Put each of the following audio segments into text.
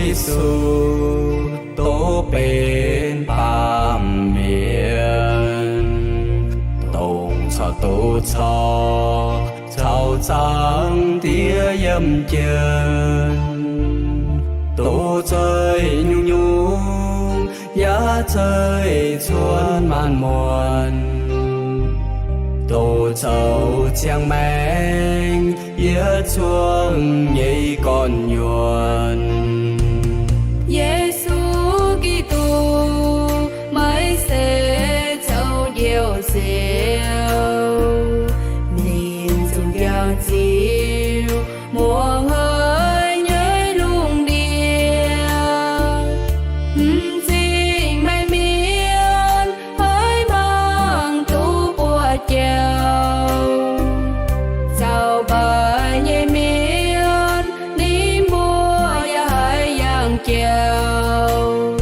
Yesu, dov benx baamh mienh, dongh caux doz caux, caux Zaangc Diex yiem jienv, doz zeih nyungc-nyungc, yaac zeih cuotv maanc muonc, doz zoux ziangh maengc yietc zungv nyei gorn-nyuonh. Yesu Giduc, meih se zoux Njoux Ziouv, ninh zungv jangx ziux muoz-hnoi nyei lungh ndiev. M'zing meih mienh haiz mangc duqv buoz-jauv, zaux mbaih nyei mienh ninh mbuo yaac haiz yangh jauv.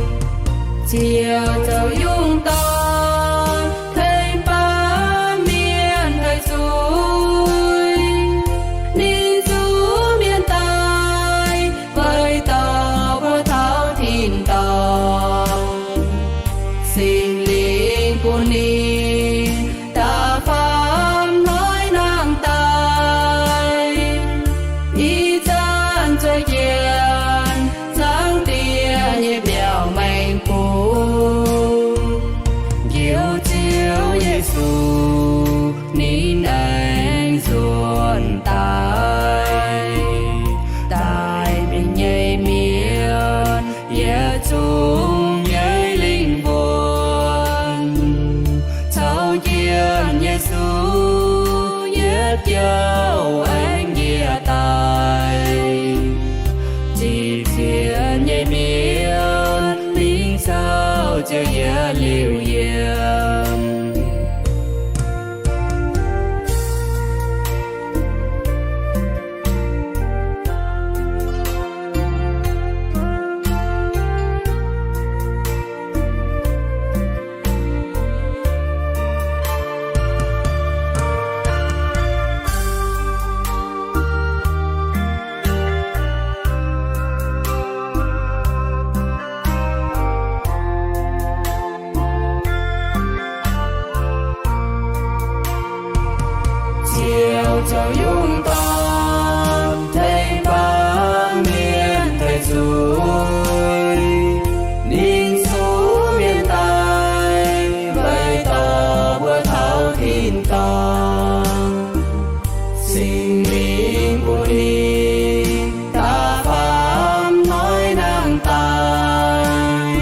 Ziouv zoux yungh dorn tengx baamh mienh haih zuiz, ninh zuqc mienh daaih weic dorh mbuo taux tin-dorngh. Singx Lingh bun ninh da'faam hnoi nangh daaih, ih zanc zueih jienv Zaangc Diex nyei mbiauz maengx bung. Njoux Ziouv Yesu ninh aengx nzuonx daaih, daaih ninh nyei mienh yietc zungv nyei lingh wuonh. Caux jienv Yesu yietc jouh aengx njiec daaih, zipv sienx nyei mienh mingh caux Ziouv yietc liuz yiem. Ziouv zoux yungh dorn tengx baamh mienh daic zuiz, ninh zuqc mienh daaih weic dorh mbuo taux tin-dorngh. Singx Lingh bun ninh da'faam hnoi nangh daaih,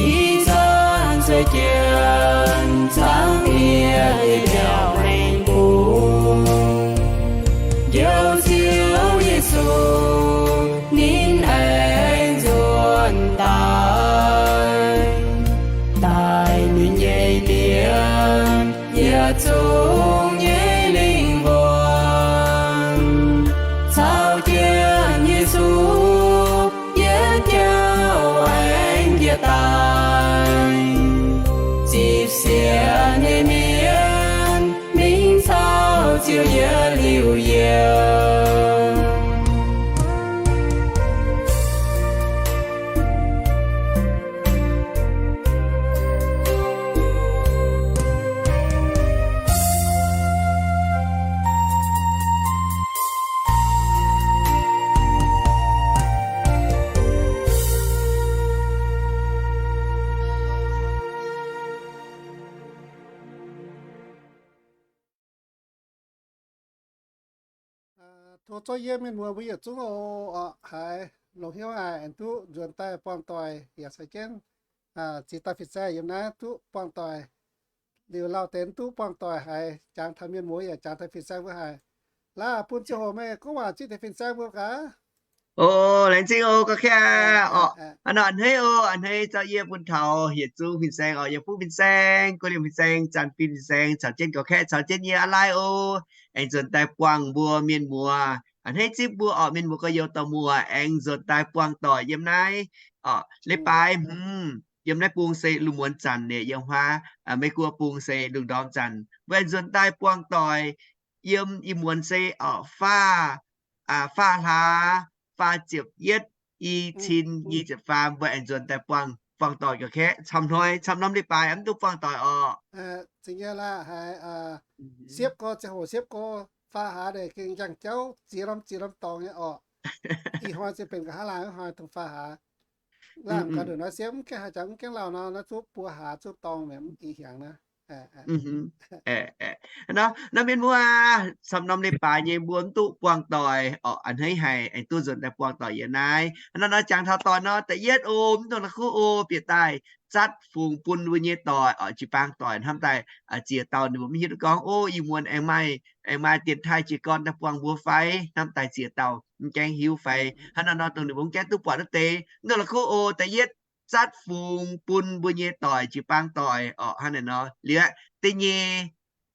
ih zanc zueih jienv Zaangc Diex nyei mbiauz maengx bung. Njoux Ziouv Yesu ninh aengx nzuonx daaih, daaih ninh nyei mienh yietc zungv nyei lingh wuonh. Caux jienv Yesu yietc jouh aengx njiec daaih, zipv sienx nyei mienh mingh caux Ziouv yietc liuz yiem. Tov zorqv yie mienh muoz mbuo yietc zungv oc, haiz longc hnyouv haic aengx duqv nzuonx daaih buangh doic yaac caux jienv ziex dauh fin-saeng yiem naaiv duqv buangh doic. Liuz lauh deix duqv buangh doic haiz jangx taux mienh muoz yaac jangx taux fin-saeng mbuo haic. Laaix bun ziangh hoc meih gorngv waac zipv deix fin-saeng mbuo gaax. O, laengz zingh oc, gorx-kaeqv. Orqc, a'hneiv oc, a'hneiv zorqv yie bun taux yietc zungv fin-saeng orqc, yiem fuqv fin-saeng, guv liemh fin-saeng, zanc fin fin-saeng, caux jienv gorx-kaeqv caux jienv yie a'laai oc. Aengx nzuonx daaih buangh mbuo mienh muoz. A'hneiv zipv mbuo orqc, mienh muoz gorx-youz dorh muoz aengx nzuonx daaih buangh doic yiem naaiv orqc. Leiz-baaix hmz yiem naaiv bung se lungh muonz zanc nyei yiem huaav, Meiv Guoqv bung se lungh ndorm zanc. Mbuo aengx nzuonx daaih buangh doic yiem ih muonz se orqc faah, faah hlaax, faah ziepc yietv i cin nyic ziepc faam mbuo aengx nzuonx daaih buangh, buangh doic ga'kaeqv camv hnoi, camv norm leiz-baaix mv duqv buangh doic orqc. Siepv gorx, ziangh hoc siepv gorx faam haax deix gengh njang jauv ziex norm ziex norm dorngx nyei orqc. Ih hnoi se benx nqa'haav laangh hnoi dongh faam haax. Laangh gau nduqc nor siepv mv gaengh haaix jangx mv gaengh lauh nor, naaiv zuqc buo haax zuqc dorngx mi'aqv, mv ih hiaangx naaiv. Nor, naaiv mienh muoz, camv norm leiz-baaix nyei mbuo mv duqv buangh doic orqc, a'hneiv haic aengx duqv nzuonx daaih buangh doic yiem naaiv. Nor, nor jangx taux doic nor, da'yietv o, mv dungx la'kuqv o, bieqc daaih zatv fungx bun mbuo nyei doic orqc, jiu-baang doic hnamv daaih ziex dauh ninh mbuo mv hiuv duqv gorngv, o, ih muonz aengx maaih, aengx maaih dienx taaih jiez gorn daaih buangh mbuo fai, hnamv daaih ziex dauh mv gaengh hiuv fai. Hnangv nor nor dongh ninh mbuo mv gaengh duqv buatc wuov deix, mv dungx la'kuqv o, da'yietv zatv fungx bun mbuo nyei doic, jiu-baang doic orqc, hnangv naaiv nor liuz aqv. Da'nyeic,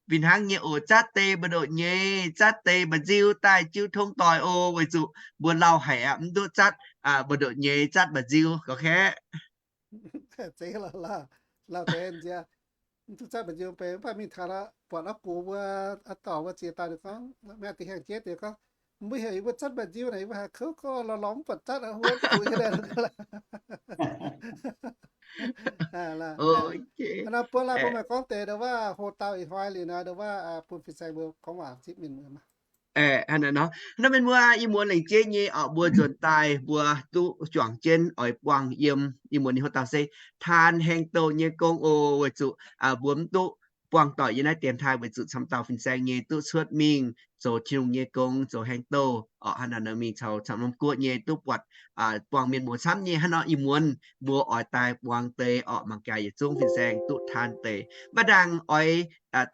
fih hnangv nyei oc, zatv deix mba'ndoqc nyei, zatv deix mba'nziu daaih jiu tong doic oc, weic zuqc mbuo lauh haic aqv, mv duqv zatv mba'ndoqc nyei, zatv mba'nziu ga'kaeqv. Zeiz lorqc, lauh deix nziex, mv duqv zatv mba'nziu benx, mv baac mingh taux buatc auv gux mbuo, auv dorngc mbuo ziex dauh ninh gorngv, maaih deix hiaangx jeiv deix gorngv, mbuo heuc yie mbuo zatv mba'nziu naaic, yie mbuo haiz kouv gorngv lorz lorz mv buatc zatv aqv, huo zuqc nyei. Nor buo laanh mbuo maaih gorngv deix ndo wuov, ho dauh ih hnoi liuz nor ndo wuov, bun fin-saeng mbuo gorngv waac zipv mienh muoz maah. Hnangv naaiv nor, naaiv mienh muoz, ih muonz laengz jeiv nyei orqc, mbuo nzuonx daaih mbuo duqv juangc jienv oix buangh yiem ih muonz nyei ho dauh se taan haeng douh nyei gong oc, weic zuqc mbuo mv duqv buangh doic yiem naaiv dienx taaih weic zuqc camv dauh fin-saeng nyei duqv cuotv mingh zoux Tin-Hungh nyei gong, zoux haeng douh orqc. Hnangv naaiv nor mingh caux camv norm guoqv nyei duqv buatc buangh mienh muoz camv nyei. Hnangv nor ih muonz mbuo oix daaih buangh deix orqc, mangc gaax yietc zungv fin-saeng duqv taan deix. Mv baac ndaangc oix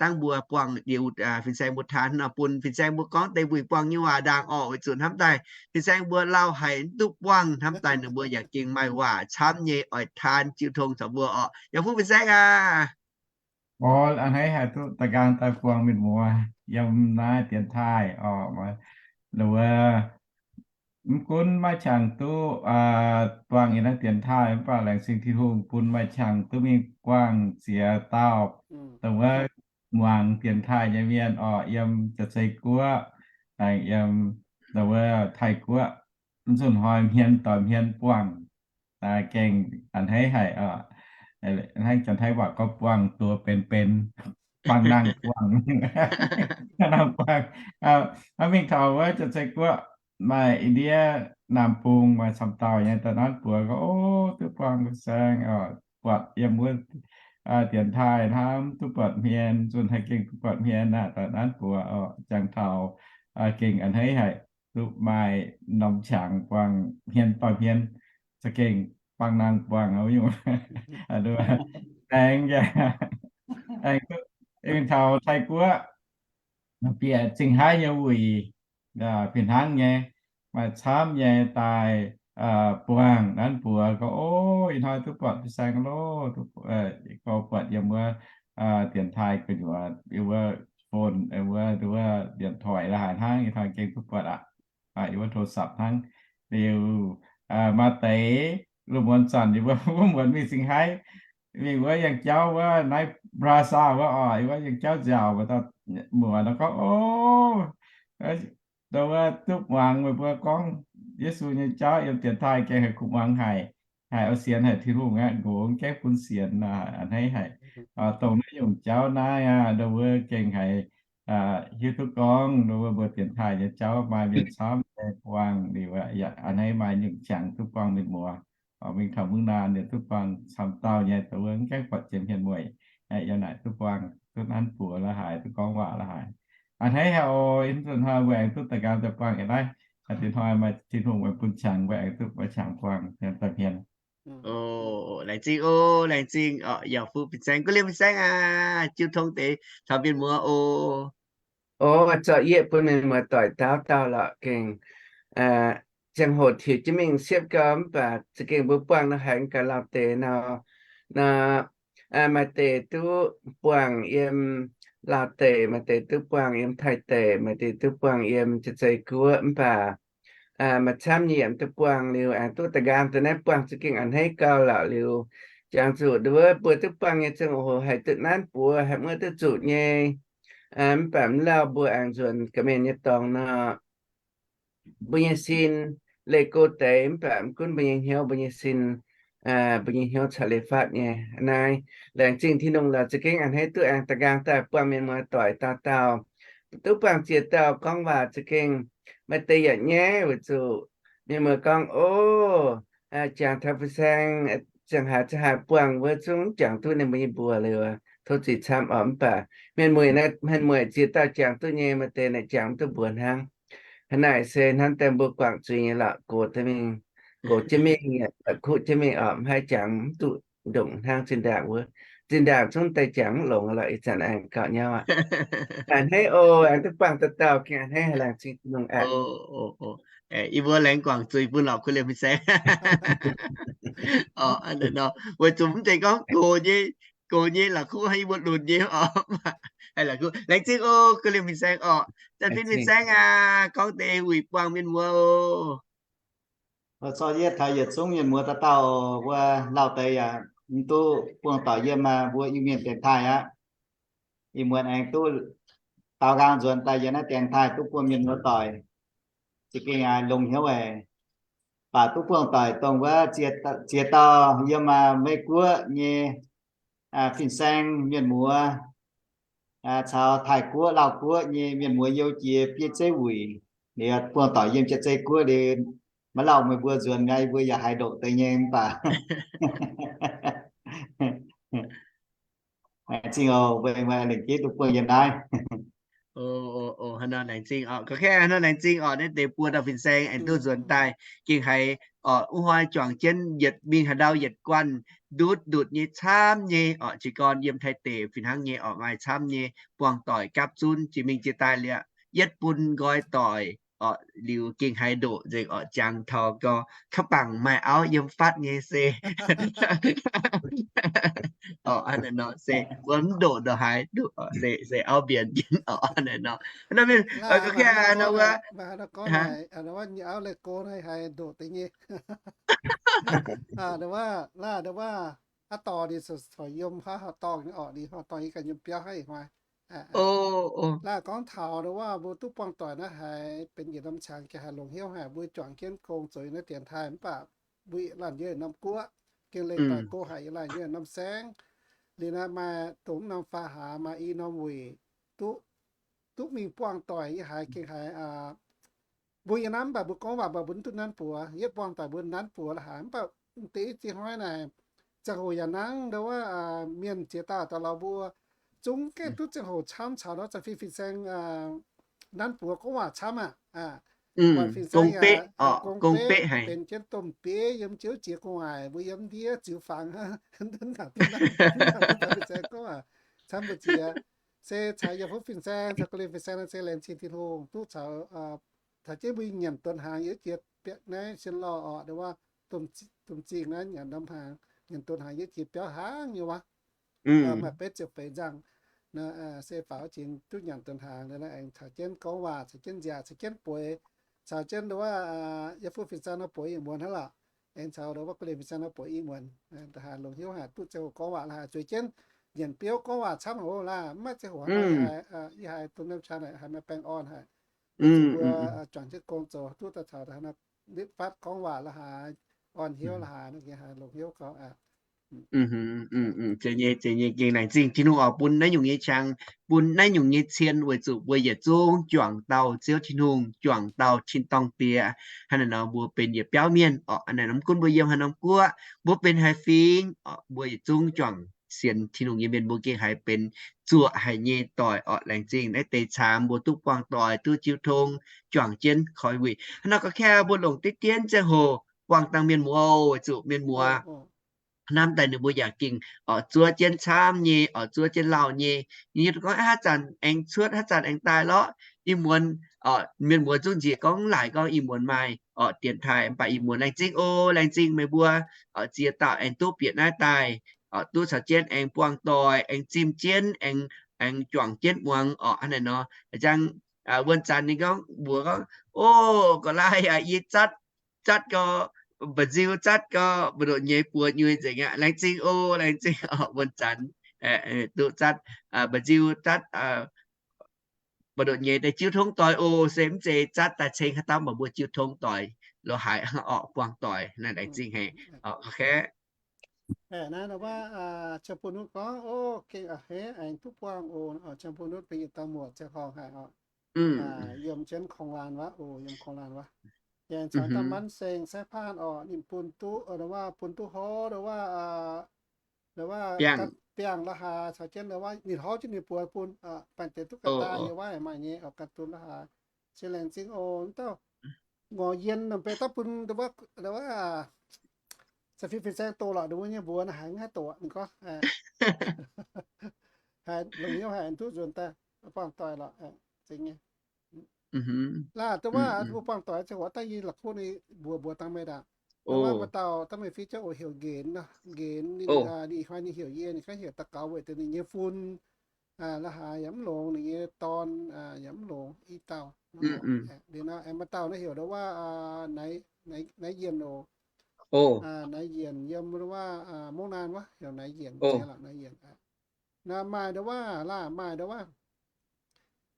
dangh mbuo buangh liuz fin-saeng mbuo taan nor, bun fin-saeng mbuo gorngv deix wuic buangh nyei waac ndaangc orqc, weic zuqc hnamv daaih fin-saeng mbuo lauh haic mv duqv buangh, hnamv daaih ninh mbuo yaac gengh maaih waac camv nyei oix taan jiu tong caux mbuo orqc. Yaac fuqv fin-saeng aac. A'hneiv haic duqv da'nqaang daaih buangh mienh muoz yiem naaiv dienx taaih orqc. Wuov, mv gunv maiv qangx duqv buangh yiem naaiv dienx taaih, mv baac laengz zingh Tin-Hungh bun maaih qangx duqv mingh buangh ziex dauh dongh wuov muangx dienx taaih nyei mienh orqc, yiem Jaav-Zei Guoqv, aengx yiem dongh wuov Taiv Guoqv, mv zuqc hnoi hmien doix hmien buangh. Gengh a'hneiv haic oc. Hnangv janx-taiv waac gorngv buangh duoz benx benx, buangh nangh buangh, nangh buangh. Mingh taux wuov Jaav-Zei Guoqv, maaih Indie, Naamh Bung, maaih camv dauh nyei daaih nanv buoz gorngv, o, duqv buangh fin-saeng, buatc yiem wuov dienx taaih hnamv duqv buatc hmien, zunh haih gengh duqv buatc hmien aqv. Daaih nanv buoz oc, jangx taux gengh a'hneiv haic, duqv maaih norm qangx buangh hmien doix hmien, za'gengh buangh nangh buangh nyungc. Aengx, aengx duqv mingh taux Taiv Guoqv, bieqc zingh haiv nyei wuic, fih hnangv nyei, maaih camv nyei daaih buangh nanv buoz gorngv, o, ih hnoi duqv buatc fin-saeng loh, gorngv buatc yiem wuov dienx taaih gu'nyuoz, yiem wuov phone, wuov, wuov điện thoại la'haaix hnangv, ih hnoi gengh duqv buatc aqv. Yiem wuov โทรศัพท์ hnangv. Liuz maaih deix lungh muonz zanc yiem wuov, wuov muonz mingh zingh haiv, mingh wuov yangh jauv wuov naaiv Brazil wuov oc, yiem wuov yangh jauv nziaauc, muoz nor gorngv, o, ndo wuov duqv muangx meih mbuo gorngv Yesu nyei jauv yiem dienx taaih gengh haiz kuv muangx haic, haiz oix sienx haic Tin-Hungh aqv, nqox gaengh bun sienx, a'hneiv haic. Dongh naaiv nyungc jauv naaiv aqv, ndo wuov gengh haiz hiuv duqv gorngv ndo wuov mbuo dienx taaih nyei jauv maaih mienh camv nyei buangh liuz, a'hneiv maaih nyungc qangx duqv buangh mienh muoz. Mingh taux mungv naan ninh duqv buangh camv dauh nyei, dongh wuov mv gaengh buatc jiex hmien mueic, yiem naaic duqv buangh, duqv nanv buoz la'haaix, duqv gorngv waac la'haaix. A'hneiv haic oc. Ih zanc hnoi mbuo aengx duqv daaih nqaang daaih buangh yiem naaiv, diex hnoi maaih Tin-Hungh mbuo bun qangx, mbuo aengx duqv maaih qangx buangh daaih hmien. O, laengz zingh o, laengz zingh oc. Yaac fuqv fin-saeng, ga'liemh fin-saeng aac, jiu tong deix caux mienh muoz oc. O, zorqv yietv bun mienh muoz doic dauh dauh lorqc gengh. Ziangh hoc tiux jienv mingh siepv gau mv baac za'gengh mbuo buangh nor haiz gaax lauh deix nor, nor, maaih deix duqv buangh yiem Laauv deic, maaih deix duqv buangh yiem Taiv deic, maaih deix duqv buangh yiem Jaav-Zei Guoqv mv baac maaih camv nyei yaac duqv buangh liuz aengx duqv da'nqaang daaih naaiv buangh za'gengh a'hneiv gau lorqc liuz. Jangx zuqc nduov mbuo duqv buangh nyei ziangh hoc haiz duqv nanv buoz haiz muoz duqv zuqc nyei. Mv baac mv lauh mbuo aengx nzuonx ga'mienh nyei dorngx nor, mbuo nyei sin leih go deix mv baac mv gunv mbuo nyei hnyouv, mbuo nyei sin, mbuo nyei hnyouv caux leiz-fatv nyei. Naaiv laengz zingh Tin-Hungh lorqc, za'gengh a'hneiv duqv aengx da'nqaang daaih buangh mienh muoz doic dauh dauh, duqv buangh ziex dauh gorngv waac za'gengh maaih deix yaac nyaiv weic zuqc mienh muoz gorngv, o, jangx taux fin-saeng ziangh haaix ziangh haaix buangh wuov zungv jangx duqv ninh mbuo nyei mbuox liuz, tov zuiz camv oc. Mv baac mienh muoz, mienh muoz ziex dauh jangx duqv nyei, maaih deix naaic jangx mv duqv mbuox hnangv. Hnangv naaic se hnamv daaih mbuo guangc zuiz nyei lorqc, gox deix mingh, gox jienv mingh, kuqv jienv mingh oc, mv haih jangx mv duqv ndongc hnangv zinh ndaangc wuov. Zinh ndaangc zungv daaih jangx mv longx lorqc, ih zanc aengx gauh nyauv aqv. A'hneiv oc, aengx duqv buangh dauh dauh gengh a'hneiv, laengz zingh Tin-Hungh aqv. Yie mbuo laengz guangc zuiz bun lorqc, kuv liemh fin-saeng. Weic zuqc mv zeiz gorngv gox nyei, gox nyei la'kuqv, yie mbuo lunx nyei oc. Laengz zingh oc, kuv liemh fin-saeng oc. Zanc fin fin-saeng aac, gorngv deix wuic buangh mienh muoz oc. Corc yie taux yietc zungv mienh muoz dauh dauh, mbuo lauh deix yaac mv duqv buangh doic yiem mbuo Iu-Mienh dienx taaih aqv. Ih muonz aengx duqv daaux nqaang nzuonx daaih yiem naaiv dienx taaih duqv buangh mienh muoz doic, za'gengh longx hnyouv haic. Baac duqv buangh doic dongh wuov ziex dauh yiem Meiv-Guoqv nyei fin-saeng mienh muoz caux Taiv-Guoqv, Lauv-Guoqv nyei mienh muoz you jiex bieiv zeiv wuic. Liuz buangh doic yiem Jiex Zei Guoqv liuz, maiv lauh meih mbuo nzuonx, yie mbuo yaac haiz ndoqc deix nyei mv baac. Laengz zingh oc, mbuo lengc jeiv duqv buangh yiem naaiv. Hnangv nor laengz zingh oc, gorngv kaav hnangv nor laengz zingh oc, naaiv deix buo dauh fin-saeng aengx duqv nzuonx daaih, gengh haiz oc, wuov hnoi juangc jienv yietc mingh haaix ndau yietc guanh, ndutv ndutv nyei camv nyei oc, jiez gorn yiem Taiv deic fih hnangv nyei oc, maaih camv nyei buangh doic gapv zunv jiex mingh jiex daaih liuz, yietv bun nqoi doic oc, liuz gengh haiz ndoqc nzengc oc, jangx taux gau, kaav bangc maaih auv yiem fatv nyei se oc, hnangv naaiv nor se mbuo mv ndoqc ndongc haaix, se auv mbienx jienv oc, hnangv naaiv nor. Hnangv naaiv mienh gorngv, gorngv nyei auv leih go naaiv haiz ndoqc deix nyei. Wuov, laaih wuov, aav dorh ninh corc yiem haaix dorngx nyei orqc, ninh haaix dorngx yie ganh yiem biauv hnangv ih hnoi. Laaih gorngv taux wuov mbuo duqv buangh doic naaiv haiz benx yietc norm qangx gengh haiz longc hnyouv haic, mbuo juangc jienv gong zoux yiem naaiv dienx taaih mv baac mbuo laanh yiem norm guoqv, gengh leih doic go haic, yie laanh yiem norm saengv. Liuz naaiv maaih dongh mv norm faa hlaax maaih i norm weic duqv, duqv mingh buangh doic yie haiz gengh haiz mbuo yiem naaiv mv baac mbuo gorngv waac mv baac mbuo mv duqv nanv buoz, yietv buangh doic mbuo nanv buoz la'haic. Mv baac deix ziex hnoi naaic, ziangh hoc yaac nangv ndo wuov mienh ziex dauh daaih lorz mbuo, zungv gengh duqv ziangh hoc camv caux nor zanc fin fin-saeng nanv buoz gorngv waac camv aqv. Fin-saeng gong beqv benx jienv domh bieiv yiem jienv jiex gu'nguaaic, mbuo yiem ndiev ziux fangx, fin-saeng gorngv waac camv mbu'ziex. Se caux yie fuqv fin-saeng caux gu'lin fin-saeng naaiv se laengz zingh Tin-Hungh duqv caux, caux jienv mbuo nyanc donx hnaangx yiem jiex biauv naaiv sien lorh orqc, ndo wuov domh zingh naaiv nyanc norm hnaangx, nyanc donx hnaangx yiem jiex biauv hnangv nyei wuov. Maaih betv ziepc feix nzangh, se faaux jiex duqv nyanc donx hnaangx, aengx caux jienv gorngv waac, caux jienv nziaauc, caux jienv bueix, caux jienv ndo wuov yie fuqv fin-saeng nor bueix ih muonz hnangv lorqc. Aengx caux ndo wuov gu'lin fin-saeng nor bueix ih muonz, haaix longc hnyouv haaix duqv ziangh hoc gorngv waac laaix zueiz jienv nyanc biouv gorngv waac camv hoc laaix, mv maaih ziangh hoc hnangv. Yie haiz dongh norm qangx naaic haiz maaih baengh orn haic. Mbuo juangc jienv gong zoux duqv daaih caux nitv fatv gorngv waac laaix, orn hnyouv laaix, haaix longc hnyouv gau aqv. Zeiz nyei, zeiz nyei, gengh laengz zingh Tin-Hungh oix bun naaiv nyungc nyei qangx, bun naaiv nyungc nyei cien weic zuqc mbuo yietc zungv juangc dauh Ziouv Tin-Hungh, juangc dauh tin-dorngh Diex. Hnangv naaic nor mbuo benx yietc biauv mienh orqc, hnangv naaic nor mv gunv mbuo yiem haaix norm guoqv, mbuo benx haaix fingx orqc, mbuo yietc zungv juangc sienx Tin-Hungh nyei mienh mbuo gengh haiz benx zuoqc haic nyei doic orqc. Laengz zingh naaiv deix caamx mbuo duqv buangh doic, duqv jiu tong, juangc jienv koi wuic. Hnangv nor gorngv kaav mbuo longc diqv dienv ziangh hoc buangh dangh mienh muoz weic zuqc mienh muoz hnamv daaih ninh mbuo yaac gengh oc zuov jienv camv nyei, oc zuov jienv lauh nyei. Ninh gorngv haaix zanc aengx cuotv, haaix zanc aengx daaih lorqc. Ih muonz mienh muoz zungv nziex gorngv laaic gorngv ih muonz maaih orqc dienx taaih, mv baac ih muonz laengz zingh oc, laengz zingh meih mbuo oc ziex dauh aengx duqv bieqc naaiv daaih oc, duqv caux jienv aengx buangh doic, aengx zimh jienv, aengx, aengx juangc jienv muangx orqc. Hnangv naaic nor, jangx wuonh zanc ninh gorngv mbuox gorngv, o, ga'naaiv yie zatv, zatv gau, mba'nziu zatv gau, mbu'ndongx nyei buoz nyuix nzengc aqv. Laengz zingh oc, laengz zingh oc, wuonh zanc duqv zatv mba'nziu zatv, mbu'ndongx nyei daaih jiuv tongv doic oc. Se mv zeiz zatv daaih ceng haaix dauh mbuo jiuv tongv doic, lorz haiz orqc, buangh doic naaiv laengz zingh haic. Naaiv wuov, Cang Bun Nutv gorngv, o, gengh a'hneiv aengx duqv buangh oc. Cang Bun Nutv benx yietc dauh muoc ziangh horngh haic oc. Yiem jienv Konglaan wuov oc, yiem Konglaan wuov. Yangh caux dauh Manv Seng Sai Paanh orqc, ninh bun duqv, wuov bun duqv hov, wuov, wuov biangh la'haaix caux jienv, wuov ninh hov jienv ninh buoz bun, baengh deix duqv ga'daaih yiem wuov maaih nyei oc, gan dun la'haaix. Se laengz zingh oc, wuov dauh ngorc yienh nor mbenc daaih bun, wuov, wuov, caux fiev fin-saeng doqc lorqc, wuov nyei mbuox naaiv haiz mv haih doqc, ninh gorngv haiz longc hnyouv haic duqv nzuonx daaih buangh doic lorqc, zingx nyei. Laah, dongh wuov mbuo buangh doic ziangh hoc daaih yie la'kuqv ninh mbuox mbuox dangh meih ndaangc. Dongh wuov maaih dauh dangh meih fiev jienv oc, heuc Nqenx nor, Nqenx ninh, ninh hnoi ninh heuc yie, ninh gorngv heuc daux gaux weic deix ninh nyei fun la'haaix yaac mv longx, ninh nyei dorn yaac mv longx, i dauh. Liuz nor aengx maaih dauh naaiv heuc dongh wuov Naaiv Yienc oc. Naaiv Yienc yiem dongh wuov Mungv Naan wuov heuc Naaiv Yienc, Naaiv Yienc. Naaiv maaih dongh wuov, laah, maaih dongh wuov,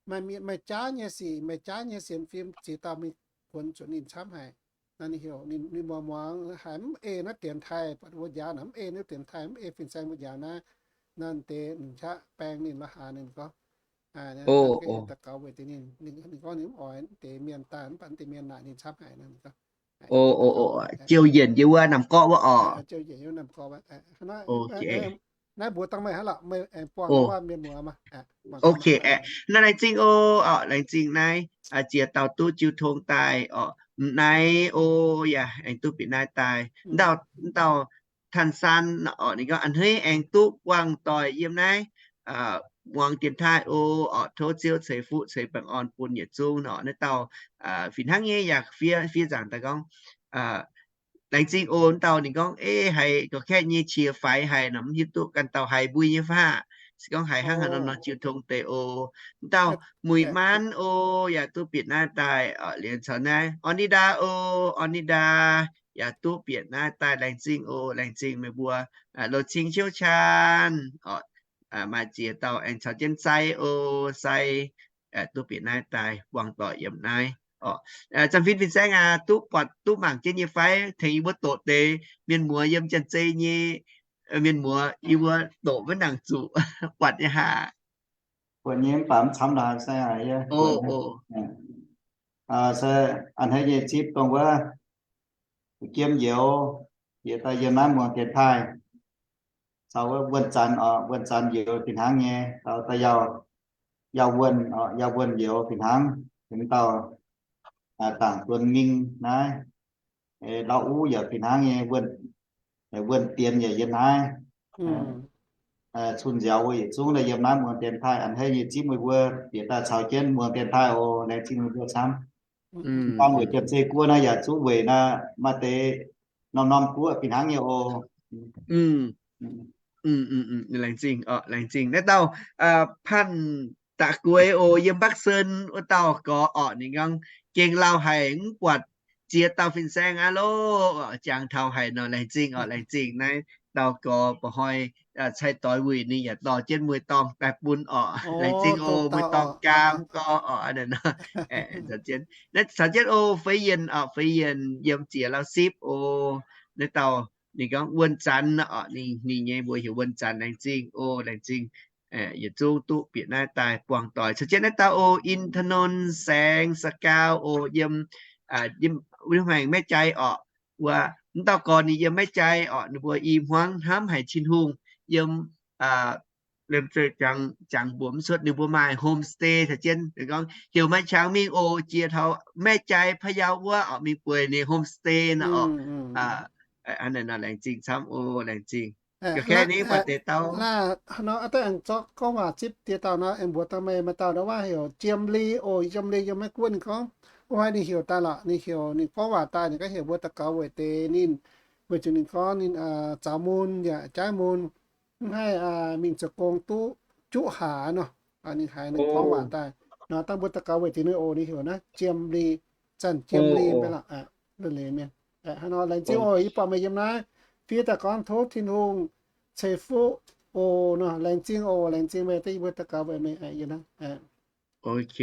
maaih, maaih jaav nyei sic, maaih jaav nyei sienx fim ziex dauh mingh kuonx zuqc ninh camv haic. Naaiv ninh heuc ninh, ninh muangx muangx haiz mv ei naaiv dienx taaih, buatc wuov njaaux naaic mv ei naaiv dienx taaih, mv ei fin-saeng mbuo njaaux naaiv, naaiv deix ninh qaqv baeng ninh la'haaix ninh gorngv. Daux gaux weic deix ninh, ninh gorngv ninh mv oix deix mienh daaih, mv baac deix mienh naaic ninh camv haic nor. Jouh yienc yiem wuov Namh Gorqv wuov oc. Naaiv mbuox dangh meih hnangv lorqc, meih aengx buangh wuov mienh muoz maah. Ok, naaiv laengz zingh oc, laengz zingh naaiv ziex dauh duqv jiu tong daaih oc. M'naaiv oc, yaac aengx duqv bieqc naaiv daaih. Dauh, dauh Tanh Saan oc, ninh gorngv a'hneiv aengx duqv buangh doic yiem naaiv muangx dienx taaih oc. Oc, tov Ziouv ceix fuqv ceix baengh orn bun yietc zungv oc. Naaiv dauh fih hnangv nyei yaac fiev, fiev nzaangc daaih gorngv, laengz zingh oc. Dauh ninh gorngv, ei, haiz gorqv-kaeqv nyei qiex faix haic nor, mv hiuv duqv ganh dauh haiz mbuo nyei faqv. Se gorngv haiz hnangv haaix nor nor jiu tong deix oc. Dauh Muic Maanv oc, yaac duqv bieqc naaiv daaih. Liuz caux naaiv Orn Ni Ndaa oc, Orn Ni Ndaa yaac duqv bieqc naaiv daaih. Laengz zingh oc, laengz zingh meih mbuo loz-cing ciouv caan oc. Maaih ziex dauh aengx caux jienv Sai oc, Sai duqv bieqc naaiv daaih buangh doic yiem naaiv oc. Zanc fin fin-saeng aac, duqv buatc duqv mangc jienv nyei fai? Tengx yie mbuo doqc deix mienh muoz yiem Janx-Zei nyei mienh muoz, yie mbuo doqc maiv nangc zuqc buatc nyei haah? Buatc nyei mv baac mv camv laaix se aac, yie se a'hneiv nyei zipv dongh wuov jiem youz, yie daaih yiem naaiv muangx dienx taaih. Caux wuov wuonh zanc oc, wuonh zanc youz fih hnangv nyei, caux daaih yaac, yaac wuonh oc, yaac wuonh youz fih hnangv. Tengx dauh dangc duonx mingh naaiv, lauv uv yaac fih hnangv nyei, wuonh dienx yaac yiem naaiv. Cun nziaaux mbuo yietc zungv daaih yiem naaiv muangx dienx taaih. A'hneiv nyei zipv meih mbuo bieqc daaih caux jienv muangx dienx taaih oc. Laengz zingh meih mbuo camv. Dangh weic Janx-Zei Guoqv naaiv yaac zuqv weic naaiv maaih deix norm-norm guoqv fih hnangv nyei oc. Laengz zingh, laengz zingh. Naaiv dauh Panh Da'gueix oc, yiem Bắc Sơn wuov dauh gorx orqc, ninh gorngv gengh lauh haic, mv buatc ziex dauh fin-saeng aqv loh. Jangx taux haic nor, laengz zingh orqc, laengz zingh. Naaiv dauh gorx mba'hnoi cai-doix wuic ninh yaac dorh jienv mueiz-dorngh daaih bun orqc. Laengz zingh oc, mueiz-dorngh gaam gorx orqc. Naaiv caux jienv oc, Feix Yienc orqc, Feix Yienc yiem ziex lauh sipv oc. Naaiv dauh ninh gorngv wuonh zanc orqc, ninh nyei mbuox heuc wuonh zanc. Laengz zingh oc, laengz zingh. Yietc zungv duqv bieqc naaiv daaih buangh doic. Caux jienv naaiv dauh oc, In Tanonh Saeng Sakau oc, yiem, yiem Wuov Hmaengx Maiv Jai orqc. Wuov, mv dauh gorx ninh yiem Maiv Jai orqc, ninh mbuo i hmuangv hnamv haic Tin-Hungh, yiem, liemh zeih jangx mbuox mv cuotv, ninh mbuo maaih homestay caux jienv. Ninh gorngv heuc maaih qangx mingh oc, jiex taux Maiv Jai, Payau wuov orqc, mingh bueix ninh homestay nor orqc. Laengz zingh camv oc, laengz zingh. Ga'fei ninh buatc deix dauh nor, da'aengx zorqv gorngv waac zipv deix dauh nor, aengx mbuox dangh meih, maaih dauh nor waac heuc Jiem Li oc. Jiem Li yiem Meiv Guoqv. Ninh gorngv wuov hnoi ninh heuc daaih lorqc, ninh heuc ninh gorngv waac daaih, ninh gorngv heuc mbuo daux gaux weic deix ninh, weic zuqc ninh gorngv ninh zaux mun yaac jaaiv mun, mv haih mingh zoux gong duqv juqv hlaax nor. Ninh haiz ninh gorngv waac daaih nor, dangh mbuo daux gaux weic deix ninh oc. Ninh heuc naaiv Jiem Li, Zanc Jiem Li mbe lorqc, lunh leiz mienh. Hnangv nor, laengz zingh oc. Yie buatc meih yiem naaiv fiev daaih gorngv tov Tin-Hungh ceix fuqv oc nor. Laengz zingh oc, laengz zingh meih, dengv yie mbuo daux gaux weic meih yie naaiv. Ok.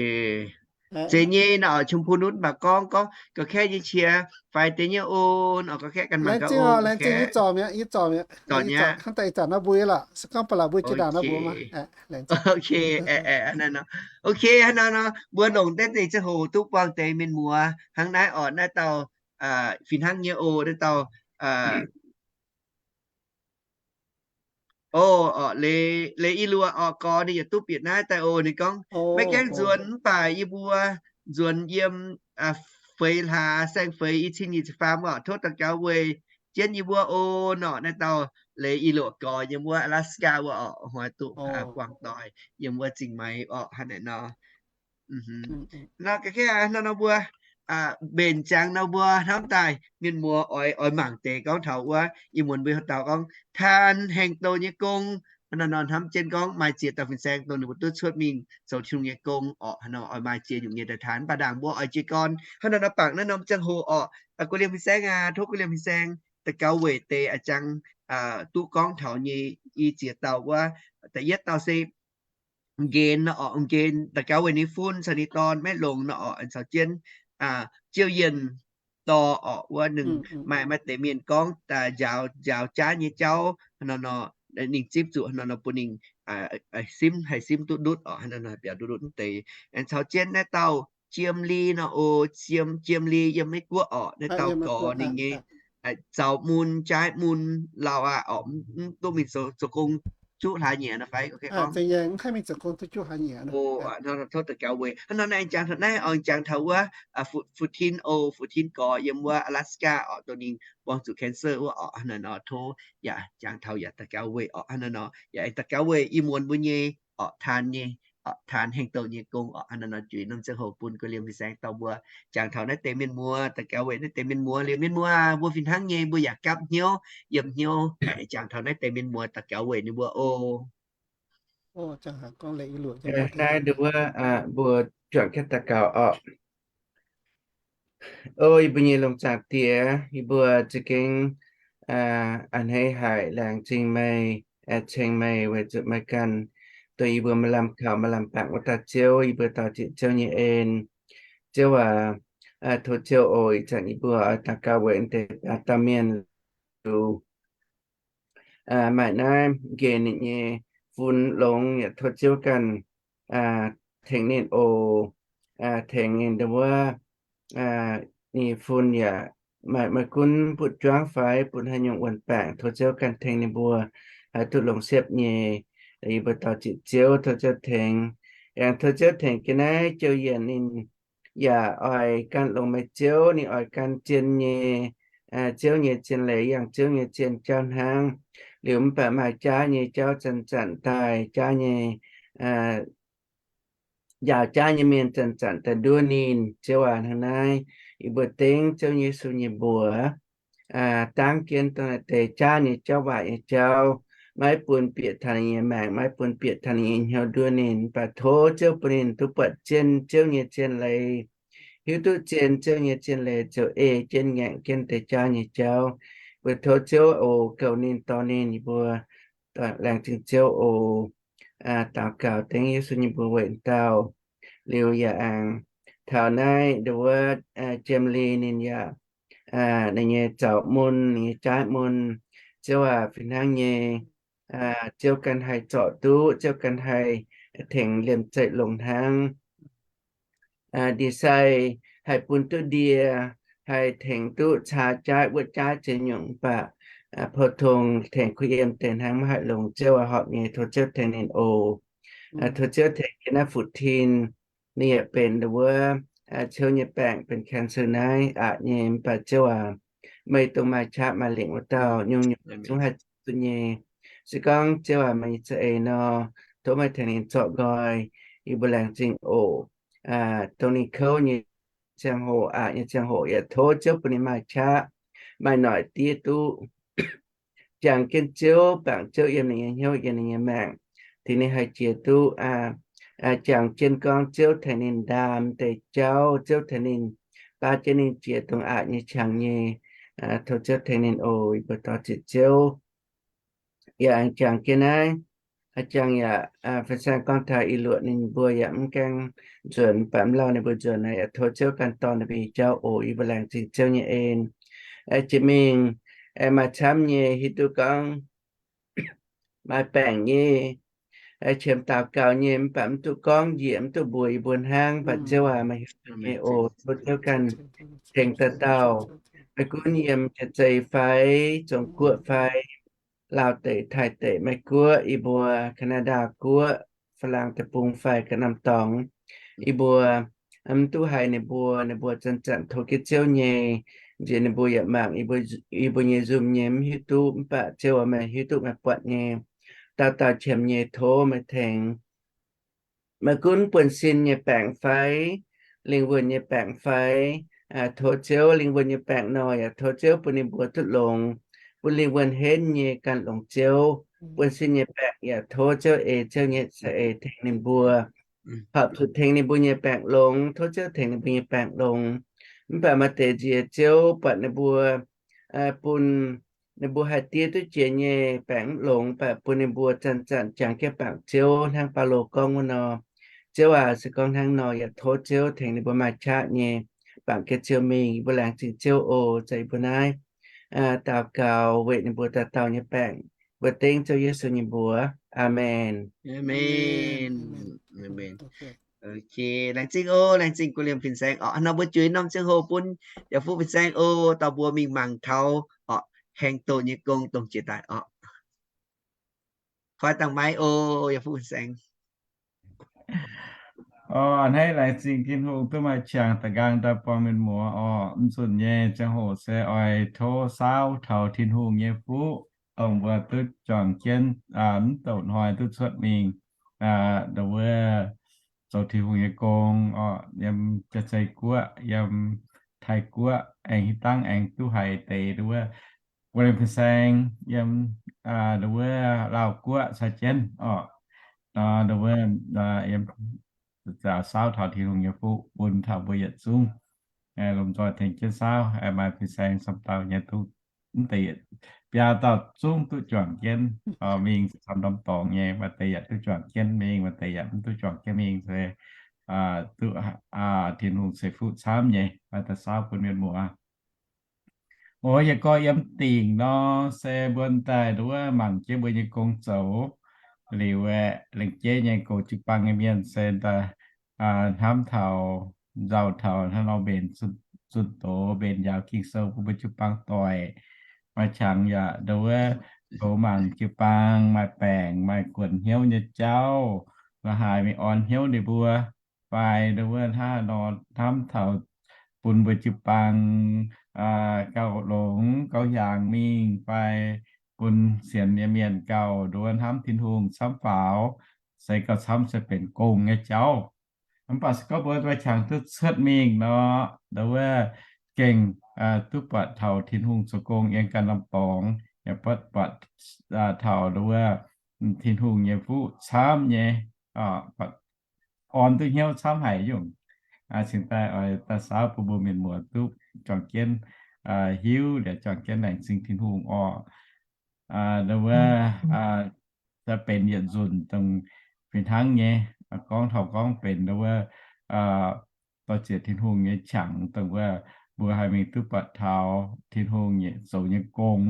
Zeiz nyei nor, oix ชมพูนุช mv baac gorngv, gorngv ga'kaeqv nyei qiex faix deix nyei oc nor, ga'kaeqv ganh mangc gaax oc. Laengz zingh, yie zorc mi'aqv, yie zorc mi'aqv. Hnangv daaih ih zanc naaiv mbuo yie lorqc, se gorngv ba'laqc mbuo jiex ndaangc naaiv mbuo maah. Ok, hnangv naaiv nor, mbuo longc deix ziangh hoc duqv buangh deix mienh muoz hnangv naaiv orqc, naaiv dauh fih hnangv nyei oc, naaiv dauh O, orqc, Leiz I Luoqc orqc, gorx ninh yietc duqv bieqc naaiv daaih oc. Ninh gorngv, maiv gaengh nzuonx mv baac yie mbuo nzuonx yiem feix hlaax, saeng-feix, i cin nyic ziepc faam orqc, tov daux gaux weic jienv yie mbuo oc nor. Naaiv dauh Leiz I Luoqc gorx yiem wuov Alaska wuov orqc, hnoi duqv buangh doic yiem wuov Zingh Maiv orqc, hnangv naaiv nor. Nor ga'kaeqv hnangv nor mbuo mbenc ziangx nor mbuo hnamv daaih mienh muoz oix, oix mangc deix gorngv taux wuov, ih muonz mbuo haaix dauh gorngv taan heng douh nyei gong, hnangv nor nor hnamv jienv gorngv maaih ziex dauh fin-saeng dongh ninh mbuo duqv cuotv mingh zoux Tin-Hungh nyei gong orqc, hnangv nor oix maaih ziex nyungc nyei daaih taan. Mv baac ndaangc mbuo oix jiez gorn hnangv nor nor bangc naaiv norm ziangh hoc orqc, guv liemh fin-saeng aac, tov guv liemh fin-saeng daux gaux weic deix a'jang duqv gorngv taux nyei i ziex dauh wuov, da'yietv dauh se Nqenx nor orqc, Nqenx daux gaux weic ninh fun caux ninh dorn maiv longx nor orqc, caux jienv Ziouv Yienh dorh orqc, wuov ninh maaih, maaih deix mienh gorngv njaaux, njaaux jaav nyei jauv hnangv nor nor, ninh zipv zuqc hnangv nor nor bun ninh simv, haih simv duqv ndutv orqc, hnangv nor nor biaux ndutv ndutv deix. Aengx caux jienv naaiv dauh Jiem Li nor oc, Jiem, Jiem Li yiem Meiv Guoqv orqc, naaiv dauh gorx ninh nyei zaux mun, jaaiv mun, lauh aqv orqc, mv duqv mingh zoux, zoux gong juqv hlaax nyieqc nor fai? Tov daux gaux weic hnangv nor naaiv jangx taux naaiv oix jangx taux wuov Fu-, Fu-tin oc, Fu-tin gorx yiem wuov Alaska orqc, dongh ninh buangh zuqc cancer wuov orqc, hnangv naaiv nor tov yaac jangx taux yaac daux gaux weic orqc, hnangv naaiv nor yaac aengx daux gaux weic ih muonz mbuo nyei orqc taan nyei, orqc taan heng douh nyei gong orqc, hnangv naaiv nor juix norm ziangh hoc bun guv liemh fin-saeng dorh mbuo jangx taux naaiv deix mienh muoz, daux gaux weic naaiv deix mienh muoz. Liuz mienh muoz mbuo fih hnangv nyei mbuo yaac gapv hnyouv, yiem hnyouv jangx taux naaiv deix mienh muoz, daux gaux weic ninh mbuo oc. Naaiv nduov wuov mbuo juangc jienv daux gaux orqc. O yie mbuo nyei longc zaangc Diex, yie mbuo za'gengh a'hneiv haic, laengz zingh meih, ceng meih weic zuqc meih ganh dongh yie mbuo maaih lamh kaux maaih lamh bangc wuov dauh Ziouv. Yie mbuo dorh jienv Ziouv nyei en. Ziouv aac, tov Ziouv oc, ih zanc yie mbuo oix daux gaux weic deix dauh mienh liuz maaih naaiv nqenx ninh nyei fun longx, yaac tov Ziouv ganh tengx ninh oc. Tengx ninh wuov, ninh fun yaac maaih, maaih gunv butv juangv fai butv haaix nyungc wuon-baengc, tov Ziouv ganh tengx ninh mbuo haih duqv longx siepv nyei. Yie mbuo dorh jienv Ziouv, tov Ziouv tengx. Aengx tov Ziouv tengx jienv naaiv Ziouv Yienh ninh yaac oix gan longx meih Ziouv, ninh oix gan zien nyei, Ziouv nyei zien leiz yangh Ziouv nyei zien jauv hnangv. Liuz mv baac maaih jaav nyei jauv zanc-zanc daaih, jaav nyei, njaaux jaav nyei mienh zanc-zanc daaih nduov ninh. Ziouv aac, hnangv naaiv yie mbuo dengv Ziouv Yesu nyei mbuox dangv jienv dongh naaiv deix jaav nyei jauv, waaic nyei jauv, maiv bun bieqc taux ninh nyei maengc, maiv bun bieqc taux ninh nyei hnyouv nduov ninh. Mv baac tov Ziouv bun ninh duqv buatc zien Ziouv nyei zien leiz, hiuv duqv zien Ziouv nyei zien leiz ziouc ei jienv ngaengc jienv deix jaav nyei jauv. Mbuo tov Ziouv oc, goux ninh, dorh ninh. Yie mbuo laengz zingh Ziouv oc. Daux gaux dengv Yesu nyei mbuox weic dauh. Liuz yaac aengx taux naaiv nduov wuov Jiem Li ninh yaac, ninh nyei zaux mun, ninh nyei jaaiv mun, Ziouv aac, fih hnangv nyei, Ziouv ganh haih zorc duqv, Ziouv ganh haih tengx liemh zeih longx hnangv. Ndie-sai haih bun duqv ndie, haih tengx duqv caa jaaiv wuov jaaiv ziex nyungc, mv baac pou-tong tengx kuh yiem deix hnangv maiv haih longx. Ziouv aac, horpc nyei tov Ziouv tengx ninh oc. Tov Ziouv tengx jienv naaiv Fu-tin, ninh yaac benx wuov ciouv nyei baengc, benx cancer naaiv aqc nyei. Mv baac Ziouv aac, meih dongh maaih qaqv maaih lengc wuov dauh, nyungc-nyungc zungv haih zuqc nyei. Se gorngv Ziouv aac, meih nyei za'eix nor, tov meih tengx ninh zorc nqoi. Yie mbuo laengz zingh oc. Dongh ninh kouv nyei ziangh hoc, aqc nyei ziangh hoc, yaac tov Ziouv bun ninh maaih qaqv, maaih noic diev duqv jangx jienv Ziouv, bangc Ziouv yiem ninh nyei hnyouv, yiem ninh nyei maengc, tengx ninh haih jiex duqv jangx jienv gorngv Ziouv tengx ninh ndaam deix jauv, Ziouv tengx ninh baav jienv ninh jiex dongh aqc nyei qangx nyei. Tov Ziouv tengx ninh oc. Yie mbuo dorh ziec Ziouv. Yaac aengx jangx jienv naaiv Jangx yaac fin-saeng gorngv taux ih luoqc ninh mbuo yaac mv gaengh nzuonx, mv baac mv lauh ninh mbuo nzuonx, yaac tov Ziouv ganh dorh ninh mbuo nyei jauv oc. Yie mbuo laengz zingh Ziouv nyei en. Jiex mingh maaih camv nyei hiuv duqv gorngv maaih baengc nyei, qiemx daux gaux nyei, mv baac mv duqv gorngv njiec, mv duqv mbuox yie mbuo hnangv. Mv baac Ziouv aac, meih hiuv duqv nyei oc. Tov Ziouv ganh tengx dauh dauh, maiv gunv yiem Jaav-Zei fai, Zong-Guoqv fai, Laauv deic, Taiv deic, Meiv Guoqv, yie mbuo Canada Guoqv, Faa^laang Deic-Bung fai ganh norm dorngx, yie mbuo mv duqv haiz ninh mbuo, ninh mbuo zanc-zanc tov jienv Ziouv nyei. Nziex ninh mbuo yaac mangc yie mbuo nyei nzumc nyei, mv hiuv duqv. Mv baac Ziouv aac, meih hiuv duqv, meih buatc nyei. Dauh dauh qiemx nyei tov meih tengx. Maiv gunv buonv-sin nyei baengc fai lingh wuonh nyei baengc fai, tov Ziouv, lingh wuonh nyei baengc nor yaac tov Ziouv bun ninh mbuo duqv longx, bun lingh wuonh henv nyei ganh longx Ziouv. Buonv-sin nyei baengc yaac tov Ziouv eix, Ziouv nyei za'eix tengx ninh mbuo, horpc zuqc tengx ninh mbuo nyei baengc longx, tov Ziouv tengx ninh mbuo nyei baengc longx. Mv baac maaih deix nziex Ziouv buatc ninh mbuo bun ninh mbuo haih diev duqv jiex nyei baengc mv longx, mv baac bun ninh mbuo zanc-zanc jangx jienv bangc Ziouv hnangv Baulo gorngv wuov nor. Ziouv aac, se gorngv hnangv nor yaac tov Ziouv tengx ninh mbuo maaih qaqv nyei bangc jienv Ziouv mingh. Yie mbuo laengz zingh Ziouv oc. Za'eix yie mbuo naaiv daux gaux weic ninh mbuo dauh dauh nyei baengc, mbuo dengv Ziouv Yesu nyei mbuox. Aamen. Laengz zingh oc, laengz zingh gux liemh fin-saeng oc. Nor mbuo juix norm ziangh hoc bun yaac fuqv fin-saeng oc, dauh mbuo mingh mangc taux oc, haengh doh nyei gong dongh jiex daaih oc. Koi dangh maiv oc, yaac fuqv fin-saeng. Oc, a'hneiv laengz zingh Tin-Hungh duqv maaih qangx da'nqaang daaih buangh mienh muoz oc. Mv nzunc nyei ziangh hoc se oix tov saauv taux Tin-Hungh nyei fuqv, dongh mbuo duqv juangc jienv, mv douc hnoi duqv cuotv mingh, nduov wuov zoux Tin-Hungh nyei gong oc, yiem Jaav-Zei Guoqv, yiem Taiv Guoqv, aengx haaix dangh aengx duqv haiz deix nduov wuov, wuov fin-saeng yiem nduov wuov Laauv Guoqv caux jienv oc. Nduov wuov yiem saauv taux Tin-Hungh nyei fuqv bun taux mbuo yietc zungv. Lomh nzoih tengx jienv saauv, maaih fin-saeng camv dauh nyei duqv, mv deix biaa dauh zungv duqv juangc jienv mingh camv norm dorngx nyei, maaih deix yaac duqv juangc jienv mingh, maaih deix yaac mv duqv juangc jienv mingh se duqv Tin-Hungh ceix fuqv camv nyei. Maaih deix saauv bun mienh muoz. Oc, yie gorngv yiem dingc nor se mbuo daaih nduov wuov mangc jienv mbuo nyei gong zoux liuz aeqv, lengc jeiv nyei goux jiu-baang nyei mienh se daaih hnamv taux nzauh taux hnangv nor mbenc zunh doz, mbenc njaaux Ging-Sou bun mbuo jiu-baang doic. Maaih qangx yaac nduov wuov goux mangc jiu-baang maaih baengc, maaih guonc hnyouv nyei jauv, la'haaix mingh orn hnyouv ninh mbuo, fai nduov wuov hnangv nor hnamv taux bun mbuo jiu-baang gauh longx gauh hiaangx mingh, fai bun sienx nyei mienh gauh nduov wuov hnamv Tin-Hungh camv faaux, se gauh camv se benx gong nyei jauv. Mv baac se gorngv mbuo maaih qangx duqv cuotv mingh nor, nduov wuov gengh duqv buatc taux Tin-Hungh zoux gong yiem ganh norm dorngx, yaac buatc, buatc taux nduov wuov Tin-Hungh nyei fuqv camv nyei, orn duqv hnyouv camv haic nyungc. Cingx daaih oix daaih saauv bun mbuo mienh muoz duqv juangc jienv hiuv liuz juangc jienv laengz zingh Tin-Hungh orqc. Nduov wuov, da'benx yietc nzunc dongh fih hnangv nyei, gorngv taux gorngv benx nduov wuov dorh ziec Tin-Hungh nyei qangx dongh wuov mbuo haih mingh duqv buatc taux Tin-Hungh zoux nyei gong,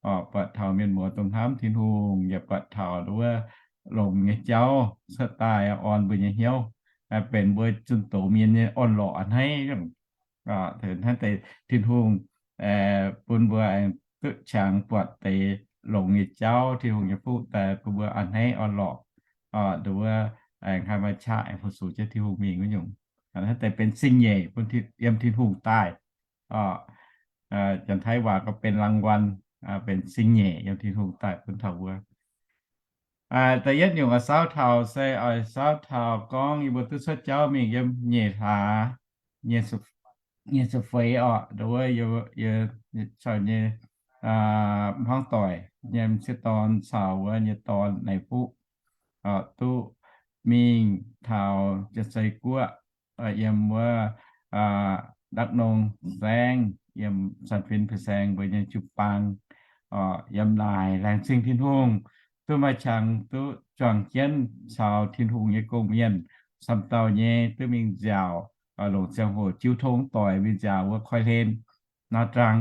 buatc taux mienh muoz dongh hnamv Tin-Hungh, yaac buatc taux nduov wuov longx nyei jauv cuotv daaih orn mbuo nyei hnyouv, benx mbuo zunh doz mienh nyei orn-lorqc a'hneiv. Hnangv deix Tin-Hungh bun mbuo aengx duqv qangx buatc deix longx nyei jauv, Tin-Hungh nyei fuqv daaih bun mbuo a'hneiv orn-lorqc, nduov wuov aengx haih maaih qaqv aengx fu-sux jienv Tin-Hungh mingh wuov nyungc. Hnangv deix benx zingh nyeic bun yiem Tin-Hungh daaih. Janx-Taiv waac gorngv benx รางวัล, benx zingh nyeic yiem Tin-Hungh daaih bun taux mbuo. Da'yietv nyungc oix saauv taux se oix saauv taux gorngv yie mbuo duqv cuotv jauv mingh yiem nyeic hlaax, nyeic ziepc feix orqc, nduov wuov yie caux nyei hmuangv doic nyei m'sieqv dorn caux wuov nyei dorn naaic fuqv duqv mingh taux Jaav-Zei Guoqv, yiem wuov Đắk Nông saengv, yiem San Fin fin-saeng mbuo nyei jiu-baang, yiem naaic laengz zingh Tin-Hungh, duqv maaih qangx duqv juangc jienv caux Tin-Hungh nyei gong-mienh, camv dauh nyei duqv mingh nziaauc, longc ziangh hoc jiu tong doic mingh nziaauc wuov koi hlen. Nha Trang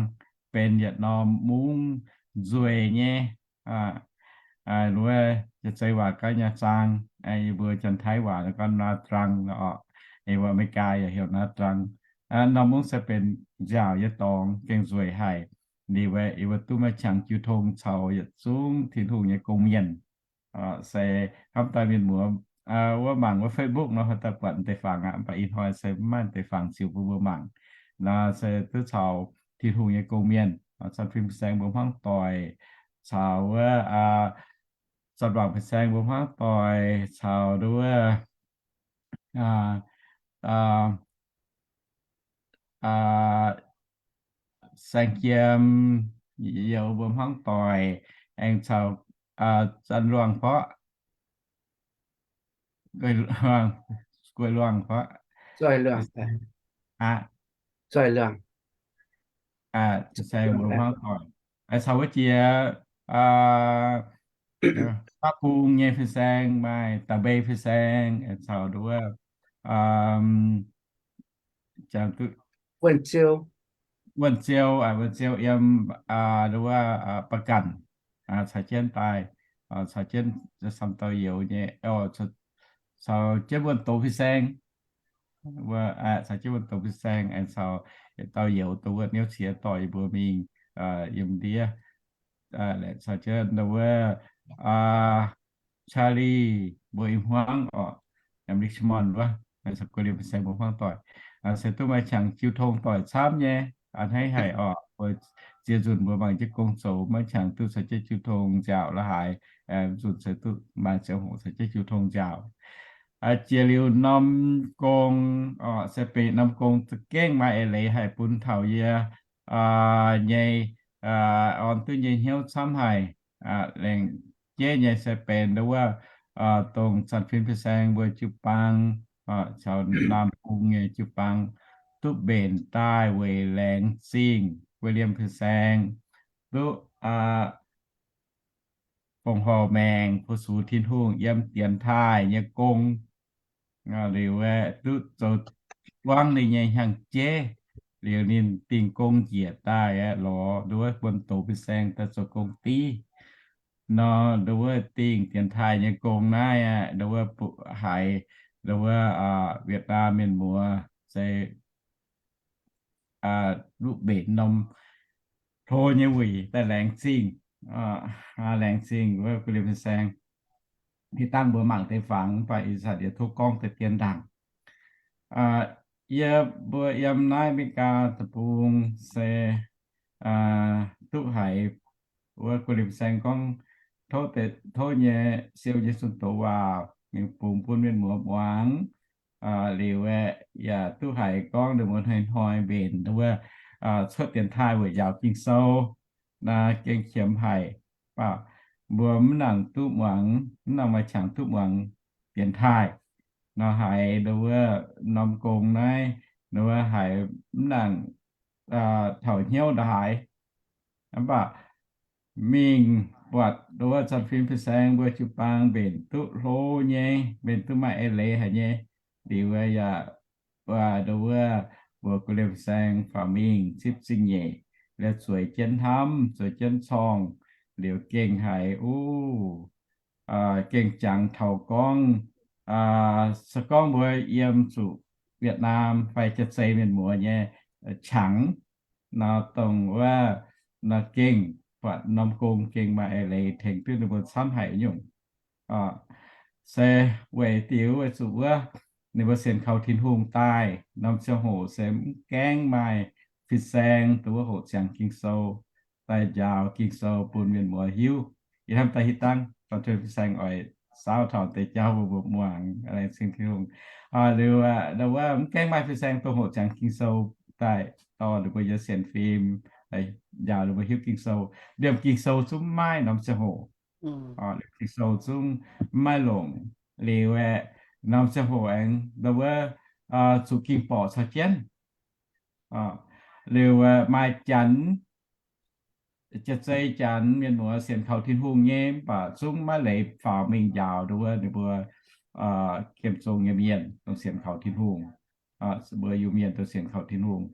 benx yietc norm mungv nzueic nyei, wuov, zeiz waac ganh Nha Trang, yie mbuo Janx-Taiv waac gorngv Nha Trang oc, yie mbuo America yaac heuc Nha Trang. Norm mungv se benx nziaauc nyei dorngx, gengh nzueic haic. Liuz aeqv, yie mbuo duqv maaih qangx jiu tong caux yietc zungv Tin-Hungh nyei gong-mienh. Se hnamv daaih mienh muoz wuov mangc wuov Facebook nor, haaix dauh buatc deix fangx aqv, mv baac ih hnoi se mv maaih deix fangx ziux bun mbuo mangc. Naaiv se duqv caux Tin-Hungh nyei gong-mienh, Zanc Fin Fin-Saeng mbuo hmuangv doic, caux wuov Zanc Wangc Fin-Saeng mbuo hmuangv doic, caux nduov wuov Saeng Jiem Youz mbuo hmuangv doic, aengx caux Zanc Luangh Porqv, Guei Luangh Porqv, Saeng mbuo hmuangv doic, caux wuov jiex Baav Bung nyei Fin-Saeng, maaih Da'Mbei Fin-Saeng, caux nduov Wuonh Ziou, Wuonh Ziou yiem nduov Baa Ganh, caux jienv daaih, caux jienv camv dauh youz nyei, caux jienv Wuonh Doz Fin-Saeng, caux jienv Wuonh Doz Fin-Saeng, aengx caux yietc dauh youz dongh wuov Niouv Ciex dorh yie mbuo mingh yiem ndiev, caux jienv nduov wuov Charlie mbuo i hmuangv oc, Richmond wuov, caux Guei Liemh Fin-Saeng mbuo hmuangv doic, se duqv maaih qangx jiu tong doic camv nyei. A'hneiv haic oc, mbuo ziex nzunc mbuo mangc jienv gong zoux maiv qangx duqv caux jienv jiu tong nziaauc la'haaix, nzunc se duqv maaih ziangh hoc caux jienv jiu tong nziaauc. Jiex liuz norm gong, se benx norm gong za'gengh maaih eix leiz haih bun taux yie nyei, orn duqv nyei hnyouv camv haic. Laengz jeiv nyei se benx nduov wuov, dongh Zanc Fin Fin-Saeng mbuo jiu-baang caux Naamh Bung nyei jiu-baang duqv mbenc daaih weic laengz zingh Guei Liemh Fin-Saeng duqv fongc horc maengc fu-sux Tin-Hungh yiem dienx taaih nyei gong. Liuz aeqv, duqv zoux buangv ninh nyei hnyangx-jeiv. Liuz ninh dingh gong njiec daaih aeqv, lorz nduov wuov Wuonh Doz Fin-Saeng daaih zoux gong div. Nor nduov wuov dingh dienx taaih nyei gong naaiv aeqv, nduov wuov haiz nduov wuov Wietc Naamh mienh muoz se duqv mbenc norm hlo nyei wuic daaih laengz zingh, laengz zingh wuov Guei Liemh Fin-Saeng. Hitv dangh mbuo mangc deix fangx, mv baac ih zanc yie tov gorngv deix dien ndaangc. Yie mbuo yiem naaiv America deic-bung se duqv haiz wuov Guei Liemh Fin-Saeng gorngv tov nyei siou nyei zunh doz waac mingh bungx bun mienh muoz muangx. Liuz aeqv, yaac duqv haiz gorngv ninh mbuo hnoi-hnoi mbenc wuov cuotv dienx taaih weic njaaux Ging-Sou, naaiv gengh qiemx haic. Mv baac mbuo mv nangc duqv muangx, mv nangc maaih qangx duqv muangx dienx taaih nor, haiz nduov wuov norm gong naaiv, nduov wuov haiz mv nangc taux hnyouv ndongc haaix. Mv baac mingh buatc nduov wuov Zanc Fin Fin-Saeng mbuo jiu-baang mbenc duqv hlo nyei, mbenc duqv maaih eix leiz haic nyei. Liuz yaac nduov wuov mbuox Guei Liemh Fin-Saeng faaux mingh zipv zingh nyeic, liuz zueiz jienv hnamv, zueiz jienv corngh, liuz gengh haiz uv gengh jangx taux gorngv, se gorngv mbuo yiem zuqc Wietc Naam fai Jaav-Zei mienh muoz nyei qangx nor, dongh wuov nor gengh buatc norm gong gengh maaih eix leiz tengx duqv ninh mbuo camv haic nyungc. Se weic diuc weic zuqc wuov ninh mbuo sienx kaux Tin-Hungh daaih, norm ziangh hoc se mv gaengh maaih fin-saeng dongh wuov hoqc ziangx Ging-Sou daaih njaaux Ging-Sou bun mienh muoz hiuv. Yie hnamv daaih hitv dangh dorn fin-saeng oix saauv taux deix jauv mbuo mbuo muangx, laengz zingh Tin-Hungh. Liuz wuov mv gaengh maaih fin-saeng dongh hoqc ziangx Ging-Sou daaih dorh ninh mbuo nyei sienx fim, njaaux ninh mbuo hiuv Ging-Sou. Liemh Ging-Sou zungv maiv maaih norm ziangh hoc. Liemh Ging-Sou zungv maiv maaih longc. Liuz aeqv, norm ziangh hoc aengx wuov zuqc ging-borqc caux jienv. Liuz maaih janx jaav-zei janx mienh muoz sienx kaux Tin-Hungh nyei, mv baac zungv maiv leiz faaux mingh njaaux ndau wuov ninh mbuo gemh zong nyei mienh dongh sienx kaux Tin-Hungh, mbuo Iu-Mienh dongh sienx kaux Tin-Hungh.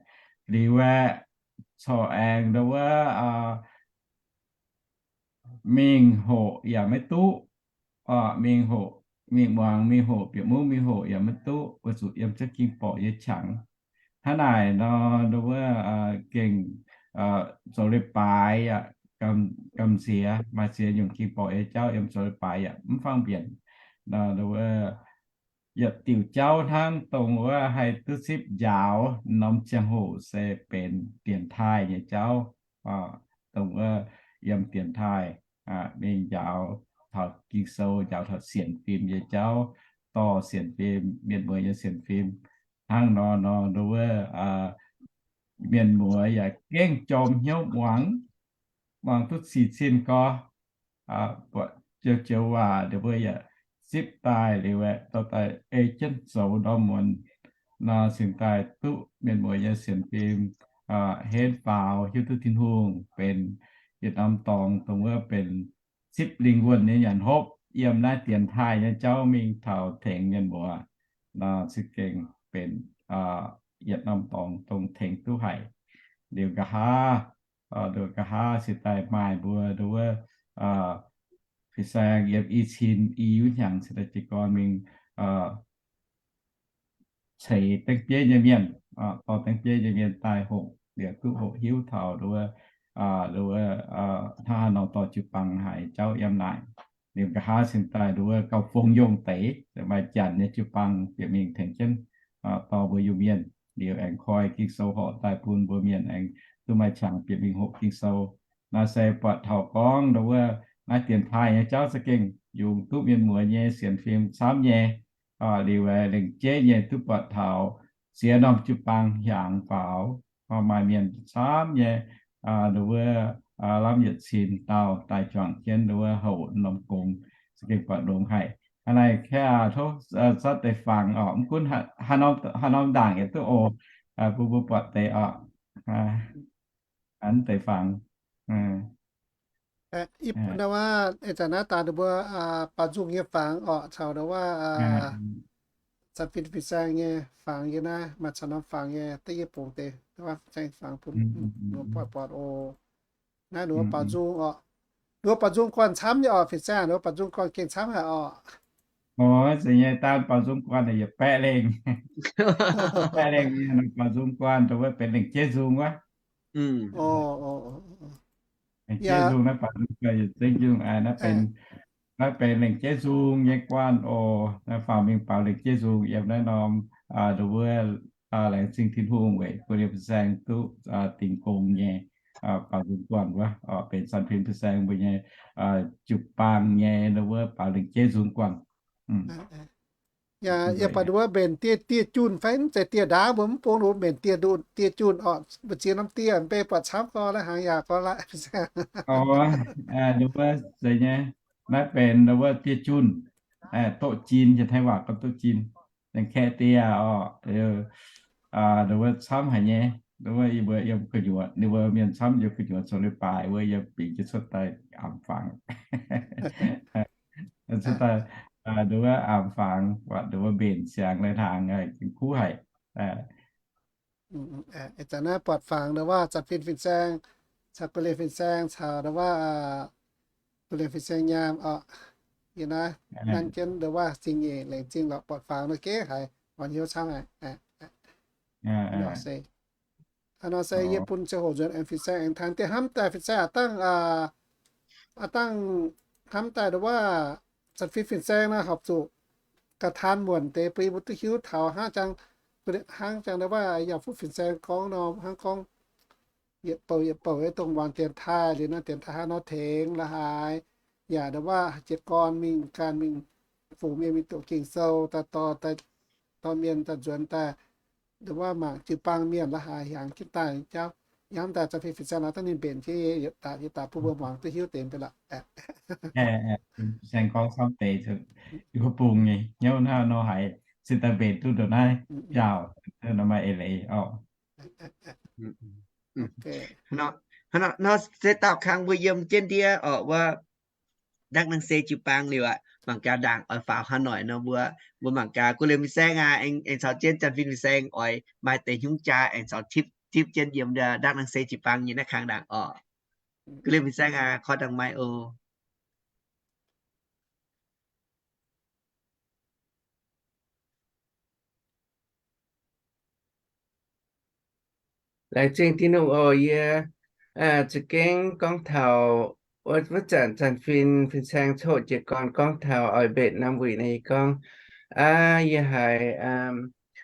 Liuz aeqv, corc aengx ndau wuov mingh hoqc yaac maiv duqv, mingh hoqc, mingh muangx mingh hoqc, bieqc mungv mingh hoqc yaac maiv duqv, weic zuqc yiem ziex ging borqc nyei qangx. Hnangv naaic nor, ndau wuov gengh zoux leiz-baaix yaac gamh nziex, maaih ziex nyungc ging borqc nyei jauv yiem zoux leiz-baaix yaac mv fangx mbienc. Ndau wuov yietc diuc jauv hnangv dongh wuov haih duqv zipv njaaux norm ziangh hoc se benx dienx taaih nyei jauv, dongh wuov yiem dienx taaih mingh njaaux taux Ging-Sou, njaaux taux sienx fim nyei jauv, dorh sienx fim, mienh muoz nyei sienx fim. Hnangv nor nor ndau wuov mienh muoz yaac gengh jorm hnyouv muangx, muangx duqv cih cin gorx, buatc joux joux waac ninh mbuo yaac zipv daaih liuz aeqv, dorh daaih ei jienv zoux ndorm muonz nor, cingx daaih duqv mienh muoz nyei sienx fim henv faaux, hiuv duqv Tin-Hungh benx yietc norm dorngx dongh wuov benx zipv lingh wuonh nyei nyanc hopv yiem naaiv dienx taaih nyei jauv mingh taux tengx mienh muoz nor, za'gengh benx yietc norm dorngx dongh tengx duqv haic. Liuz nqa'haav, liuz nqa'haav cingx daaih maaih mbuo ndau wuov fin-saeng yiem i cin i wuov hnyangx cingx daaih jiez gorn mingh ceix dengv bieiv nyei mienh, dorh dengv bieiv nyei mienh daaih hoqc, liuz duqv hoqc hiuv taux ndau wuov, ndau wuov hnangv haaix nor dorh jiu-baang haiz jauv yiem naaic. Liuz nqa'haav cingx daaih ndau wuov gauh fongx yongh deix, maaih janx nyei jiu-baang bieqc mingh tengx jienv dorh mbuo Iu-Mienh. Liuz aengx koi Ging-Sou horqc daaih bun mbuo mienh aengx duqv maaih qangx bieqc mingh hoqc Ging-Sou. Naaiv se buatc taux gorngv ndau wuov naaiv dienx taaih nyei jauv za'gengh yungz duqv mienh muoz nyei sienx fim camv nyei. Liuz lengc jeiv nyei duqv buatc taux ziex norm jiu-baang hiaangx faaux, maaih mienh camv nyei ndau wuov lamh yietc cin dauh daaih juangc jienv ndau wuov houc norm gong, za'gengh buatc longx haic. Hnangv naaic kaav tov zatv deix fangx oc, mv gunv haaix norm ndaangc yietc duqv oc, bun mbuo buatc deix oc. Hnangv deix fangx. Ndau wuov ih zanc naaiv daaih ninh mbuo baaux nzung nyei fangx oc, caux ndau wuov zanc fin fin-saeng nyei fangx yie naaiv maaih caux norm fangx nyei, da'yietv bungx deix ndau wuov fin-saeng fangx bun ninh buatc buatc oc. Naaiv ninh mbuo baaux nzung oc. Ninh mbuo baaux nzung guanh camv nyei oc, fin-saeng, ninh mbuo baaux nzung guanh gengh camv haic oc. Oc, zeiz nyei, daan baaux nzung guanh yietc baeqv lengh. Baeqv lengh nyei baaux nzung guanh, dongh wuov benx lengc jeiv nzung wuov. Lengc jeiv nzung naaiv baaux nzung guanh yietc zengv nzung, naaiv benx, naaiv benx lengc jeiv nzung nyei guanh oc. Naaiv faaux mingh baaux lengc jeiv nzung yiem naaiv norm, dongh wuov laengz zingh Tin-Hungh weic bun ninh fin-saeng duqv dingx gong nyei baaux nzung guanh wuov, benx zanc fin fin-saeng mbuo nyei jiu-baang nyei dongh wuov baaux lengc jeiv nzung guanh. Yaac, yaac buatc wuov mbenc dieh, dieh junh fai mv zeiz dieh ndaauv, mbuo mv bung wuov mbenc dieh, dieh junh oc. Mbu'ziex norm dieh mv bei buatc camv gorx la'hnaangx yaac gorx la'hnaangx. Wuov, wuov zeiz nyei, naaiv benx wuov dieh junh, doqv jin, yiem Taiv waac gorngv doqv jin, lengh kaeqv dieh oc. Wuov camv haic nyei, wuov yie mbuo yiem gu'nyuoz, ninh mbuo mienh camv yiem gu'nyuoz zoux leiz-baaix wuov, yiem bingx jienv cuotv daaih amx fangx. Cuotv daaih, wuov amx fangx, wuov mbenc siangx lai-hnaangx, kuv haic. Ih zanc naaiv buatc fangx ndau wuov zanc fin fin-saeng, caux gu'lienh fin-saeng, caux ndau wuov gu'lienh fin-saeng nyaam oc. Yie naaiv nanv jienv ndau wuov zingh nyeic lengc zingh lorqc, buatc fangx nor geh haiz orn hnyouv camv haic. Nor se, nor se yie bun ziangh hoc nzuonx aengx fin-saeng aengx taan dieh hnamv daaih fin-saeng aav dangh, aav dangh hnamv daaih ndau wuov zanc fin fin-saeng nor horpc zuqc ga'taan muonc deix bun yie mbuo duqv hiuv taux hnangv jangx, hnangv jangx ndau wuov yaac fuqv fin-saeng gorngv nor hnangv gorngv yietc bouc yietc bouc dongh muangx dienx taaih liuz nor, dienx taaih hnangv nor tengx la'haaix, yaac ndau wuov jiez gorn mingh ganh mingh fungx mienh mingh doqc Ging-Sou, daaih dorh, dorh mienh daaih nzuonx daaih ndau wuov mangc jiu-baang mienh la'haaix hiaangx jienv daaih jauv. Yie hnamv daaih zanc fin fin-saeng nor dangh ninh mbenc jienv, yie daaih, yie daaih bun mbuo muangx duqv hiuv deix mv bei lorqc. Saeng gorngv camv deix, yie mbuo bungx nyei hnyouv hnangv nor haiz cingx daaih mbenc duqv ndongc naaiv biauv, nor maaih eix leiz oc. Nor, Nor se daauh kang mbuo yiem jienv ndiev orqc, wuov Ndaangc Naang Se jiu-baang liuz aqv, mangc gaax ndaangc oix faaux haaix noic nor mbuo, mbuo mangc gaax. Guv liemh fin-saeng aac, aengx caux jienv Janx-Fin fin-saeng oix maaih deix hnyouv jaa aengx caux tipv, tipv jienv yiem Ndaangc Naang Se jiu-baang nyei naaiv kang ndaangc orqc. Guv liemh fin-saeng aac, koi ndaangc maiv oc. Laengz zingh Tin-Hungh oc. Yie za'gengh gorngv taux wuov zanc Janx-Fin fin-saeng coqv jiez gorn gorngv taux oix mbenc norm wuic naaiv, yie gorngv, aa, yie haiz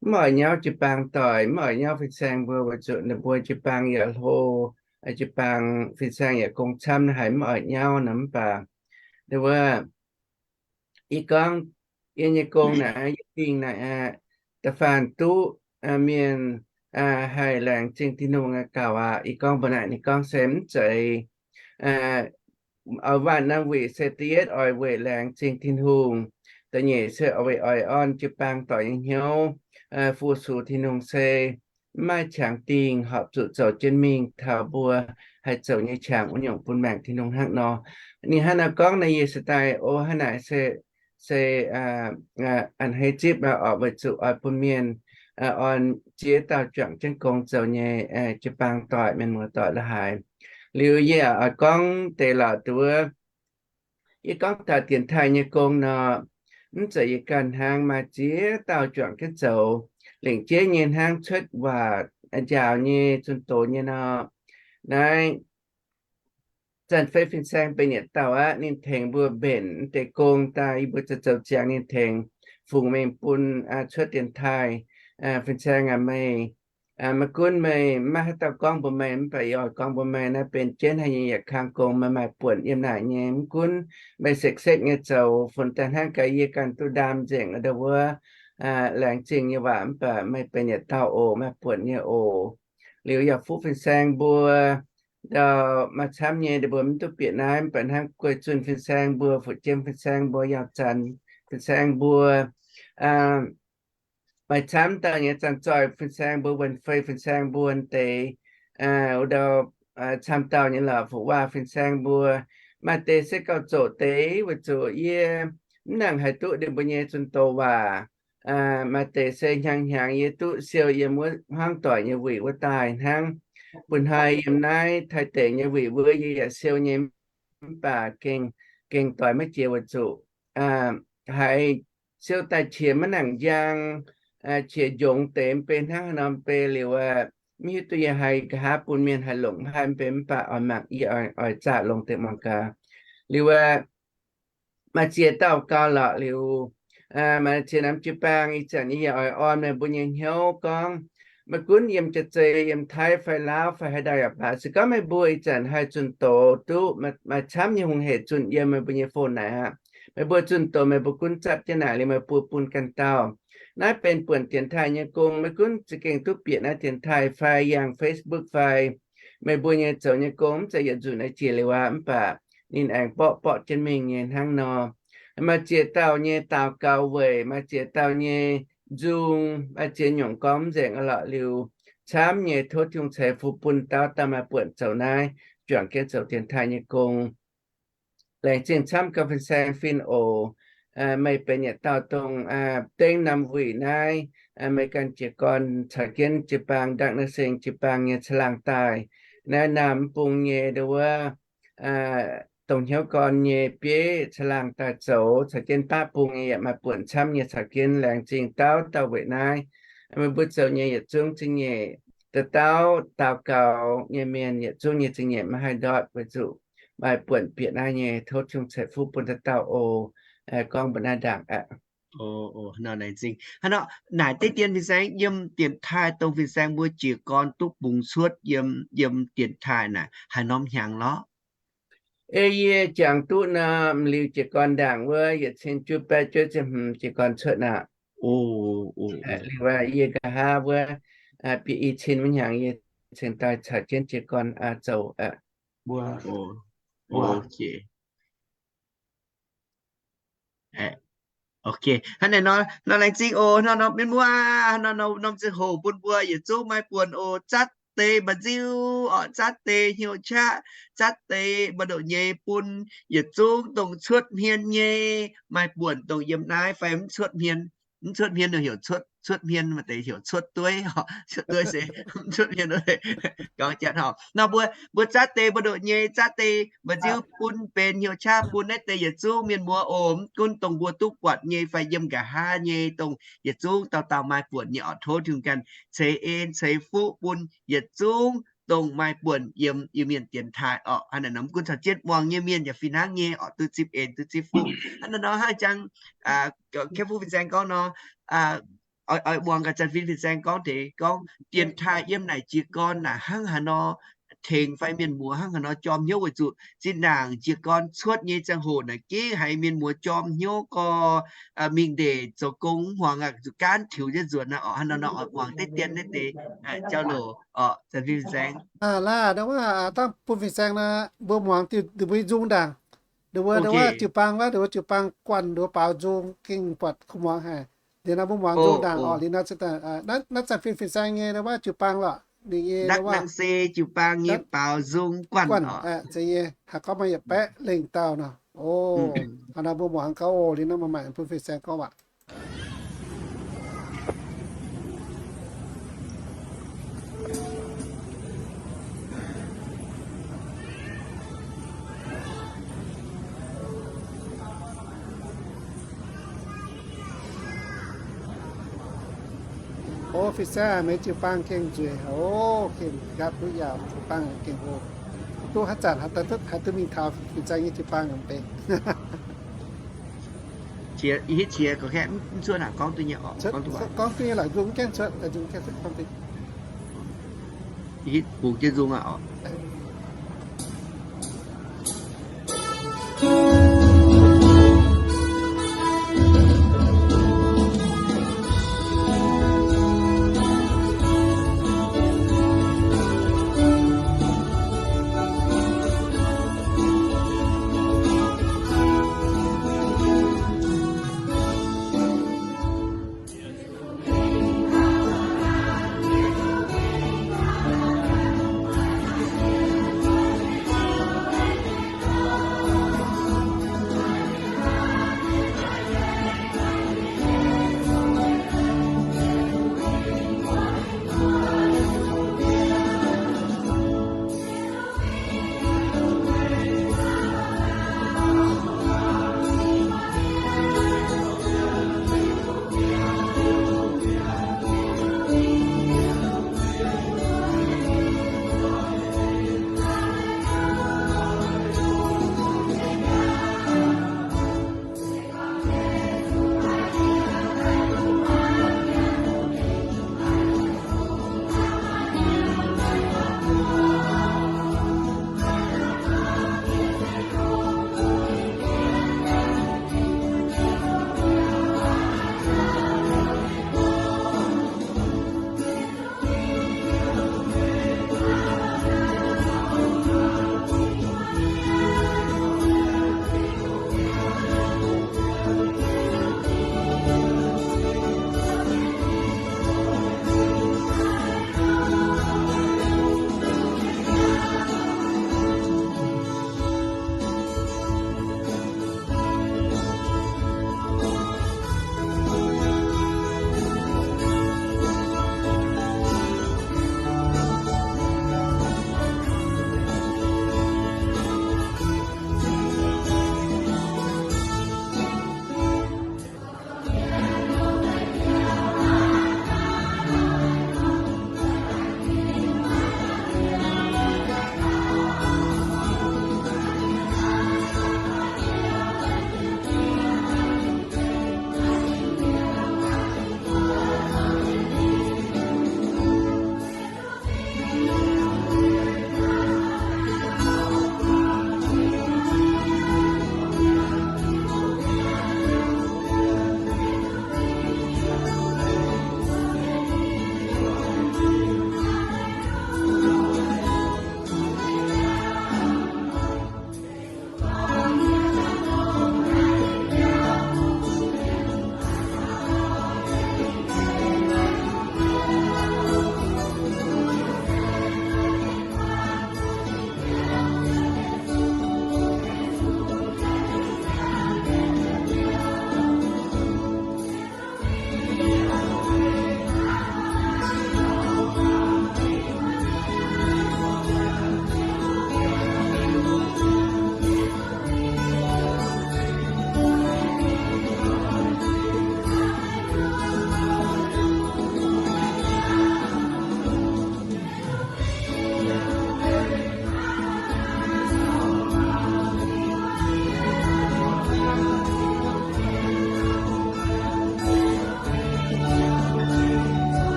mv oix nyauv jiu-baang doic, mv oix nyauv fin-saeng mbuo, weic zuqc ninh mbuo jiu-baang yaac hlo, jiu-baang fin-saeng yaac gong camv, haiz mv oix nyauv nor. Mv baac wuov, yie gorngv, yie nyei gong naaic, yie dingh naaic aqv, da'faanh duqv mienh haih laengz zingh Tin-Hungh gauh aqv. Yie gorngv mbuo naaic, ninh gorngv se mv zeiz, oix waanc norm wuic se da'yietv oix weic laengz zingh Tin-Hungh, da'nyeic se oix weic oix orn jiu-baang doic nyei hnyouv, fu-sux Tin-Hungh se mv maaih qangx dingh horpc zuqc zoux jienv mingh taux mbuo haih zoux nyei qangx wuov nyungc bun maengc Tin-Hungh hnangv nor. Ninh hnangv naaiv gorngv naaic, yie se daaih o, hnangv naaic se, se a'hneiv zipv orqc, weic zuqc oix bun mienh orn ziex dauh juangc jienv gong zoux nyei jiu-baang doic, mienh muoz-doic la'haaix. Liuz yie oix gorngv deix lorqc duqv, yie gorngv taux dienx taaih nyei gong nor, mv zeiz yie ganh hnangv, maaih ziex dauh juangc jienv zoux. Lengc jeiv nyei hnangv cuotv waac njaaux nyei zunh doz nyei nor, naaiv Zanc-Fei fin-saeng benx yietc dauh aqv. Ninh tengx mbuo mbenc deix gong daaih, yie mbuo zoux zoux ziangx ninh tengx fungx mengh bun cuotv dienx taaih. Fin-saeng aac, meih, maiv gunv meih maiv haaix dauh gorngv mbuox meih, mv baac yie oix gorngv mbuox meih, naaiv benx jienv haic nyei yietc kang gong, meih maaih buonc yiem naaic nyei. Mv gunv meih sekv-sekv nyei zoux, funx daaih hnangv gaax yie ganh duqv ndaam nzengc ndo wuov laengz zingh nyei waac, mv baac meih benx yietc dauh oc, maaih buonc nyei oc. Liuz yaac fuqv fin-saeng mbuo ndau maaih camv nyei, mbuo mv duqv bieqc naaiv, mv baac hnangv guei zunh fin-saeng mbuo, fu'juang fin-saeng mbuo, Yaauh Zanc fin-saeng mbuo, maaih camv dauh nyei, Zanc Zoih fin-saeng mbuo, Wuonh Fei fin-saeng mbuo deix, wuov ndau camv dauh nyei lorqc, Fuqv Waac fin-saeng mbuo. Maaih deix se gauh zoqc deix weic zuqc yie mv nangc haih duqv ninh mbuo nyei zunh doz waac. Maaih deix se hnyangx hnyangx yie duqv siou yiem wuov hmuangv doic nyei wuic wuov daaih hnangv. Mbuo hnoi yiem naaiv Taiv deic nyei wuic wuov yie yaac siou nyei, mv baac gengh, gengh doix maiv jiex weic zuqc haiz siou daaih qiex maiv nangc njang, qiex njongx deix mv bei hnangv haaix nor mv bei liuz, mv hiuv duqv yie haiz nqa'haav bun mienh haih longc mv haih mv bei, mv baac oix mangc yie oix zaah longx deix muangx gaax. Liuz maaih ziex dauh gau lorqc liuz, maaih ziex norm jiu-baang ih zanc yie yaac oix orn meih mbuo nyei hnyouv gorngv, maiv gunv yiem jaav-zei, yiem Taiv fai Laauv fai haaix dauh yaac baac, se gorngv meih mbuo ih zanc haih zunh doz duqv maaih camv nyei hungh hec zunh yiem meih mbuo nyei phone naaic aqv, meih mbuo zunh doz meih mbuo gunv zapv jienv naaic liuz meih mbuo bun ganh dauh. Naaiv benx buonc dienx taaih nyei gong, maiv gunv za'gengh duqv bieqc naaiv dienx taaih fai yangh Facebook fai meih mbuo nyei zoux nyei gong, mv zeiz yietc nzunc naaiv jiex liuz aqv, mv baac ninh aengx borqv borqv jienv mingh nyei hnangv nor. Maaih ziex dauh nyei daux gaux weic, maaih ziex dauh nyei nzung, maaih ziex nyungc gorngv mv nzengc aqv lorqc liuz, camv nyei tov Tin-Hungh ceix fuqv bun dauh dauh maaih buonc zoux naaiv, juangc jienv zoux dienx taaih nyei gong. Laengz zingh camv gau fin-saeng fin oc. Meih benx yietc dauh dongh dengv norm wuic naaiv, meih ganh jiez gorn caux jienv jiu-baang Ndaangc Naang Se jiu-baang nyei caangh laangh daaih. Naaiv naamh bung nyei ndo wuov, dongh hnyouv gorn nyei bieiv caangh laangh daaih zoux, caux jienv baav bung nyei yaac maaih buonc camv nyei caux jienv. Laengz zingh dauh dauh weic naaiv. Meih mbuo zoux nyei yietc zungv zingh nyeic, dauh dauh daux gaux nyei mienh yietc zungv nyei zingh nyeic maiv haih ndortv weic zuqc maaih buonc bieqc naaiv nyei. Tov Tin-Hungh ceix fuqv bun dauh dauh oc. Gorngv mbuo naaiv ndaangc aqv. Hnangv nor, naaic deix dien fin-saeng yiem dienx taaih dongh fin-saeng mbuo jiez gorn duqv bungx cuotv yiem, yiem dienx taaih naaic haaix norm hnyangx lorqc? Ei yie jangx duqv nor, m'liuz jiez gorn ndaangc wuov yietc cin juov baeqv juov ziepc hmz jiez gorn cuotv aqv. Liuz yie nqa'haav wuov bieqc i cin wuov hnyangx yie cingx daaih caux jienv jiez gorn zoux aqv. Ok, hnangv naaic nor, nor laengz zingh oc. Nor, nor mienh muoz, nor, nor norm ziangh hoc bun mbuo yietc zungv maaih buonc oc. Zatv deix mba'nziu orqc, zatv deix hnyouv qaqv, zatv deix mba'ndoqc nyei bun yietc zungv dongh cuotv hmien nyei maaih buonc dongh yiem naaiv fai mv cuotv hmien. Mv cuotv hmien heuc cuotv, cuotv hmien maaih deix heuc cuotv dueiv, cuotv dueiv se mv cuotv hmien. Gorngv jatv hauh nor mbuo, mbuo zatv deix mba'ndoqc nyei, zatv deix mba'nziu bun benx hnyouv qaqv bun naaiv deix yietc zungv mienh muoz oc. Mv gunv dongh mbuo duqv buatc nyei fai yiem nqa'haav nyei, dongh yietc zungv dauh dauh maaih buonc nyei orqc, tov Tin-Hungh ganh ceix en ceix fuqv bun yietc zungv dongh maaih buonc yiem Iu-Mienh dienx taaih orqc. Hnangv naaic nor mv gunv caux jienv muangx nyei mienh yaac fih hnangv nyei orqc, duqv zipv en duqv zipv fuqv. Hnangv naaic nor hnangv jangx kepv fuqv fin-saeng gorngv nor, oix, oix muangx gaax Zanc Fin fin-saeng gorngv deix gorngv dienx taaih yiem naaic jiez gorn naaic hnangv haaix nor tengx fai mienh muoz hnangv haaix nor jorm hnyouv weic zuqc zinh ndaangc jiez gorn cuotv nyei ziangh hoc naaic gengh haiz mienh muoz jorm hnyouv gorx, mingh ndeic zoux gong mv hmuangx aqv, zuqc gaanv tiux jienv nzuonx aqv orqc. Hnangv naaiv nor oix muangx deix dien naaiv deix jauv-louc orqc, Zanc Fin fin-saeng. Laah, ndongc wuov dangh bun fin-saeng naaic mbuo muangx diuh mbuo nzung ndaangc. Ndongc wuov, ndongc wuov jiu-baang wuov, ndongc wuov jiu-baang guanh ndongc wuov baaux nzung gengh buatc kuv muangx haic. Liuz nor mbuo muangx nzung ndaangc orqc. Liuz nor naaiv Zanc Fin fin-saeng nyei ndongc wuov jiu-baang lorqc, ninh nyei ndongc wuov se jiu-baang nyei baaux nzung guanh, guanh, zeiz nyei. Haaix gorngv maaih yietc baeqv lengh dauh nor. O, hnangv naaic mbuo muangx gauh oc. Liuz nor maaih bun fin-saeng gorngv waac. O, fin-saeng, meih jiu-baang gengh nzueic. O, gengh nqaapv duqv yaauc, jiu-baang gengh o. Duqv haaix zanc haaix duqv mingh taux fin-saeng nyei jiu-baang yaac mv bei. Qiex, yie hitv qiex gorngv kaeqv mv cuotv aqv, gorngv duqv nyei orqc, gorngv duqv nyei lorqc, nzung mv gaengh cuotv, nzung gaengh cuotv gorngv duqv. Yie hitv bungx jienv nzung aqv orqc.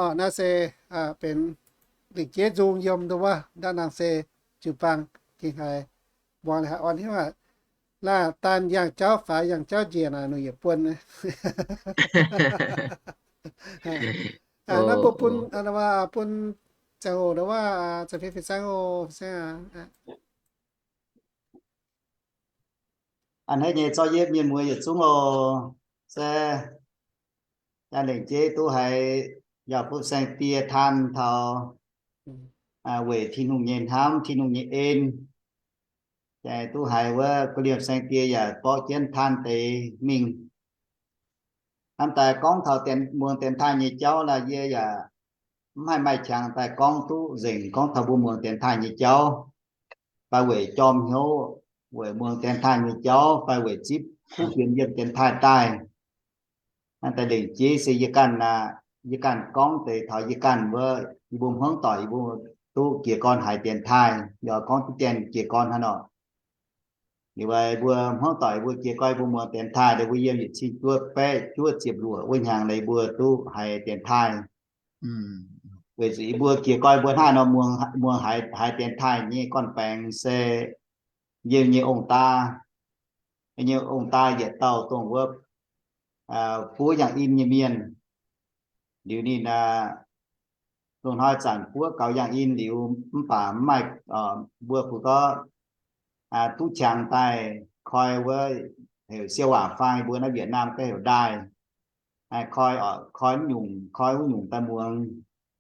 Orqc, naaiv se benx lingc jeiv nzung yiem ndau wuov, ndau nangc se jiu-baang gengh haiz mbuangz haiz orn hnyouv aqv. Laanh daan yangh jauv faix yangh jauv njiec naaic, ninh yietc buonc. Naaiv mbuo bun, bun ziangh hoc ndau wuov, zaangc fei fih zaangv oc, fih zaangv aqv. A'hneiv nyei zorqv yietv mienh muoz yietc zungv oc. Se lengc jeiv duqv haiz yaac bun saeng-die taan taux weic Tin-Hungh nyei hnamv, Tin-Hungh nyei en. Duqv haiz wuov guv liemh saeng-die yaac borqv jienv taan deix mingh. Hnamv daaih gorngv taux muangx dienx taaih nyei jauv naaic, yie yaac mv haih maaih qangx daaih gorngv duqv nzengc gorngv taux mbuo muangx dienx taaih nyei jauv, fai weic jorm hnyouv, weic muangx dienx taaih nyei jauv, fai weic zipv kuv fienx yiem dienx taaih daaih. Hnangv daaih lengc jeiv se yie ganh, yie ganh gorngv deix taux yie ganh wuov, yie mbuo hmuangv doic yie mbuo duqv jiez gorn haiz dienx taaih, yaac gorngv duqv dien jiez gorn hnangv nor. Liuz mbuo hmuangv doic mbuo jiez gorn mbuo muangx dienx taaih, liuz mbuo yiem yietc cin juov baeqv juov ziepc luoqc wuov hnyangx leiz mbuo duqv haiz dienx taaih. Weic zuqc yie mbuo jiez gorn mbuo hnangv nor muangx haiz, haiz dienx taaih nyei gorn-baengx se yiem nyei ong-daa, nyei ong-daa yietc dauh dongh wuov buov yangh in nyei mienh. Liuz ninh dongh hnoi zanc buov gaux yangh in liuz mv baac mv maaih, mbuo fu'gorv duqv qangx daaih koi wuov heuc siou waac faang, mbuo naaiv Việt Nam gorngv heuc ndaaih, koi, koi wuov nyungc, koi wuov nyungc daaih muangx.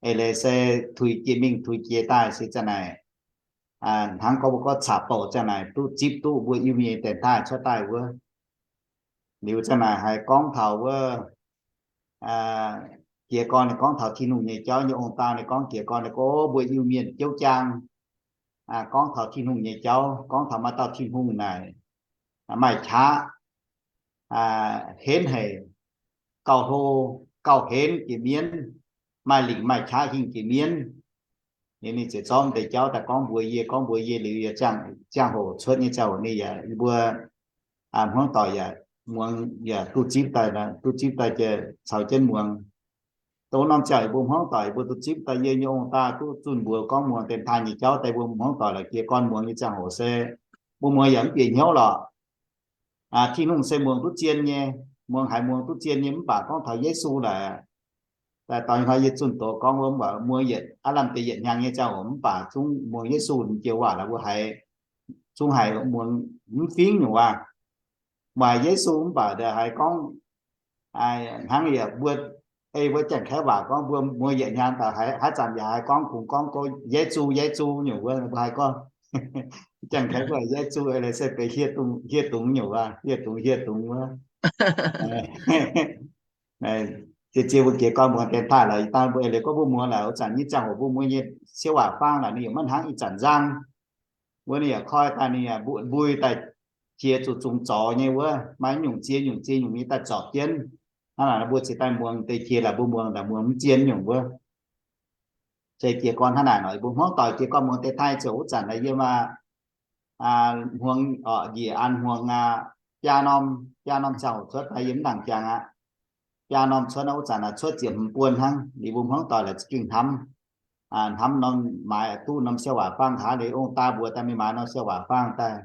Eix leiz se tuix jiex mingh tuix jiex daaih se za'naaic hnangv gorngv mbuo gorngv caqv-bouc za'naaic duqv zipv duqv mbuo Iu-Mienh dienx taaih cuotv daaih wuov. Liuz za'naaic haiz gorngv taux wuov jiez gorn ninh gorngv taux Tin-Hungh nyei jauv nyei ong-daa ninh gorngv jiez gorn ninh gorngv mbuo Iu-Mienh jouv jaang gorngv taux Tin-Hungh nyei jauv, gorngv taux maaih dauh Tin-Hungh naaic maaih qaqv henv haic, gauh hlo, gauh henv jiex mienv, maaih lingc maaih qaqv hingh jiex mienv. Ninh ziouc zorqv deix jauv daaih gorngv mbuox yie, gorngv mbuox yie liuz yie ziangh hoc cuotv nyei ziangh hoc ninh yaac, yie mbuo hmuangv doic yaac muangx yaac duqv zipv daaih, duqv zipv daaih caux jienv muangx. Dongh norm ziangh hoc mbuo hmuangv doic mbuo duqv zipv daaih yie nyei ong-daa duqv zunh mbuox gorngv muangx dienx taaih nyei jauv daaih mbuo hmuangv doic la'jiez gorn muangx nyei ziangh hoc se mbuo muangx yaac mv bieqc hnyouv lorqc. Tin-Hungh se muangx duqv zien nyei, muangx haiz muangx duqv zien nyei mv baac gorngv taux Yesu laaix, daaih dorh hnoi yie zunh doz gorngv wuov mv baac muangx yietc aav lamh deix yietc hnyangx nyei ziangh hoc mv baac zungv muangx Yesu joux waac laaix mbuo haiz zungv haiz muangx mv fingx nyungc waac. Maaih Yesu mv baac haiz gorngv hnangv yaac mbuo ei wuov Janx-Kaeqv waac gorngv mbuo muangx yietc hnyangx daaih haaix zanc yaac haiz gorngv kungx gorngv Yesu, Yesu nyungc wuov mbuo haiz gorngv Janx-Kaeqv gorngv Yesu eix leiz se benx hieh dungz, hieh dungz nyungc waac, hieh dungz, hieh dungz wuov. Zien-zien mbuo jiez gorn muangx dienx taaih laaix, dangh mbuo eix leiz gorngv mbuo muangx laaix wuov zanc nyei ziangh hoc mbuo muangx nyei siou waac faang laaix ninh yaac maiv hnangv ih zanc nzangv. Wuov ninh yaac koi daaih ninh yaac mbui daaih jiex zuqc zungx zorc nyei wuov, maaih nyungc ziex nyungc ziex nyungc nyei daaih zorpc jienv. Hnangv naaic mbuo cingx daaih muangx deix jiex laaix mbuo muangx daaih muangx mv zien nyungc wuov. Se jiez gorn hnangv naaic nor, mbuo hmuangv doic jiez gorn muangx dienx taaih ziouc wuov zanc naaiv yiem aqv, hmuangx njiec an hmuangx biaa norm, biaa norm ziangh hoc cuotv daaih yiem mv nangc jangx aqv. Biaa norm cuotv wuov zanc naaiv cuotv ziepc hmz buonc hnangv, liuz mbuo hmuangv doic laaix za'gengh hnamv, hnamv norm maaiz duqv norm siou waac faang nqa'haav liuz ong-daa mbuox daaih mingh maaiz norm siou waac faang daaih,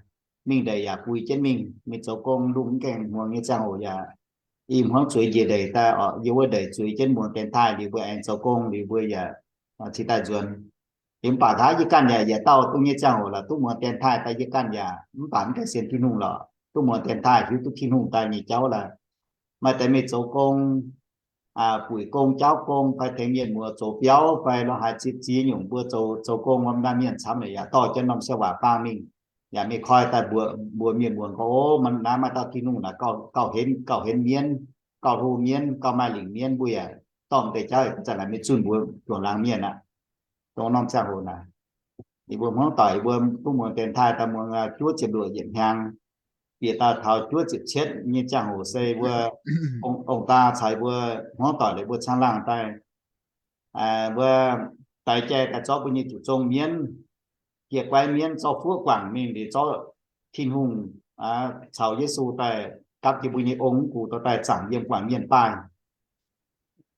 mingh ndeic yaac bui jienv mingh, mingh zoux gong lungh mv gaengh hmuangx nyei ziangh hoc yaac i hmuangv zueiz njiec ndeic daaih oc, yiem wuov ndeic zueiz jienv muangx dienx taaih liuz mbuo aengx zoux gong liuz mbuo yaac cingx daaih nzuonx. Liuz mv baac nqa'haav yie ganh yaac yietc dauh dongh nyei ziangh hoc laaix duqv muangx dienx taaih daaih yie ganh yaac mv baac mv gaengh sienx Tin-Hungh lorqc, duqv muangx dienx taaih hiuv duqv Tin-Hungh daaih nyei jauv laaix, maaih deix mingh zoux gong, buic gong, jaauv gong, fai tengx mienh muoz zoux biauv fai lorz haaix ziex ziex nyungc mbuo zoux, zoux gong wuov, naaiv mienh camv yaac dorh jienv norm siou waac faang mingh, yaac mingh koi daaih mbuox, mbuox mienh muoz gorngv, ov, naaiv maaih dauh Tin-Hungh naaic gauh henv, gauh henv mienv, gauh hlo mienv, gauh maaih lingc mienv, mbuo yaac dorh deix jauv zanc naaic mingh zunh mbuox juangc laangz mienh aqv. Dongh norm ziangh hoc naaic, yie mbuo hmuangv doic yie mbuo duqv muangx dienx taaih daaih muangx juov ziepc luoqc yietc hnyangx, bieqc daaih taux juov ziepc cietv nyei ziangh hoc se mbuo ong-daa caux mbuo hmuangv doic liuz mbuo caangh laangh daaih, mbuo daix jai daaih zorqv mbuo nyei zuqc zong mienv, gieh guaiv mienv, zorqv fuoqv guangc mingh liuz zorqv Tin-Hungh caux Yesu daaih gapv jienv mbuo nyei ong mv gux dorh daaih zaangc yiem guangc mienh baaih.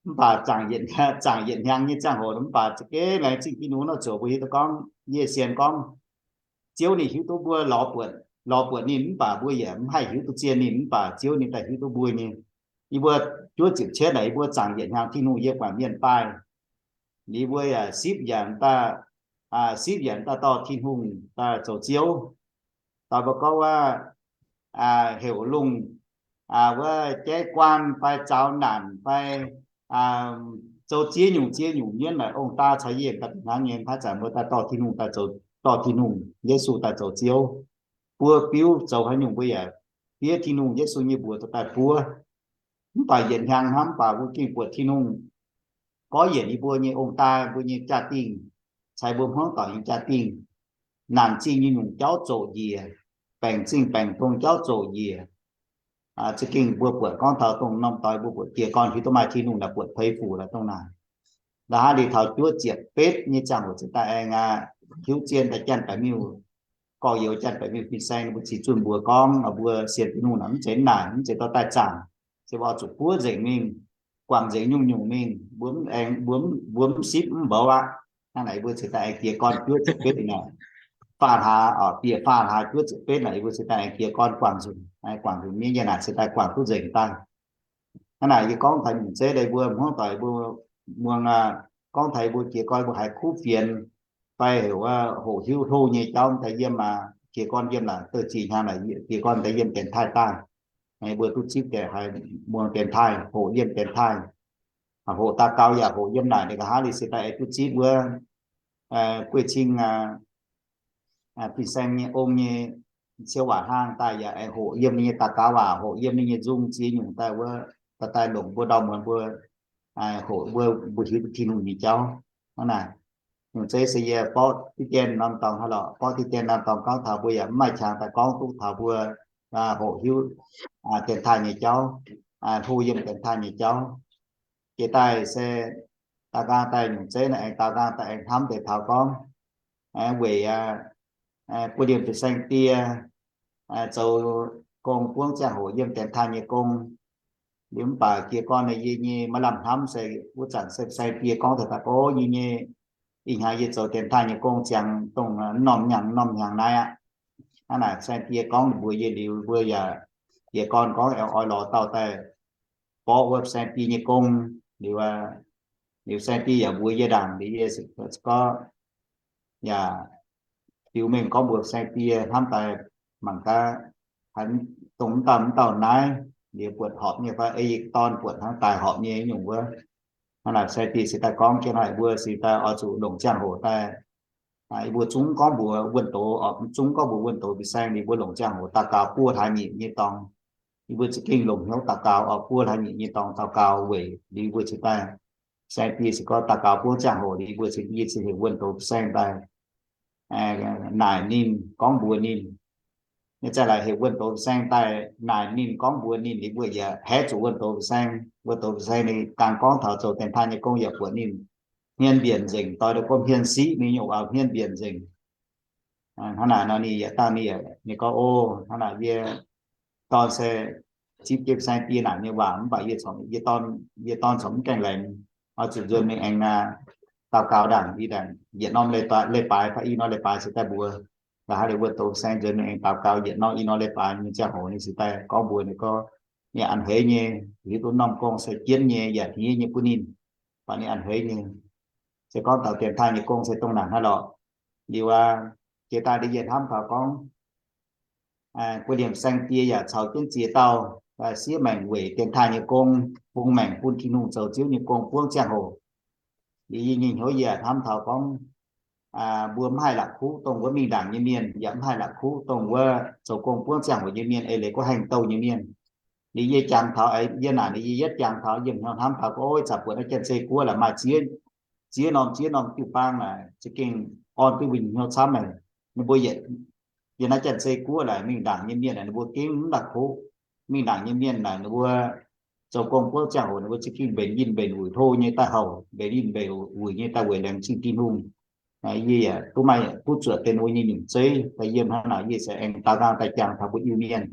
Mv baac zaangc yietc hnyangx nyei ziangh hoc, mv baac za'gengh laengz zingh Tin-Hungh nor, ziouc mbuo hiuv duqv gorngv, yie sienx gorngv, Ziouv ninh hiuv duqv mbuo lorz buatc, lorz buatc ninh, mv baac mbuo yaac mv haih hiuv duqv zien ninh, mv baac Ziouv ninh daaih hiuv duqv mbuo nyei. Yie mbuo juov ziepc cietv naaic, yie mbuo zaangc yietc hnyangx Tin-Hungh yiem guangc mienh daaih, liuz mbuo yaac sipv yaac daaih, sipv yaac daaih dorh Tin-Hungh daaih zoux Ziouv. Daaih mbuo gorngv wuov, heuc lungh, wuov jaiv guaan fai zaux naanc fai zoux ziex nyungc ziex nyungc mienv naaic, ong-daa caux yie daaih hnangv nyei, haaix zanc mbuo daaih dorh Tin-Hungh daaih zoux, dorh Tin-Hungh Yesu daaih zoux Ziouv, buo biuv zoux haaix nyungc mbuo yaac fiev Tin-Hungh Yesu nyei mbuox daaih buov. Mv baac yietc hnyangx hnangv, mv baac mbuo gengh buatc Tin-Hungh gorngv yienc yie mbuo nyei ong-daa, mbuo nyei jaa-dingh, caux mbuo hmuangv doic nyei jaa-dingh, naanc zingh nyei nyungc jauv zoqc njiec, baengc zingh baengc dong jauv zoqc njiec. Za'gengh mbuo buatc gorngv taux dongh norm doix mbuo buatc jiez gorn hiuv duqv maaih Tin-Hungh naaic, buatc peix fuc laaix dongh naaic. La'haaix liuz taux juov ziepc betv nyei ziangh hoc cingx daaih aengx hiuv zien daaih janx-baeqc miuc, gorx-youz janx-baeqc miuc fin-saeng mbuo ziqc zunh mbuox gorngv, mbuo sienx Tin-Hungh naaic mv zeiz naaic, mv zeiz dorh daaih zaangc, se mbuo oix zuqc buov nzengc mingh, guangc nzengc nyungc-nyungc mingh, mbuo mv aengx, mbuo mv sipv mv mboux aqv. Hnangv naaic yie mbuo cingx daaih aengx jiez gorn juov ziepc betv naaic, faam hlaax, bieqc faam hlaax juov ziepc betv naaic, yie mbuo cingx daaih aengx jiez gorn guangc nzengc, guangc nzengc mienh yie naaic cingx daaih guangc duqv nzengc daaih. Hnangv naaic yie gorngv taux nyungc zeiv daaih mbuo hmuangv doic mbuo muangx, gorngv taux mbuo jiez gorn mbuo haiz kuv fienx fai heuc hoqc hiuv hlo nyei jauv daaih yiem, jiez gorn yiem naaic douh ziex hnyangx naaic jiez gorn daaih yiem dienx taaih daaih. Mbuo duqv zipv deix haiz muangx dienx taaih, hoqc yiem dienx taaih, hoqc daux gaux yaac hoqc yiem naaic, ninh nqa'haav liuz se daaih aengx duqv zipv wuov guei-cing fin-saeng nyei ong nyei siou waac hlang daaih yaac aengx hoqc yiem ninh nyei daux gaux waac, hoqc yiem ninh nyei nzung ziex nyungc daaih wuov, daaih longc mbuo ndau muonz mbuo hoqc mbuo, mbuo hiuv duqv Tin-Hungh nyei jauv. Hnangv naaic, nyungc zeiv se yie borqv diqv dien norm dorngx hnangv lorqc, borqv diqv dien norm dorngx gorngv taux mbuo yaac mv maaih qangx daaih gorngv duqv taux mbuo hoqc hiuv dienx taaih nyei jauv, hlo yiem dienx taaih nyei jauv. Jiex daaih se daaux nqaang daaih nyungc zeiv naaic aengx daaux nqaang daaih aengx hnamv deix taux gorngv weic buo liemh fin-saeng die zoux gong buangv ziangh hoc yiem dienx taaih nyei gong. Liuz mv baac jiez gorn naaic yie nyei maiv lamh hnamv se wuov zanc se fin-saeng die gorngv daaih daaih gorngv yie nyei, ih hnyangx yie zoux dienx taaih nyei gong ziangx dongh norm hnyangx norm hnyangx naaiv aqv. Hnangv naaic fin-saeng die gorngv mbuox yie liuz mbuo yaac jiez gorn gorngv aengx oix lorz dauh daaih borqv wuov fin-saeng die nyei gong. Liuz, liuz fin-saeng die yaac mbuox yie ndaangc liuz yie se gorngv yaac biux mengh gorngv mbuox fin-saeng die hnamv daaih mangc gaax, haaix dongh mv dauh mv dauh naaiv liuz buatc horpc nyei fai ei yie dorn buatc hnangv daaih horpc nyei nyungc wuov. Hnangv naaic fin-saeng die se daaih gorngv jienv haic mbuo se daaih oix zuqc longc ziangh hoc daaih, yie mbuo zungv gorngv mbuox wuonh doz, oc, zungv gorngv mbuox wuonh doz fin-saeng liuz mbuo longc ziangh hoc daux gaux buo hlaax nyeic nyei dorngx. Yie mbuo za'gengh longc hnyouv daux gaux oc, buo hlaax nyeic nyei dorngx daux gaux weic liuz mbuo cingx daaih, fin-saeng die se gorngv daux gaux buangv ziangh hoc liuz mbuo cingx, yie cingx heuc wuonh doz fin-saeng daaih naaic ninh, gorngv mbuox ninh. Nyei zaih laaix heuc wuonh doz fin-saeng daaih naaic ninh, gorngv mbuox ninh liuz mbuo yaac haeqv zuqc wuonh doz fin-saeng. Wuonh doz fin-saeng ninh dangh gorngv taux zoux dienx taaih nyei gong yaac buatc ninh hmien mbienc nzengc, doix dongh gorngv hmien siqv mingh nyungc, hmien mbienc nzengc. Hnangv naaic nor ninh yaac dangh ninh yaac ninh gorngv, O, hnangv naaic yie dorn se zipv jienv fin-saeng die naaic nyei waac mv baac yie, yie dorn corc mv gaengh laengz, oix zuqc nzuonx mingh aengx daux gaux ndaangc, yietc norm leiz-baaix fai i norm leiz-baaix cingx daaih mbuox. La'haaix liuz wuonh doz fin-saeng nzuonx mingh aengx daux gaux yietc norm i norm leiz-baaix nyei ziangh hoc ninh cingx daaih gorngv mbuox ninh gorngv, ninh a'hneiv nyei, hiuv duqv norm gong se jienv nyei yaac hniev nyei bun ninh, baac ninh a'hneiv nyei. Se gorngv taux dienx taaih nyei gong se dongh naaic hnangv lorqc. Liuz aqv, jiex daaih liuz yie hnamv taux gorngv guei liemh saeng die yaac caux jienv ziex dauh siev maengc weic dienx taaih nyei gong, bungx maengc bun Tin-Hungh zoux Ziouv nyei gong buangv ziangh hoc. Liuz yie nyei hnyouv yie hnamv taux gorngv mbuo mv haih la'kuqv dongh wuov mingh ndaangc nyei mienh, yaac mv haih la'kuqv dongh wuov zoux gong buangv ziangh hoc nyei mienh, eix leiz gorngv haengh douh nyei mienh. Liuz yie jangx taux, yie naaic liuz yie yietv jangx taux, yie hnyouv hnamv taux gorngv, Ov, ih zanc buatc naaiv Janx-Zei Guoqv laaix maaih ziex, ziex norm, ziex norm jiu-baang naaic za'gengh orn duqv mbuo nyei hnyouv camv haic. Ninh mbuo yietc, yiem naaiv Janx-Zei Guoqv laaix mingh ndaangc nyei mienh, ninh mbuo gengh mv la'kuqv. Mingh ndaangc nyei mienh naaic ninh mbuo zoux gong buangv ziangh hoc ninh mbuo za'gengh mbenc yinh mbenc wuic hlo nyei daaih houc, mbenc yinh mbenc wuic nyei daaih weic laengz zingh Tin-Hungh. Yie yaac duqv maaih duqv zuoqc deix ninh mbuo nyei nyungc zeiv daaih yiem hnangv naaic, yie se aengx daaux nqaang daaih jangx taux mbuo Iu-Mienh.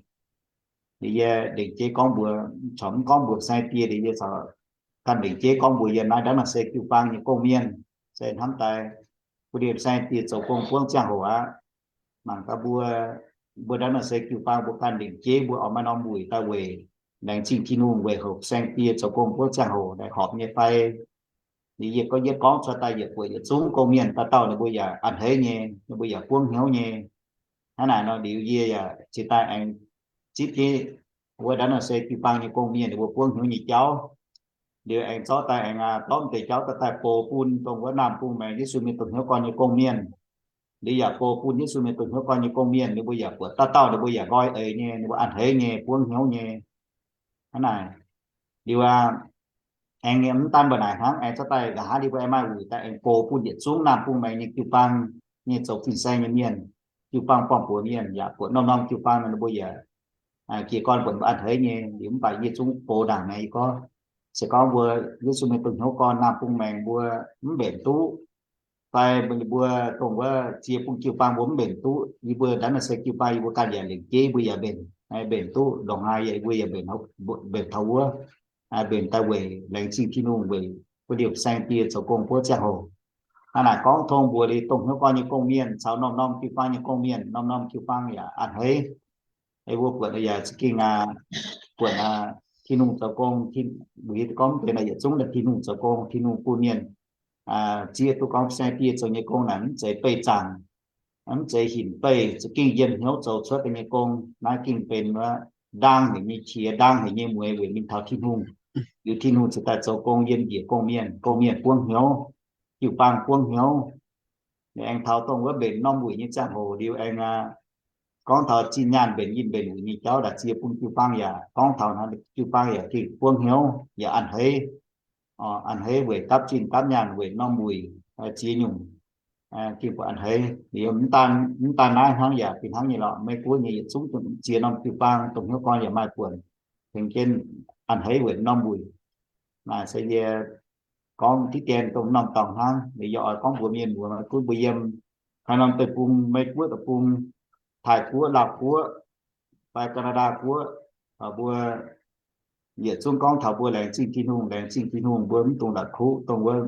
Liuz yie lengc jeiv gorngv mbuox, corc mv gorngv mbuox saeng-die liuz yie corc ganh lengc jeiv gorngv mbuox yie naaiv ndaav naaic se jiu-baang nyei gong-mienh. Se hnamv daaih, bun ndie-saeng dieh zoux gong buangv ziangh hoc aqv. Mangc gaax mbuo, mbuo ndaav naaic se jiu-baang mbuo ganh lengc jeiv mbuo oix maaih norm wuic daaih weic laengz zingh Tin-Hungh weic hoc saeng dieh zoux gong buangv ziangh hoc daaih horpc nyei fai. Liuz yie gorngv, yie gorngv cuotv daaih yietc buoqc yietc zungv gong-mienh dauh dauh ninh mbuo yaac a'hneiv nyei, ninh mbuo yaac buangv hnyouv nyei. Hnangv naaic nor liuz yie yaac cingx daaih aengx zipv jienv wuov ndaav naaic se jiu-baang nyei gong-mienh ninh mbuo buangv hnyouv nyei jauv. Liuz aengx zorqv daaih aengx dorv deix jauv daaih daaih bou bun dongh wuov Naamh Bung Maengx Yesu mienh dongh hnyouv gorn nyei gong-mienh. Liuz yaac bou bun Yesu mienh dongh hnyouv gorn nyei gong-mienh, ninh mbuo yaac buatc dauh dauh ninh mbuo yaac nqoi eix nyei, ninh mbuo a'hneiv nyei, buangv hnyouv nyei. Hnangv naaic. Liuz aqv, aengx mv daan mbuo naaic hnangv, aengx cuotv daaih nqa'haav liuz mbuo aengx maaih wuic daaih aengx bou bun yietc zungv Naamh Bung Maengx nyei jiu-baang nyei zoux fin-saeng nyei mienh, jiu-baang buangh buoz mienh yaac buatc norm-norm jiu-baang nor ninh mbuo yaac jiez gorn buatc ninh mbuo a'hneiv nyei. Liuz mv baac yie zungv bou ndaangc naaiv yie gorngv, se gorngv mbuo Yesu mienh dongh hnyouv gorn Naamh Bung Maengx mbuo mv mbenc duqv, fai mbuo dongh wuov ziex bung jiu-baang mbuo mv mbenc duqv, yie mbuo ndaav naaic se jiu-baang yie mbuo ganh yaac lengc jeiv mbuo yaac mbenc, mbenc duqv ndongc haaix yaac mbuo yaac mbenc, mbenc taux wuov, mbenc daaih weic laengz zingh Tin-Hungh weic bun ndie-saeng dieh zoux gong buangv ziangh hoc. Hnangv naaic gorngv tong mbuox liuz dongh hnyouv gorn nyei gong-mienh caux norm-norm jiu-baang nyei gong-mienh, norm-norm jiu-baang yaac a'hneiv. Mbuo buatc yaac za'gengh buatc Tin-Hungh zoux gong, mbuo hiuv duqv gorngv mv deix naaic yietc zungv daaih Tin-Hungh zoux gong, Tin-Hungh bun mienh zieqv duqv gorngv fin-saeng dieh zoux nyei gong naaic mv zeiz beih zaangc, mv zeiz hinc beih, za'gengh yiem hnyouv zoux cuotv daaih nyei gong. Naaiv gengh benx wuov ndaang haic nyei qiex, ndaang haic nyei mueix weic mingh taux Tin-Hungh. Liuz Tin-Hungh ziouc daaih zoux gong yiem njiec gong-mienh, gong-mienh buangv hnyouv, jiu-baang buangv hnyouv. Liuz aengx taux dongh wuov mbenc norm wuic nyei ziangh hoc liuz aengx gorngv taux zinh nyaanh mbenc yinh mbenc wuic nyei jauv, ndaangc ziex bung jiu-baang yaac gorngv taux hnangv, jiu-baang yaac gengh buangv hnyouv, yaac a'hneiv, a'hneiv weic dapv zinh dapv nyaanh, weic norm wuic, ziex nyungc, gengh buatc a'hneiv. Liuz mv daan, mv daan naaiv hnangv, yaac fih hnangv nyei lorqc. Meiv Guoqv nyei yietc zungv ziex norm jiu-baang dongh hnyouv gorn yaac maaih buonc tengx jienv a'hneiv weic norm wuic. Naaic se yie gorngv diqv dien dongh norm dorngx hnangv. Liuz yie oix gorngv mbuox mienh muoz gunv mbuo yiem haaix norm deic-bung, Meiv Guoqv deic-bung, Taiv Guoqv, Laauh Guoqv, fai Gaa^naa^ndaa Guoqv, mbuo yietc zungv gorngv taux mbuo laengz zingh Tin-Hungh, laengz zingh Tin-Hungh, mbuo mv dungx la'kuqv dongh wuov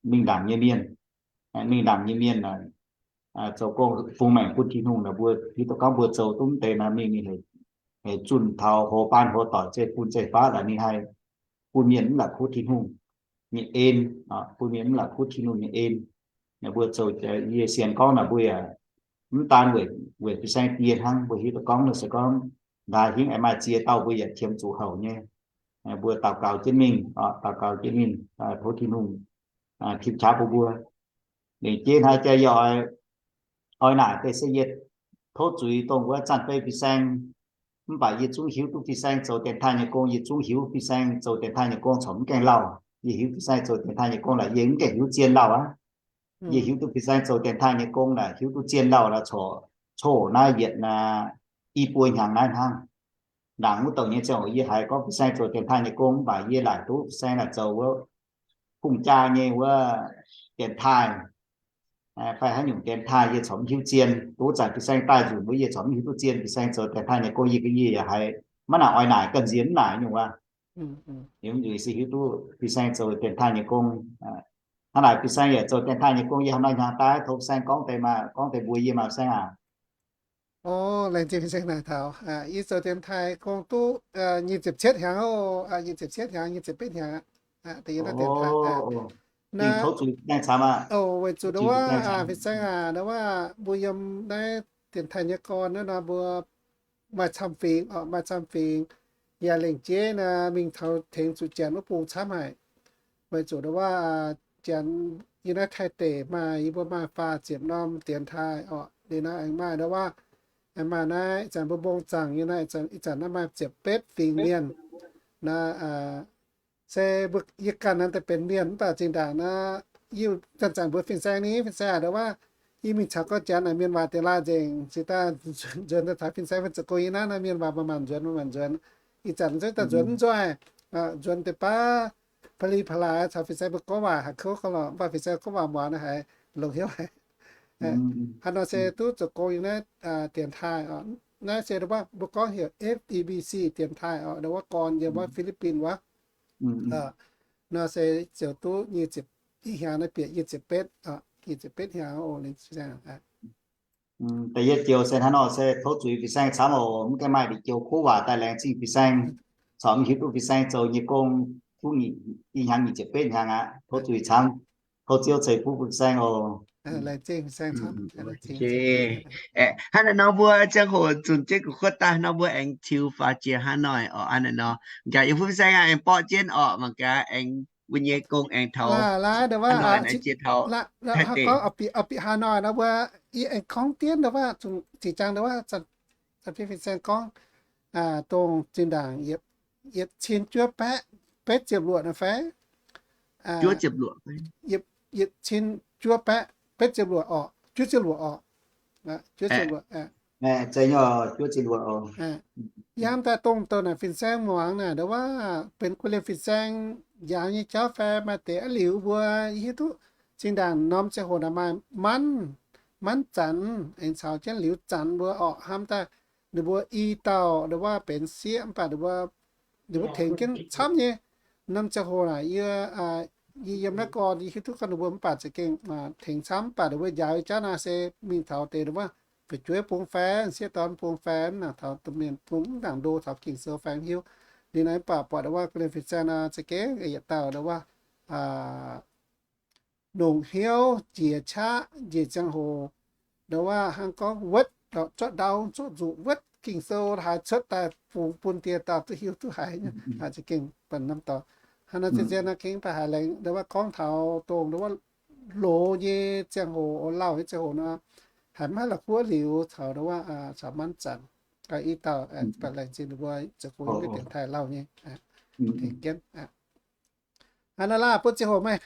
mingh ndaangc nyei mienh. Mingh ndaangc nyei mienh zoux gong bungx maengc bun Tin-Hungh naaic, mbuo hiuv duqv gorngv mbuo zoux duqv mv deix naaic mingh, mingh heuc zunh taux hoz baan hoz doic zeiv-fun zeiv-faqv laaix ninh haih bun mienh mv la'kuqv Tin-Hungh nyei en, bun mienh mv la'kuqv Tin-Hungh nyei en. Naaic mbuo zoux, yie sienx gorngv naaic mbuo yaac mv daan weic, weic fin-saeng die hnangv. Mbuo hiuv duqv gorngv nor se gorngv nqa'haav hingv aengx maaih ziex dauh mbuo yaac qiemx zuqc houc nyei. Mbuo daux gaux jienv mingh, daux gaux jienv mingh, tov Tin-Hungh tim qaqv bun mbuo. Lengc jeiv hnangv jaa yie oix naaic deix se yie tov zuiz dongh wuov zanc-beiv fin-saeng, mv baac yie zungv hiuv duqv fin-saeng zoux dienx taaih nyei gong. Yie zungv hiuv fin-saeng zoux dienx taaih nyei gong corc mv gaengh lauh. Yie hiuv fin-saeng zoux dienx taaih nyei gong laaix yie mv gaengh hiuv zien lauh aqv. Yie hiuv duqv fin-saeng zoux dienx taaih nyei gong naaic hiuv duqv zien lauh laaix corc, corc naaiv yietc naaiv i buo hnyangx naaiv hnangv. Ndaangc wuov douc nyei ziangh hoc yie haiz gorngv fin-saeng zoux dienx taaih nyei gong, mv baac yie laaic duqv fin-saeng naaic zoux wuov hungh jaa nyei wuov dienx taaih fai haaix nyungc dienx taaih yie corc mv hiuv zien. Duqv zanc fin-saeng daaih nzunc wuov yie corc mv hiuv duqv zien. Fin-saeng zoux dienx taaih nyei gong yie, yie yaac haiz maiv nangc oix naaic ganh nziex mv naaic nyungc wuov. Liuz se hiuv duqv fin-saeng zoux dienx taaih nyei gong. Hnangv naaic fin-saeng yaac zoux dienx taaih nyei gong. Yie hnangv nor hnyangx daaih tov fin-saeng gorngv deix maah, gorngv deix mbuox yie maah fin-saeng aac. O, laengz zingh fin-saeng naaic taux. Yie zoux dienx taaih gong duqv nyic ziepc cietv hnyangx oc. Nyic ziepc cietv hnyangx, nyic ziepc betv hnyangx aqv. Da'yietv naaiv dienx taaih. Naaiv, o, weic zuqc ndau wuov, fin-saeng aac, ndau wuov mbuo yiem naaiv dienx taaih nyei gorn naaiv nor mbuo maaih camv fingx oc, maaih camv fingx, yaac lengc jeiv naaiv mingh taux tengx zuqc janx wuov bung camv haic. Weic zuqc ndau wuov janx yie naaiv Taiv deic maaih, yie mbuo maaih faah ziepc norm dienx taaih oc. Liuz naaiv aengx maaih ndau wuov, aengx maaih naaiv ih zanc mbuo mbong zaangc nyei naaiv, ih zanc naaiv maaih ziepc betv fingx mienh. Naaiv se mbuo yie ganh naaiv daaih benx mienh mv baac zinh ndaangc naaiv, yie zanc-zanc mbuox fin-saeng ni, fin-saeng aac, ndau wuov yie mingh caux gorngv janx naaic mienh waac deix laaih nzengc, cingx daaih nzuonx daaih taux fin-saeng fai zoux gong yie naaiv, naaiv mienh waac maaih maanc nzuonx, maaih maanc nzuonx. Ih zanc zungv daaih nzuonx mv nzoih, nzuonx deix baav pa'li pa'laaix caux fin-saeng mbuo gorngv waac haiz kouv gorngv lorqc, mv baac fin-saeng gorngv waac muangx naaiv haiz longc hnyouv haic. Haaix nor se duqv zoux gong yiem naaiv dienx taaih oc. Naaiv se ndau wuov mbuo gorngv heuc F E B C dienx taaih oc, ndau wuov gorn yiem wuov Philippines wuov. Nor se ziouc duqv nyic ziepc, ih hnyangx naaiv bieqc nyic ziepc betv, nyic ziepc betv hnyangx oc. Da'yietv joux se hnangv nor se tov zuiz fin-saeng camv oc, mv gaengh maaih lih joux kuv waac daaih laengz zingh fin-saeng, corc mv hiuv duqv fin-saeng zoux nyei gong, duqv ih hnyangx nyic ziepc betv hnyangx aqv. Tov zuiz camv, tov Ziouv ceix fuqv fin-saeng oc. Hnangv naaiv nor mbuo ziangh hoc zunc jienv gu'kuotv daaih nor mbuo aengx tiux faaux jiex Hanoi oc. Hnangv naaiv nor, gaax yie fuqv fin-saeng aengx borqv jienv oc, mangc gaax aengx mbuo nyei gong aengx taux Hanoi naaiv jiex taux Taiv deic. Bieqc Hanoi nor mbuo yie aengx gorngv dien ndo wuov, zinh jangx ndo wuov, fin-saeng gorngv dongh zinh ndaangc yietc cin juov baeqv betv ziepc luoqc nor fai? Juov ziepc luoqc, yietc cin juov baeqv betv ziepc luoqc oc, juov ziepc luoqc oc, juov ziepc luoqc. Yie hnamv daaih dongh douh naaic fin-saeng muangx naaic ndo wuov, benx gu'lienh fin-saeng njaaux nyei jauv fai maaih deix aqv liuz mbuo hiuv duqv zinh ndaangc norm ziangh hoc naaic maaih manv, manv zanc aengx caux jienv liuz zanc mbuo orqc. Hnamv daaih ninh mbuo i dauh ndo wuov benx sieqv mv baac ninh mbuo tengx jienv camv nyei. Norm ziangh hoc naaic yie, yie yiem naaiv gorn yie hiuv duqv gorngv ninh mbuo mv baac za'gengh tengx camv, mv baac ninh mbuo njaaux nyei jauv naaic se mingh taux deix ndo wuov fu'jueiv bung faen, sieqv dorn bung faen, taux domh mienh bung mv nangc ndo taux Ging-Sou faen hiuv. Liuz naaic mv baac buatc ndo wuov gu'lienh fin-saeng naaic za'gengh yietc dauh ndo wuov longc hnyouv jiex qaqv njiec ziangh hoc, ndo wuov hnangv gorngv wuotv, zorqv ndau zorqv nzuqc wuotv Ging-Sou haaix cuotv daaih fungx bun dieh dauh duqv hiuv duqv haiz nyei. Za'gengh bun norm dorngx hnangv naaiv zien-zien naaiv gengh daaih haiz laengz ndo wuov gorngv taux dongh ndo wuov loz nyei ziangh hoc, lauh nyei ziangh hoc nor, haiz maiv la'kuqv liuz caux ndo wuov caux manv zanc, i dauh baac laengz zingh ninh mbuo zoux gong yiem mbuo dienx taaih lauh nyei, tengx jienv. Hnangv naaiv laah, bun ziangh hoc meih.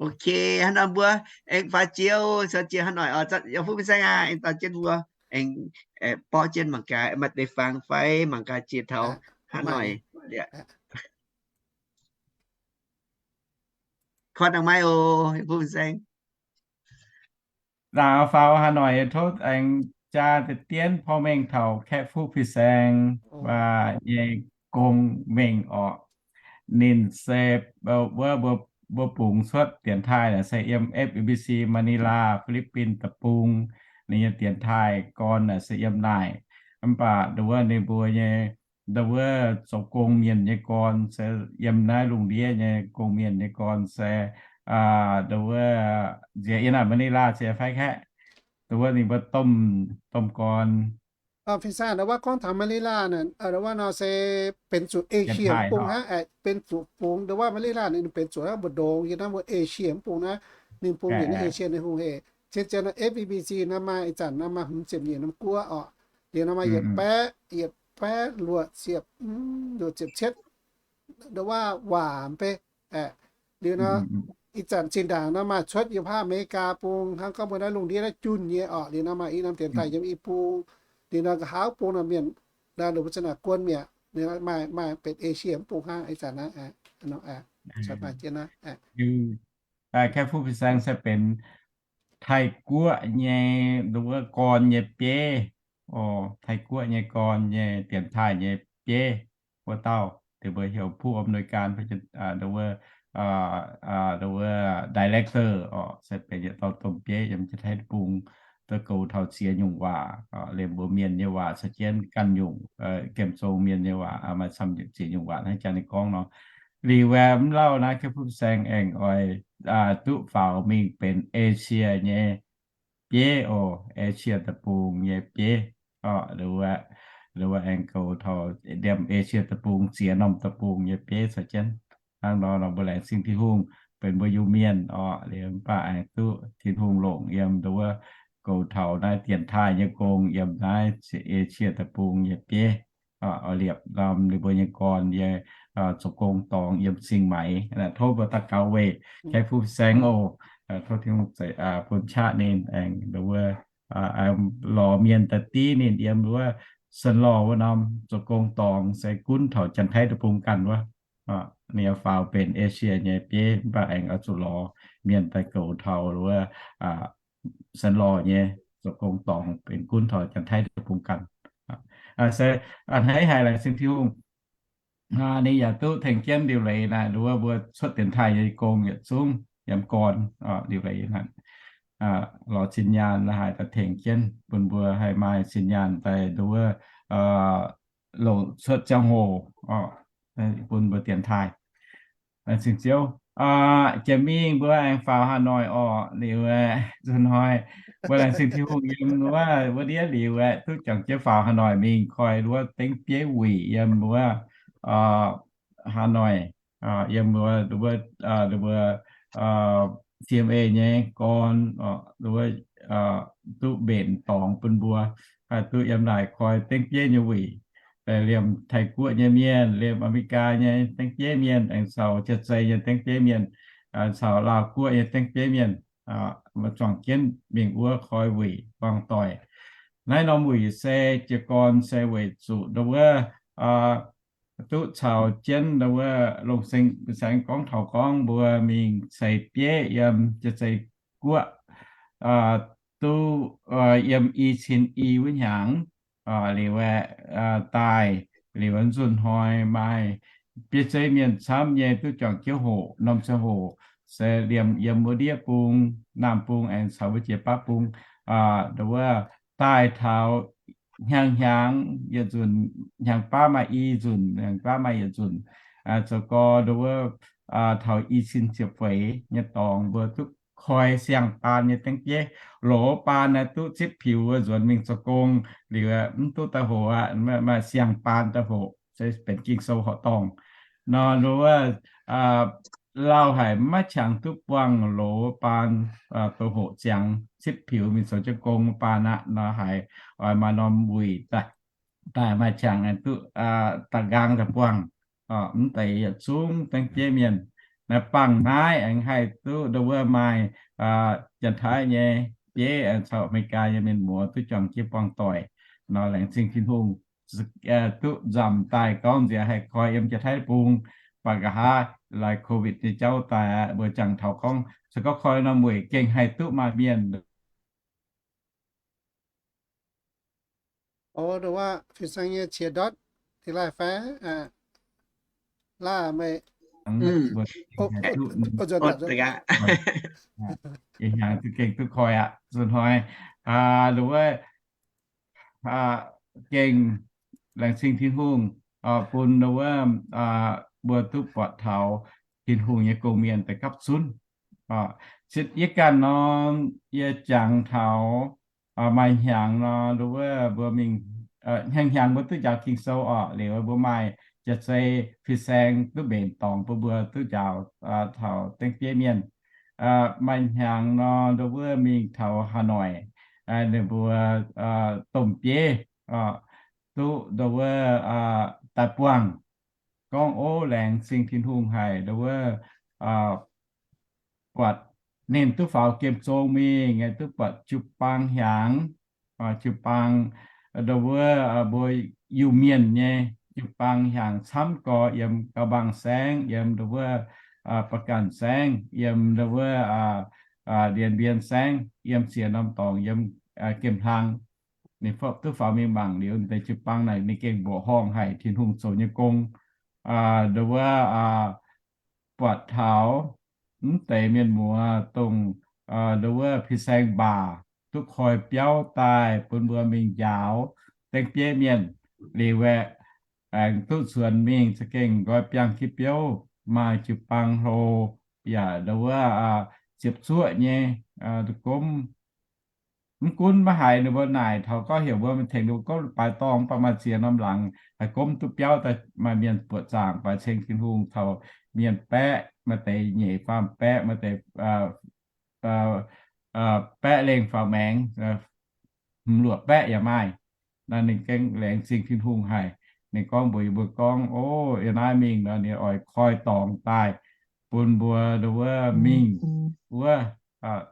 Ok, hnangv nor mbuo aengx faaux jiex, faaux jiex Hanoi oc, yie fuqv fin-saeng aqv, aengx dau jienv mbuo aengx borqv jienv mangc gaax maaih deix fangx fai mangc gaax jiex taux Hanoi. Koi dangh maiv oc, yie fuqv fin-saeng. Laauc faaux Hanoi tov aengx jaa deix dienv porv mengh taux Kaeqv Fuqv Fin-Saeng nyei gong mengh orqc. Ninh se wuov mbuo bungx cuotv dienx taaih naaic se yiem F E B C Manila, Philippines deic-bung. Ninh nyei dienx taaih gorn naaic se yiem naaic. Mv baac ndo wuov ninh mbuo nyei, ndo wuov zoux gong mienh nyei gorn se yiem naaiv lungh ndiev nyei gong mienh nyei gorn se ndo wuov nziex yiem naaic Manila se fai kaeqv. Ndo wuov ninh mbuo domh, domh gorn. Fin-saeng ndo wuov gorngv taux Manila naaic, ndo wuov nor se benx zuqc Asia mv bung hnangv, benx zuqc fungx ndo wuov Manila naaic ninh benx zuqc hnangv mbu'ndongx yiem naaiv mbuo Asia mv bung naaiv. Ninh bung yietc naaiv Asia ninh hungh hec. Cien zien naaiv F E B C naaiv maaih ih zanc naaiv maaih hmz ziepc nyeic norm guoqv orqc. Liuz naaiv maaih yietc baeqv, yietc baeqv luoqc ziepc, luoqc ziepc cietv ndo wuov waac mv bei. Liuz nor, ih zanc zinh ndaangc nor maaih cuotv yiem haav America bung, hnangv gorngv mbuo naaiv lungh ndiev naaiv junh nyei orqc. Liuz nor maaih i norm dienx taaih yiem i bung. Liuz nor nqa'haav bung nor mienh, nor mbuo za'naaic guon mi'aqv. Maaih, maaih benx Asia mv bung hnangv ih zanc naaiv. Cuotv maaih jienv naaiv. Kaeqv Fuqv Fin-Saeng se benx Taiv-Guoqv nyei ndo wuov gorn nyei bieiv. Taiv-Guoqv nyei gorn nyei dienx taaih nyei bieiv wuov dauh, deix mbuo heuc ผู้อำนวยการ ndo wuov, ndo wuov director orqc, se benx yietc dauh domh bieiv yiem Janx-Taiv deic-bung, duqv goux taux ziex nyungc waac, liemh mbuo mienh nyei waac caux jienv ganh nyungc, gemh zong mienh nyei waac maaih camv ziex nyungc waac hnangv jang ninh gorngv nor. Liuz mv lauh naaiv Kaeqv Fuqv Fin-Saeng aengx oix duqv faaux mingh benx Asia nyei bieiv oc, Asia deic-bung nyei bieiv. Ndo wuov aengx goux taux liemh Asia deic-bung ziex norm deic-bung nyei bieiv caux jienv. Hnangv nor nor mbuo laengz zingh Tin-Hungh benx mbuo Iu-Mienh orqc, liemh mv baac aengx duqv Tin-Hungh longc yiem ndo wuov goux taux naaiv dienx taaih nyei gong yiem naaiv Asia deic-bung nyei bieiv. Oix liepc norm ninh mbuo nyei gorn yie zoux gong dorngx yiem Sing Maiv. Tov mbuo daux gaux weih Kaeqv Fuqv Fin-Saeng oc. Tov Tin-Hungh bun qaqv ninh aengx ndo wuov lorz mienh daaih div ninh yiem wuov Sen Lorh wuov norm zoux gong dorngx se gunv taux Janx-Taiv deic-bung ganh wuov. Ninh faaux benx Asia nyei bieiv mv baac aengx oix zuqc lorz mienh daaih goux taux wuov Sen Lorh nyei zoux gong dorngx benx gunv taux Janx-Taiv deic-bung ganh. Se a'hneiv haiz laengz zingh Tin-Hungh. ninh yaac duqv tengx jienv liuc leiz naaic, nduov mbuo cuotv dienx taaih nyei gong yietc zungv yiem gorn liuc leiz naaic, lorz zinh nyaanh la'haaix daaih tengx jienv bun mbuo haih maaih zinh nyaanh daaih nduov longc cuotv ziangh hoc bun mbuo dienx taaih. Laengz zingh Ziouv. Jiex mingh mbuo aengx faaux Hà Nội orqc liuz, nzunc hnoi mbuo laengz zingh Tin-Hungh yiem wuov, wuov ndiev liuz aeqv, duqv juangc jienv faaux Hà Nội mingh koi wuov dengv bieiv wuic yiem wuov Hà Nội, yiem wuov, wuov C M A nyei gorn, wuov duqv mbenc dorngx bun mbuo, duqv yiem naaic koi dengv bieiv nyei wuic. Liemh Taiv Guoqv nyei mienh, liemh Aa^me^li^gaa nyei dengv bieiv mienh, aengx caux Jaa^zei nyei dengv bieiv mienh, caux Laauh Guoqv nyei dengv bieiv mienh, juangc jienv mingh wuov koi wuic buangh doic. Naaiv norm wuic se jiez gorn se weic zuqc nduov wuov duqv caux jienv nduov wuov Longc Seng Fin-Saeng gorngv taux gorngv mbuo mingh ceix bieiv yiem Jaa^zei Guoqv, duqv yiem i cin i wuov hnyangx liuz aeqv, daaih liuz nzunc hnoi maaih bieiv zeiv mienh camv nyei duqv juangc jienv hoqc norm ziangh hoc, se liemh yiem wuov ndiev bung, Naamh Bung aengx caux wuov jiex Baav Bung, nduov wuov daaih taux hnyangx hnyangx yietc nzunc, hnyangx baav maaih i nzunc, hnyangx baav maaih yietc nzunc, zoux gorx nduov wuov taux i cin ziepc feix nyei dorngx mbuo duqv koi siang-baan nyei dengv bieiv. Loz baan naaiv duqv zipv piux nzuonx mingh zoux gong liuz, mv duqv daaih hoqc aqv. Maaih siang-baan daaih hoqc se benx Ging-Sou horqc dorngh nor, nduov wuov lauh haic, maiv qangx duqv buangh loz baan douz hoqc ziangx, zipv piux mingh zoux jienv gong baan aqv nor, haiz oix maaih norm wuic daaih, daaih maaih qangx duqv da'nqaang daaih buangh. Mv deix yietc zungv dengv bieiv mienh, naaiv bangc naaiv aengx haih duqv nduov wuov maaih Janx-Taiv nyei bieiv aengx caux Aa^me^li^gaa nyei mienh muoz duqv juangc jienv buangh doic nor, laengz zingh Tin-Hungh. Duqv nzamc daaih gorngv nziex haih koi yiem Janx-Taiv Bung, baac nqa'haav laaix COVID nyei jauv daaih aqv, mbuo jangx taux gorngv se gorngv koi norm weic gengh haih duqv maaih mienh. O, nduov wuov Fin-Saeng nyei qiex ndortv dingh laaih fai? Laaih meih, ih hnyangx duqv gengh duqv koi aqv. Nzunc hnoi nduov wuov gengh laengz zingh Tin-Hungh bun nduov wuov mbuo duqv buatc taux Tin-Hungh nyei gong-mienh daaih gapv zunv. Zitv yie ganh nor, yie jangx taux maaih hnyangx nor, nduov wuov mbuo mingh, hnyangx hnyangx mbuo duqv njaaux Ging-Sou orqc, liuz mbuo maaih Jaa^zei Fin-Saeng duqv mbenc dorngx bun mbuo duqv njaaux taux dengv bieiv mienh. Maaih hnyangx nor, nduov wuov mingh taux Hà Nội, ninh mbuo domh bieiv duqv nduov wuov daaih buangh. Gorngv ov, laengz zingh Tin-Hungh haic, nduov wuov buatc ninh duqv faaux gemh zong mingh, duqv buatc jiu-baang hnyangx, jiu-baang, nduov wuov mbuo Iu-Mienh nyei jiu-baang hnyangx camv gorx, yiem Gau Bang Saengv, yiem nduov wuov Ba'ganh Saengv, yiem nduov wuov Ndien Mbien Saengv, yiem ziex norm dorngx yiem gemh hlang. Ninh duqv faaux mingh mangc liuz, deix jiu-baang naaic ninh gengh mbuoqc horngh haic Tin-Hungh zoux nyei gong. Nduov wuov buatc taux mv deix mienh muoz dongh nduov wuov Fin-Saeng mbaac duqv koi biauv daaih bun mbuo mingh njaaux dengv bieiv mienh. Liuz aeqv, aengx duqv nzuonx mingh za'gengh nqoi biangh ki biouv, maaih jiu-baang hlo, yaac nduov wuov ziepc zuoqv nyei gomv. Mv gunv maiv haiz ninh mbuo naaic taux gorngv heuc mbuo mingh tengx ninh mbuo gomv baaix dorngh, mv baac maaih ziex norm laangz haih gomv duqv biauv daaih, maaih mienh buoqc zaangc baaix ceng Tin-Hungh taux mienh baeqv, maaih deix nyeic faam baeqv, maaih deix baeqv lengh faaux maengx, hmz luoqc baeqv yaac maaih. Naaiv ninh gengh laengz zingh Tin-Hungh haic. Ninh gorngv mbuox yie mbuo gorngv, o, yie naaiv mingh nor, ninh oix koi dorngx daaih bun mbuo nduov wuov mingh wuov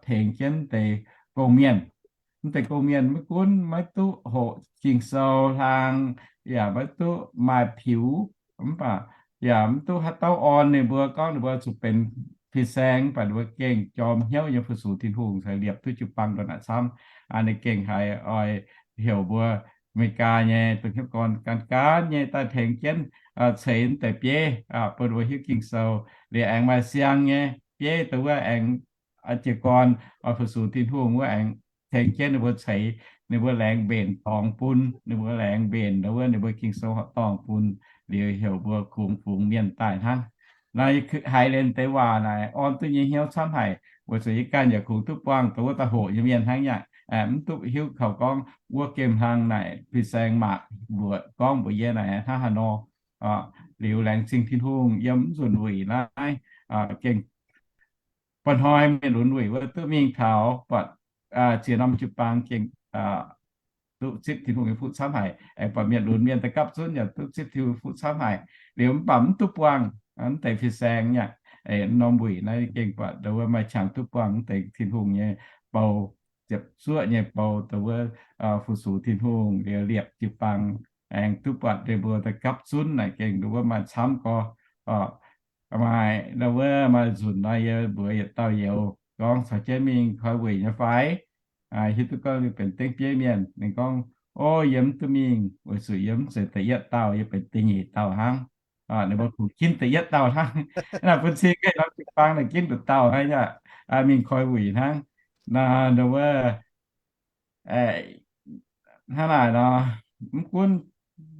tengx jienv deix gong-mienh. Mv deix gong-mienh maiv gunv maiv duqv hoqc Ging-Sou hlang, yaac maiv duqv maaih piux, mv baac yaac mv duqv haaix dauh orn ninh mbuo gorngv ninh mbuo zuqc benx Fin-Saeng, mv baac ninh mbuo gengh jorm hnyouv nyei fu-sux Tin-Hungh caux liepc duqv jiu-baang ndongc naaic camv. Ninh gengh haiz oix heuc mbuo Aa^me^li^gaa nyei dongh hnyouv gorn gan gaanv nyei daaih tengx jienv ceix mv deix bieiv bun mbuo hiuv Ging-Sou. Liuz aengx maaih siang nyei bieiv dongh wuov aengx jiez gorn oix fu-sux Tin-Hungh wuov aengx tengx jienv ninh mbuo ceix ninh mbuo laengz mbenc dorngx bun, ninh mbuo laengz mbenc dongh wuov ninh mbuo Ging-Sou horqc dorngh bun. Liuz heuc mbuo kungx fungx mienh daaih hnangv. Naaiv haiz liuz deix waac naaic orn duqv nyei hnyouv camv haic, weic zuqc yie ganh yaac kungx duqv buangh dongh wuov daaih hoqc nyei mienh hnangv nyei. Mv duqv hiuv kaux gorngv wuov gemh hlang naaic fin-saeng maac mbuoqc gorngv mbuox yie naaic hnangv haaix nor. Liuz laengz zingh Tin-Hungh yiem mv nzunc wuic naaiv gengh ba'hnoi mienh lunx wuic wuov duqv mingh taux buatc ziex norm jiu-baang gengh duqv zipv Tin-Hungh nyei fuqv camv haic. Aengx buatc mienh lunx mienh daaih gapv zunv yaac duqv zipv Tin-Hungh fuqv camv haic. Liuz mv baac mv duqv buangh mv deix fin-saeng nyei norm wuic naaiv gengh buatc dongh wuov maaih qangx duqv buangh mv deix Tin-Hungh nyei bou, ziepc zuoqv nyei bou dongh wuov fu-sux Tin-Hungh liuz liepc jiu-baang aengx duqv buatc ninh mbuo daaih gapv zunv naaic gengh dongh wuov maaih camv gorx. Maaih dongh wuov maaih nzunc nor yie mbuox yietc dauh youz gorngv caux jienv mingh koi wuic nyei fai? Hiuv duqv gorngv ninh benx dengv bieiv mienh. Ninh gorngv, O, yie mv duqv mingh, weic zuqc yie mv zeiz da'yietv dauh, yie benx da'nyeic dauh hnangv. Ninh mbuo kungx ginv da'yietv dauh hnangv. Naaiv bun cing ganh norm jiu-baang naaic ginv nduqc dauh hnangv yaac mingh koi wuic hnangv. Naaiv dongh wuov hnangv naaic nor, mv gunv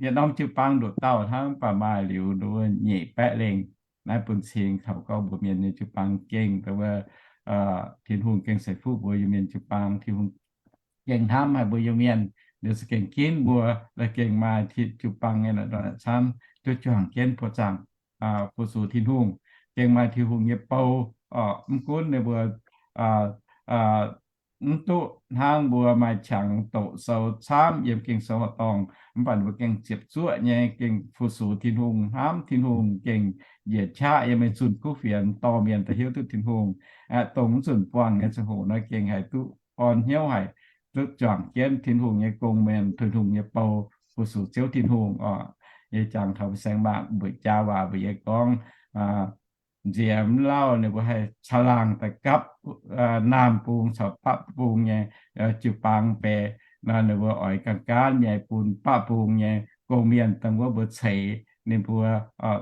yietc norm jiu-baang nduqc dauh hnangv, mv baac maaih liuz dongh wuov nyeic baeqv lengh. Naaiv bun cing taux gorngv mbuo mienh nyei jiu-baang gengh dongh wuov Tin-Hungh gengh ceix fuqv mbuo Iu-Mienh jiu-baang. Tin-Hungh gengh hnamv haic mbuo Iu-Mienh, liuz za'gengh ginv mbuo, la'gengh maaih jiu-baang nyei camv duqv juangc jienv buoqc zaangc fu-sux Tin-Hungh. Gengh maaih Tin-Hungh nyei bou, mv gunv ninh mbuo mv duqv hnangv mbuo maaih qangx doqc sou camv yiem Ging-Sou horqc dorngh, mv baac ninh mbuo gengh ziepc zuoqv nyei gengh fu-sux Tin-Hungh, hnamv Tin-Hungh, gengh njiec qaqv yiem mingh zunh kuv fienx dorh mienh daaih hiuv duqv Tin-Hungh. Aeqv, dongh mv zunc buangh nyei ziangh hoc naaiv gengh haih duqv orn hnyouv haic, duqv juangc jienv Tin-Hungh nyei gong-mienh, Tin-Hungh nyei bou, fu-sux Ziouv Tin-Hungh oc. Yie jangx taux fin-saeng mangc mbuoqc jaa waac mbuox yie gorngv, nziex mv lauh ninh mbuo haih caangh laangh daaih gapv Naamh Bung caux Baqv Bung nyei jiu-baang beiv. Nor ninh mbuo oix gaanv-gaanv nyei bun Baqv Bung nyei gong-mienh dongh wuov mbuo ceix ninh mbuo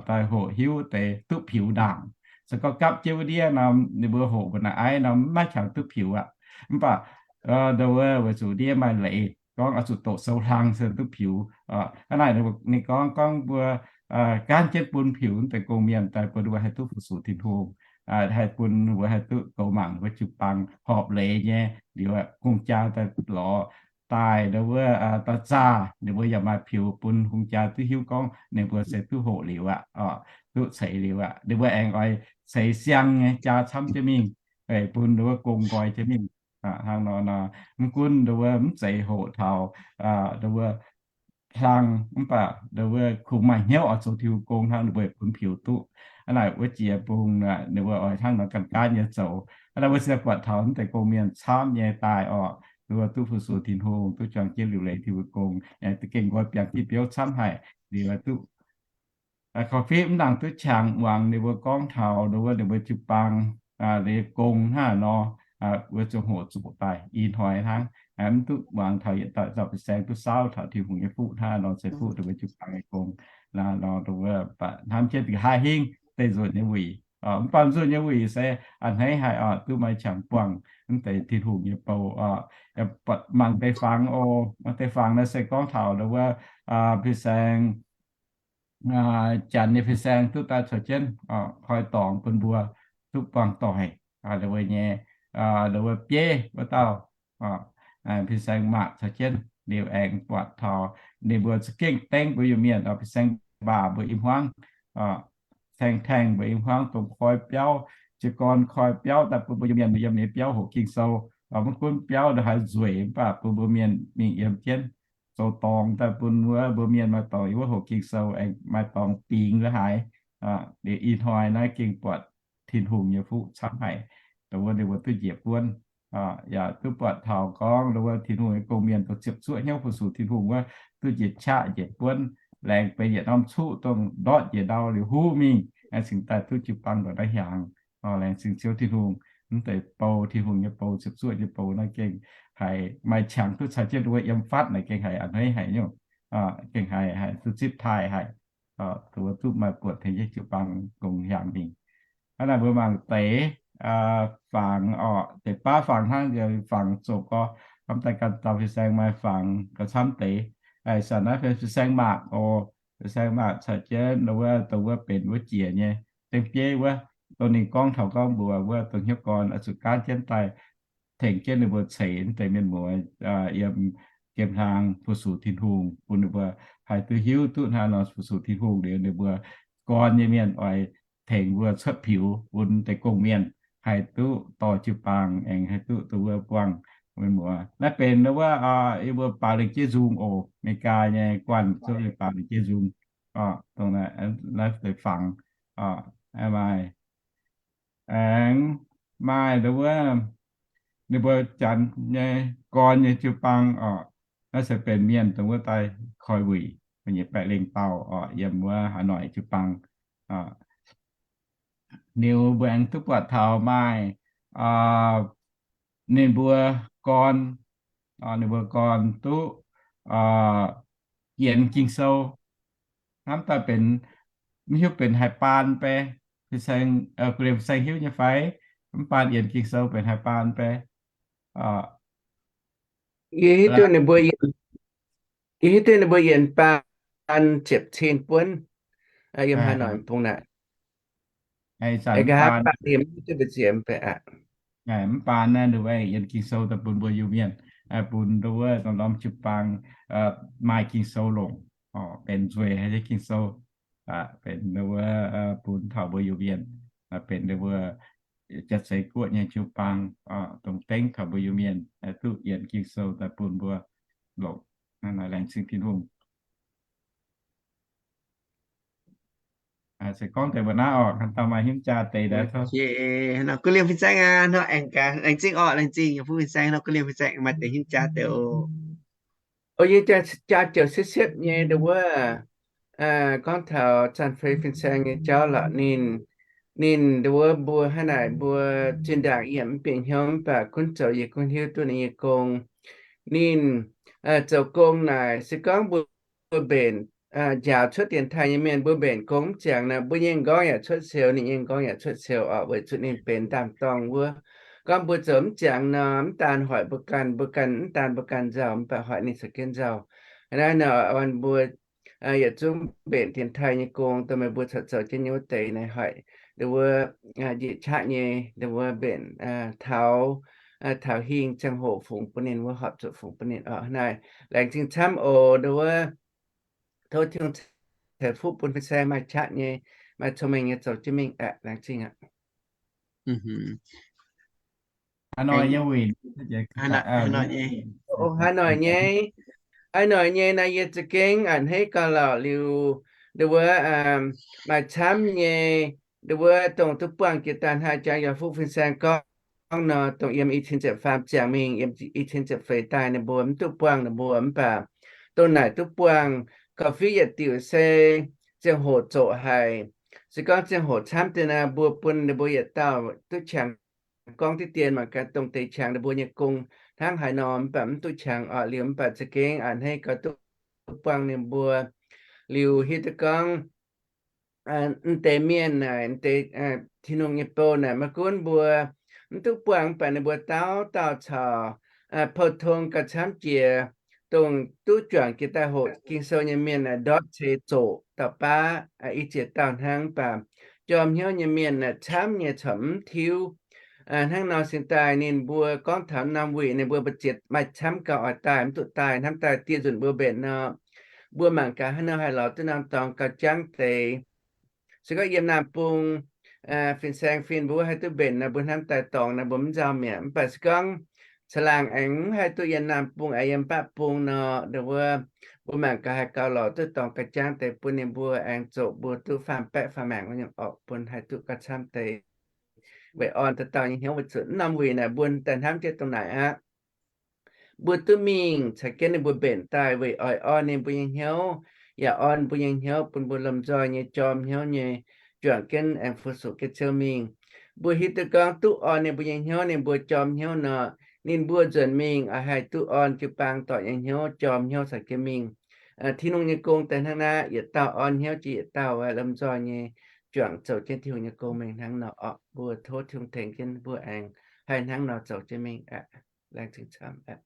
daaih hoqc hiuv deix duqv piux ndaangc. Se gorngv gapv jienv wuov ndiev nor, ninh mbuo hoqc mbuo naaiv aiv nor mv maaih qangx duqv piux aqv. Mv baac dongh wuov weic zuqc ndiev maaih leiz gorngv oix zuqc doqc sou hlang se duqv piux. Hnangv naaic ninh gorngv, gorngv mbuo gaanv jienv bun piux deix gong-mienh daaih bun mbuo haih duqv fu-sux Tin-Hungh, haih bun mbuo haih duqv goux mangc wuov jiu-baang horpc leiz nyei. Liuz gong-jaa daaih lorz daaih dongh wuov daaih zaah, ninh mbuo yaac maaih piux bun gong-jaa duqv hiuv gorngv ninh mbuo se duqv hoqc liuz aqv, duqv ceix liuz aqv. Ninh mbuo aengx oix ceix siang nyei jaa camv jienv mingh bun dongh wuov gong nqoi jienv mingh. Hnangv nor, mv gunv dongh wuov mv zeiz hoqc taux dongh wuov hlang, mv baac dongh wuov kungx maaih hnyouv oix zoux Tin-Hungh gong hnangv, ninh mbuo bun piux duqv. Hnangv naaic wuov jiex bung ninh mbuo oix hnangv nor gaanv-gaanv nyei zoux. Hnangv naaic wuov se buatc taux mv deix gong-mienh camv nyei daaih oc, dongh wuov duqv fu-sux Tin-Hungh, duqv juangc jienv liuc leiz Tin-Hungh gong, gengh nqoi biangh diuh biouv camv haic. Liuz duqv korv-fiqv mv nangc duqv qangx muangx ninh mbuo gorngv taux dongh wuov ninh mbuo jiu-baang nyei gong hnangv haaix nor, wuov ziangh hoc zuqc daaih ih hnoi hnangv, mv duqv muangx taux yietc dauh dauh fin-saeng duqv saauv taux Tin-Hungh nyei fuqv hnangv haaix nor ceix fuqv dongh wuov jiu-baang nyei gong. Nor dongh wuov hnamv jienv haih hingh deix nzunc nyei wuic. Mv baac nzunc nyei wuic se a'hneiv haic oc, duqv maaih qangx buangh mv deix Tin-Hungh nyei bou oc. Buatc mangc deix fangx oc, mangc deix fangx naaiv se gorngv taux dongh wuov fin-saeng, janx nyei fin-saeng duqv daaih caux jienv koi dorngx bun mbuo duqv buangh doic, dongh wuov nyei, dongh wuov bieiv wuov dauh, fin-saeng maac caux jienv liuz aengx buatc taux ninh mbuo za'gengh dengv mbuo Iu-Mienh, fin-saeng mbaah mbuo i hmuangv, saeng-taeng mbuo i hmuangv dongh koi biauv, jiez gorn koi biauv daaih bun mbuo Iu-Mienh yiem ninh biauv hoqc Ging-Sou. Mv gunv biauv ndongc haaix nzueic mv baac bun mbuo Mienh mingh yiem jienv zoux dorngx daaih bun wuov mbuo Mienh maaih dorngx yiem wuov hoqc Ging-Sou, aengx maaih dorngx bingx la'haaix. Liuz ih hnoi naaiv gengh buatc Tin-Hungh nyei fuqv camv haic, dongh wuov ninh mbuo duqv njiec buonv, yaac duqv buatc taux gorngv dongh wuov Tin-Hungh nyei gong-mienh dongh ziepc zuoqv hnyouv fu-sux Tin-Hungh wuov duqv njiec qaqv njiec buonv, laengz benx yietc norm cuqv dongh ndortv njiec ndau liuz huv mingh, aengx cingx daaih duqv jiu-baang ndongc naaiv hiaangx. Laengz zingh Ziouv Tin-Hungh, mv deix bou, Tin-Hungh nyei bou, ziepc zuoqv nyei bou naaiv gengh haiz maaih qangx duqv caux jienv wuov yiem fatv naaic gengh haiz a'hneiv haic nyungc, gengh haiz, haiz duqv zipv taaih haic. Duqv maaih buonc tengx jienv jiu-baang gong hiaangx mingh. Hnangv naaic mbuo mangc deix fangx orqc, deix baav fangx hnangv, fangx zoqc gorx, hnamv daaih ganh dauh fin-saeng maaih fangx gauh camv deix. Ih zanc naaiv fin-saeng maah oc, fin-saeng maah caux jienv wuov dongh wuov benx wuov jiex nyei dengv bieiv wuov, dongh ninh gorngv taux gorngv mbuox wuov dongh hnyouv gorn oix zuqc gaanv jienv daaih tengx jienv ninh mbuo ceix deix mienh muoz yiem gem hlang fu-sux Tin-Hungh, bun ninh mbuo haih duqv hiuv duqv hnangv nor fu-sux Tin-Hungh liuz ninh mbuo gorn nyei mienh oix tengx mbuo cuotv piux bun deix gong-mienh haih duqv dorh jiu-baang aengx haih duqv dongh wuov buangh mienh muoz. Naaiv benx wuov yie mbuo baaux lengh jeiv nzung oc, America nyei guanh zungv nyei baaux lengh jeiv nzung. Dongh naaiv deix fangx maaih, aengx maaih dongh wuov ninh mbuo janx nyei gorn nyei jiu-baang oc. Naaiv se benx mienh dongh wuov daaih koi wuic, nyei baeqc lengh dauh oc, yiem wuov Hà Nội jiu-baang. Liuz mbuo aengx duqv buatc taux maaih ninh mbuo gorn, ninh mbuo gorn duqv yienx Ging-Sou. Hnamv daaih benx, mv hiuv benx haaix baan bei, fin-saeng, gu'lienh fin-saeng hiuv nyei fai? Mv baan yienx Ging-Sou benx haaix baan bei? Yie hiuv duqv ninh mbuo yienx, yie hiuv duqv ninh mbuo yienx baan ziepc cin buonv, yiem Hà Nội bung naaic. Nqa'haav baan yie mv hiuv duqv mbu'ziex mv bei aqv. Mv baan naaiv ninh mbuo yienx Ging-Sou daaih bun mbuo Iu-Mienh, bun ndau wuov norm-norm jiu-baang maaih Ging-Sou longc, benx nzueic haic nyei Ging-Sou, benx ndau wuov bun taux mbuo Iu-Mienh, benx ndau wuov jaav-seix guoqv nyei jiu-baang, dongh dengv taux mbuo Iu-Mienh duqv yienx Ging-Sou daaih bun mbuo longc. Naaiv laengz zingh Tin-Hungh. Se gorngv deix mbuo naaiv oc, dauh maaih himv jaa deix daaih tov. Nor gu'lienh fin-saeng aqv, nor aengx gaax, laengz zingh orqc, laengz zingh yie fuqv fin-saeng, nor gu'lienh fin-saeng maaih deix himv jaa deix oc. O, yie jaa ziouc siepv-siepv nyei ndau wuov, gorngv taux Zanc Fei fin-saeng nyei jauv lorqc. Ninh, ninh ndau wuov mbuo hnangv naaic mbuo zinh ndaangc yie mv bieqc hnyouv mv baac gunv zoux yie gunv hiuv duqv ninh nyei gong. Ninh zoux gong naaic se gorngv mbuo mbuo mbenc njaaux cuotv dienx taaih nyei mienh, mbuo mbenc gong mv ziangx nor, mbuo nyei m'nqorngv yaac cuotv seux, ninh nyei m'nqorngv yaac cuotv seux orqc, weic zuqc ninh benx ndaam-dorngh wuov. Gorngv mbuo zoux mv ziangx nor, mv daan hoic mbuo ganh, mbuo ganh mv daan mbuo ganh nzauh, mv baac hoic ninh caux jienv nzauh. Hnangv naaiv nor, mbuo yietc zungv mbenc dienx taaih nyei gong, dongh meih mbuo corc zoux jienv nyei wuov deix naaiv hoic ndau wuov njiec qaqv nyei ndau wuov mbenc taux, taux hingh ziangh hoc fungx bun ninh wuov, horpc zuqc fungx bun ninh orqc. Naaiv laengz zingh camv oc ndau wuov. Tov Tin-Hungh ceix fuqv bun fin-saeng maaih qaqv nyei, maaih cong-mengh nyei zoux jienv mingh aqv. Laengz zingh aqv. Hà Nội nyei, Hà Nội nyei, Hà Nội nyei naaiv yie za'gengh a'hneiv gauh lauc liuz, ndau wuov maaih camv nyei, ndau wuov dongh duqv buangh jiex daaih hnangv jangx yaac fuqv fin-saeng gorngv nor, dongh yiem i cin ziepc faam ziangh mingh, yiem i cin ziepc feix daaih ninh mbuo mv duqv buangh ninh mbuo, mv baac dongh naaic duqv buangh. Gauh fiev yietc diuc se ziangh hoc zoqc haic. Se gorngv ziangh hoc camv deix naaic, mbuo bun ninh mbuo yietc dauh duqv qangx gorngv diqv dien mangc gaax dongh deix qangx ninh mbuo nyei gong hnangv haaix nor, mv baac mv duqv qangx orqc. Liuz mv baac za'gengh a'hneiv gauh duqv buangh ninh mbuo. Liuz hiuv duqv gorngv m'deix mienh naaic, m'deix Tin-Hungh nyei bou naaic, maiv gunv mbuo mv duqv buangh, mv baac ninh mbuo dauh dauh caux pou-tong gauh camv jiex, dongh duqv juangc jiex daaih hoqc Ging-Sou nyei mienh naaic ndortv ceix zoqc dauh baav i ziex dauh hnangv. Mv baac jorm hnyouv nyei mienh naaic camv nyei corc mv tiuv. Hnangv nor cingx daaih ninh mbuo gorngv taux norm wuic ninh mbuo mbu'ziex maaih camv gauh oix daaih mv duqv daaih. Hnamv daaih dieh nzunc mbuo mbenc nor, mbuo mangc gaax haaix nor haih lorz duqv norm dorngx gauh jangv deix. Se gorngv yiem naamh bung fin-saeng fin mbuo haih duqv mbenc nor, mbuo hnamv daaih dorngx nor mbuo mv nzauh mi'aqv. Mv baac se gorngv caangh laangh aengx mv haih duqv yiem naamh bung, aengx yiem mv baac bung nor, ndau wuov mbuo mangc gaax haih gauh lorz duqv dorngx gauh jangv deix bun ninh mbuo aengx zoqc mbuo duqv faam-baeqv faam-maengc wuov nyungc orqc, bun haih duqv gauh camv deix. Weic orn dauh dauh nyei hnyouv, weic zuqc norm wuic naaic mbuo daaih hnamv jienv dongh naaic aqv. Mbuo duqv mingh caux jienv ninh mbuo mbenc daaih weic oix orn ninh mbuo nyei hnyouv, yaac orn mbuo nyei hnyouv bun mbuo lomh nzoih nyei jorm hnyouv nyei juangc jienv aengx fu-sux jienv Ziouv mingh. Mbuo hiuv duqv gorngv duqv orn ninh mbuo nyei hnyouv, ninh mbuo jorm hnyouv nor, Ninh mbuo nzuonx mingh oix haih duqv orn jiu-baang doic nyei hnyouv, jorm hnyouv caux jienv mingh. Tin-Hungh nyei gong daaih hnangv naaiv, yietc dauh orn hnyouv jiex yietc dauh, lomh nzoih nyei juangc zoux jienv Tin-Hungh nyei gong mingh hnangv nor orqc. Mbuo tov Tin-Hungh tengx jienv mbuo aengx haih hnangv nor zoux jienv mingh aqv. Laengz zingh camv aqv.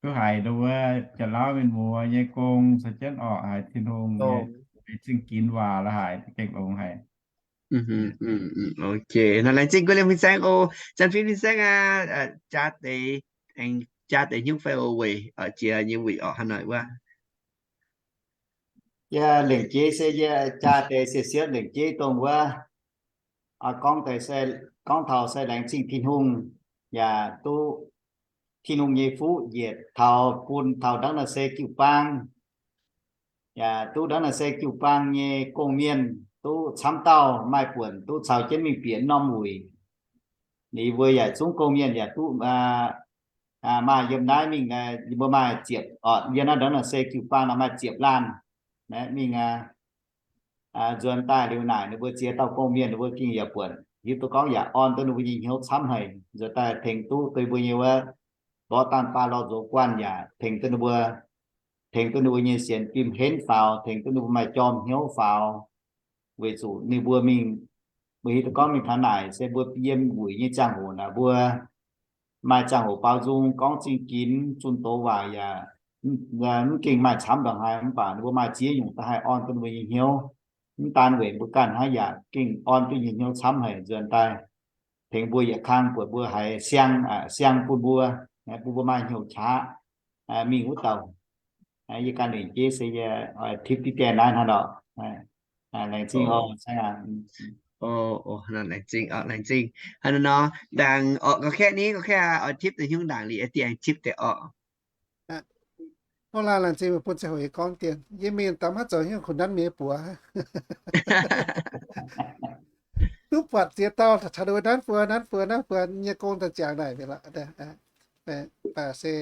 Duqv haiz ndau wuov Janx-Lauv mienh muoz nyei gong caux jienv orqc, haiz Tin-Hungh nyei zingh ginx waac la'haic gengh longx haic. Ok, nor laengz zingh guei liemh fin-saeng oc. Janx-fim fin-saeng aqv, jaa deix, aengx jaa deix hnyouv fai oc, weic jiex nyei wuic orqc, hnangv naaic wuov. Yie lengc jeiv se yie jaa deix siepv-siepv lengc jeiv dongh wuov, gorngv deix se, gorngv taux se laengz zingh Tin-Hungh, yaac duqv Tin-Hungh nyei fuqv njiec taux bun taux ndangv naaiv se jiu-baang, yaac duqv ndangv naaiv se jiu-baang nyei gong-mienh duqv camv dauh maaih buonc duqv caux jienv mingh bieqc norm wuic. Ninh mbuo yaac zungv gong-mienh yaac duqv maaih yiem naaiv mingh, mbuo maaih ziepc, orqc, yiem naaiv ndangv naaiv se jiu-baang nor maaih ziepc laanh mingh aqv. Nzuonx daaih liuz naaic ninh mbuo ziex dauh gong-mienh ninh mbuo gengh yaac buonc hiuv duqv gorngv yaac orn duqv ninh mbuo nyei hnyouv camv haic. Nzuonx daaih tengx duqv deix mbuo nyei wuov mborqv daanh baav lorh nzox guanh yaac tengx duqv ninh mbuo, tengx duqv ninh mbuo nyei sienx fim henv faaux, tengx duqv ninh mbuo maaih jorm hnyouv faaux. Weic zuqc ninh mbuo mingh, mbuo hiuv duqv gorngv mingh taux naaic se mbuo yiem wuic nyei ziangh hoc naaic mbuo maaih ziangh hoc baaux nzung gorngv zingh ginx zunh doz waac yaac mv gengh maaih camv ndongc haaix, mv baac ninh mbuo maaih ziex nyungc da'haih orn duqv ninh mbuo nyei hnyouv. Mv daan weic mbuo ganh hnangv yaac gengh orn duqv nyei hnyouv camv haic. Nzuonx daaih tengx mbuo yietc kang buatc mbuo haiz siang, siang bun mbuo, bun mbuo maaih hnyouv qaqv mingh wuov dauh. Yie ganh lengc jeiv se yie oix tipv diqv die naaiv hnangv nor. Laengz zingh oc. Laengz zingh, laengz zingh. Hnangv nor, ndaangc orqc, ga'kaeqv ni, ga'kaeqv oix tipv deix hnyouv ndaangc liuz, dieh aengx tipv deix orqc. Ov, laengz zingh meih bun ziangh hoc yie gorngv dien. Yie mingh daaih maiv zoux hnyouv kuh nanv mienh buoz. Duqv buatc ziex dauh caux ninh mbuo nanv buoz, nanv buoz, nanv buoz nyei gong daaih ziangx naaic mi'aqv. Baac se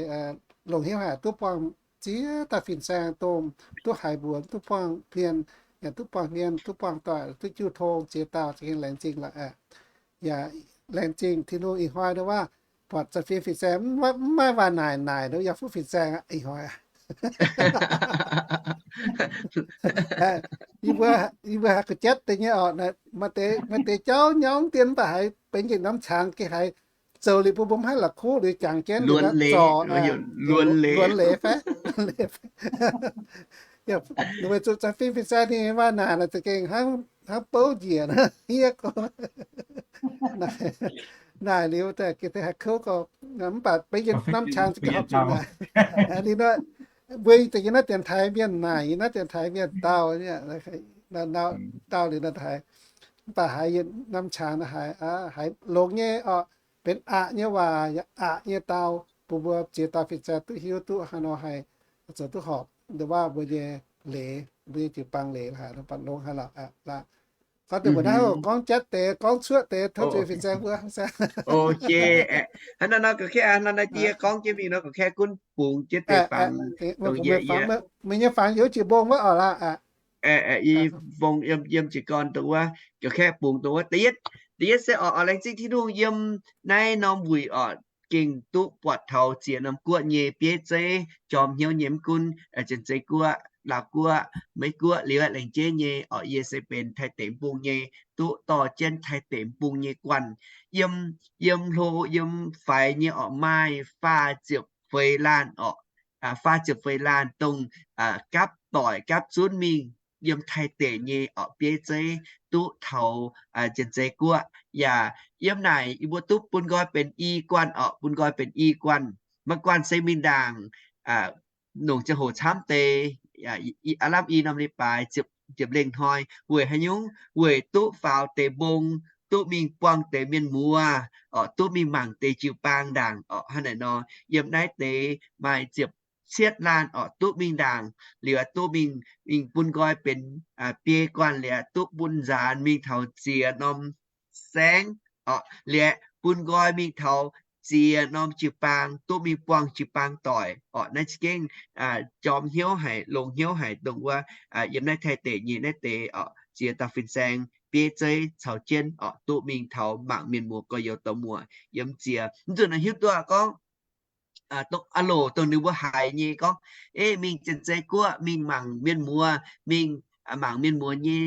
longc hnyouv haic duqv buangh ziex dauh fin-saeng dongh duqv haiz mbuox, duqv buangh hmien, yaac duqv buangh hmien, duqv buangh doic, duqv jiu tong ziex dauh, za'gengh laengz zingh lorqc. Yaac laengz zingh Tin-Hungh ih hnoi ndau wuov buatc za'fin fin-saeng mv maaih waac naaic naaic ndau yaac fuqv fin-saeng ih hnoi. Yie mbuo, yie mbuo haiz gu'jatv deix nyei orqc, maaih deix jauv nyorngv dien mv baac haiz benx yietc norm qangx gengh haiz zoux liuz bun mbuo mv haih la'kuqv liuz jangx jienv liuz zorc luonx leiz fai. Weic zuqc za'fin fin-saeng ninh waac naaic naaic za'gengh hnangv bouv njiec hnangv hniev. Naaic liuz daaih gengh haih kouv gorx, mv baac benx yietc norm qangx za'gengh horpc zuqc naaic. Ninh mbuo deix yiem naaiv dienx taaix mienh naaic, yiem naaiv dienx taaix mienh dauh, dauh liuz naaiv haiz, mv baac haiz yietc norm qangx haiz, haiz longx nyei orqc, benx aqc nyei waac, yaac aqc nyei dau, bun mbuo ziex dauh fin-saeng duqv hiuv duqv haaix nor haih zoux duqv horpc ndau wuov mbuo nyei leiz, mbuo nyei jiu-baang leiz haic, longx haic lorqc. Gorngv deix mbuo naaiv gorngv jatv deix, gorngv cuotv deix, tov zuiz fin-saeng mbuo. Ok, hnangv naaiv nor, ga'kaeqv hnangv naaiv yie gorngv jienv mingh nor, ga'kaeqv gunv bungx jienv deix fangx, meih nyei fangx youz jiex mbong wuov orqc laac. Yie mbong yiem jiez gorn dongh wuov, ga'kaeqv bungx dongh wuov. Da'yietv, da'yietv se orqc, laengz zingh Tin-Hungh yiem naaiv norm wuic orqc, gengh duqv buatc taux ziex norm guoqv nyei bieiv zeiv, jorm hnyouv nyei, mv gunv Janx-Zei Guoqv, Laauv Guoqv, Meiv Guoqv liuz, laengz jeiv nyei orqc, yie se benx Taiv deic mbung nyei, duqv dorh jienv Taiv deic mbung nyei guanh. Yiem, yiem hlo yiem faix nyei orqc, maaih faah ziepc feix laanh orqc, faah ziepc feix laanh dongh gapv doic gapv zunv mingh yiem Taiv deic nyei orqc bieiv zeiv duqv taux Janx-Zei Guoqv. Yaac yiem naaic yie mbuo duqv bun nqoi benx i guanh orqc, bun nqoi benx i guanh. Maaih guanh se mingh ndaangc nongc ziangh hoc camv deix, aav lamh i norm leiz-baaix ziepc lengh hnoi. Weic haaix nyungc? Weic duqv faaux deix mbong, duqv mingh buangh deix mienh muoz orqc, duqv mingh mangc deix jiu-baang ndaangc orqc. Hnangv naaic nor, yiem naaiv deix maaih ziepc cietv laanh orqc duqv mingh ndaangc liuz, duqv mingh, mingh bun nqoi benx biei guanh liuz, duqv bun nzaanx mingh taux ziex norm saengv orqc, liuz bun nqoi mingh taux ziex norm jiu-baang, duqv mingh buangh jiu-baang doic orqc. Naaiv za'gengh jorm hnyouv haic, longx hnyouv haic dongh wuov yiem naaiv Taiv deic nyei naaiv deix orqc, ziex dauh fin-saeng bieiv zeiv caux jienv orqc, duqv mingh taux mangc mienh muoz gorx-youz dorh muoc yiem ziex. Mv nzunc naaiv hiuv duqv gorngv, dongh a'loc dongh ninh mbuo haiz nyei gorngv, Ei, mingh Janx-Zei Guoqv mingh mangc mienh muoz, mingh mangc mienh muoz nyei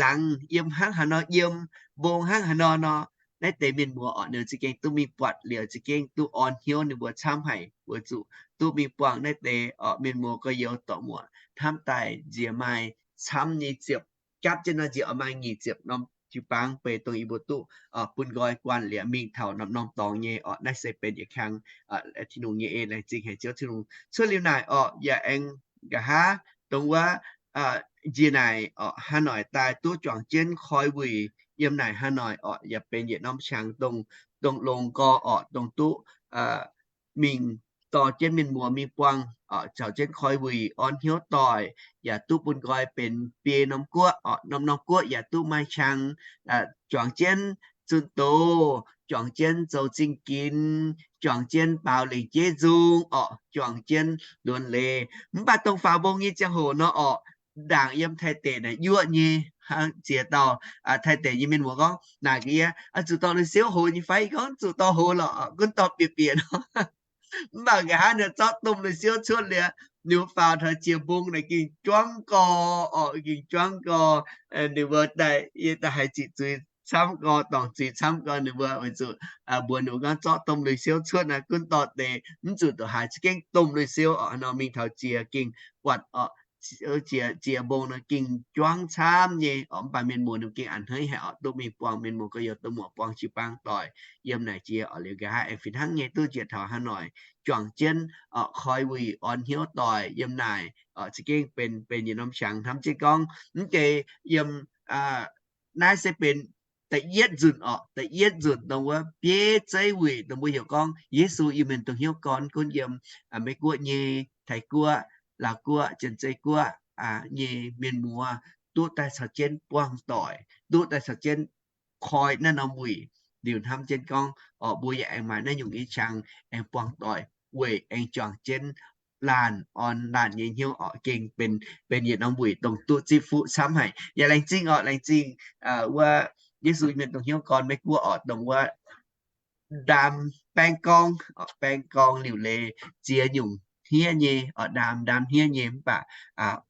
laangz yiem hnangv haaix nor, yiem mbong hnangv haaix nor nor, naaiv deix mienh muoz orqc, ninh za'gengh duqv mingh buatc liuz za'gengh duqv orn hnyouv ninh mbuo camv haic, weic zuqc duqv mingh buangh naaiv deix orqc, mienh muoz gorx-youz dorh muoc hnamv daaih nziex maaih camv nyei ziepc, gapv jienv nor nziex oix maaih nyic ziepc norm jiu-baang beiv dongh yie mbuo duqv bun nqoi guanh liuz mingh taux norm-norm dorngx nyei orqc. Naaiv se benx yietc kang Tin-Hungh nyei en. Laengz zingh haic Ziouv Tin-Hungh. Cuotv liuz naaic orqc, yaac aengx nqa'haav dongh wuov njiec naaic orqc, Hà Nội daaih duqv juangc jienv koi wuic yiem naaic Hà Nội orqc, yaac benx yietc norm qangx dongh, dongh longx gorx orqc, dongh duqv mingh dorh jienv mienh muoz mingh buangh orqc, caux jienv koi wuic orn hnyouv doic, yaac duqv bun nqoi benx biei norm guoqv orqc, norm-norm guoqv yaac duqv maaih qangx juangc jienv zunh doz, juangc jienv zoux zingh ginx, juangc jienv baaux lengc jeiv nzung orqc, juangc jienv luonx leiz. Mv baac dongh faaux mbong nyei ziangh hoc nor orqc, ndaangc yiem Taiv deic naaic yuoqv nyei. Ziex dauh Taiv deic nyei mienh muoz gorngv naaic gaax yie, Zuqc dorh lui-siouv hoz nyei fai? Gorngv, Zuqc dorh hoz lorqc, gunv dorh bieqc bieqc nor. Mv baac nqa'haav ninh zorqv domh lui-siouv cuotv liuz, ninh faaux taux jiex mbong naaic gengh juangv gorx orqc, gengh juangv gorx. Ninh mbuo daaih, yie daaih haiz ziqc zuiz camv gorx, dorngc zuiz camv gorx. Ninh mbuo weic zuqc mbuox ninh mbuo gorngv zorqv domh lui-siouv cuotv naaic gunv dorh deix, mv zuqc ndongc haaix, za'gengh domh lui-siouv orqc. Nor mingh taux jiex gengh buatc orqc, jiex, jiex mbong nor gengh juangv camv nyei orqc. Mv baac mienh muoz ninh gengh a'hneiv haic orqc, duqv mingh buangh mienh muoz gorx-youz dorh muoc, buangh jiu-baang doic yiem naaic jiex orqc. Liuz nqa'haav aengx fih hnangv nyei duqv njiec taux Hà Nội juangc jienv orqc, koi wuic orn hnyouv doic yiem naaic orqc. Za'gengh benx, benx yietc norm qangx hnamv jienv gorngv mv deix yiem naaiv se benx da'yietv nzunc orqc, da'yietv nzunc dongh wuov bieiv zeiv wuic dongh mbuo heuc gorngv Yesu Iu-Mienh Dongh Hnyouv Gorn gunv yiem Meiv Guoqv nyei, Taiv Guoqv, Laauv Guoqv, Janx-Zei Guoqv nyei mienh muoz duqv daaih caux jienv buangh doic, duqv daaih caux jienv koi naaiv norm wuic. Liuz hnamv jienv gorngv orqc, mbuo yaac aengx maaih naaiv nyungc nyei qangx aengx buangh doic weic aengx juangc jienv laanh orn laanh nyei hnyouv orqc. Gengh benx, benx yietc norm wuic dongh duqv zipv fuqv camv haic. Yaac laengz zingh orqc, laengz zingh wuov Yesu Iu-Mienh Dongh Hnyouv Gorn Meiv Guoqv orqc, dongh wuov ndaam baeng gorng orqc, baeng gorng liuc leiz ziex nyungc hniev nyei orqc, ndaam, ndaam hniev nyei mv baac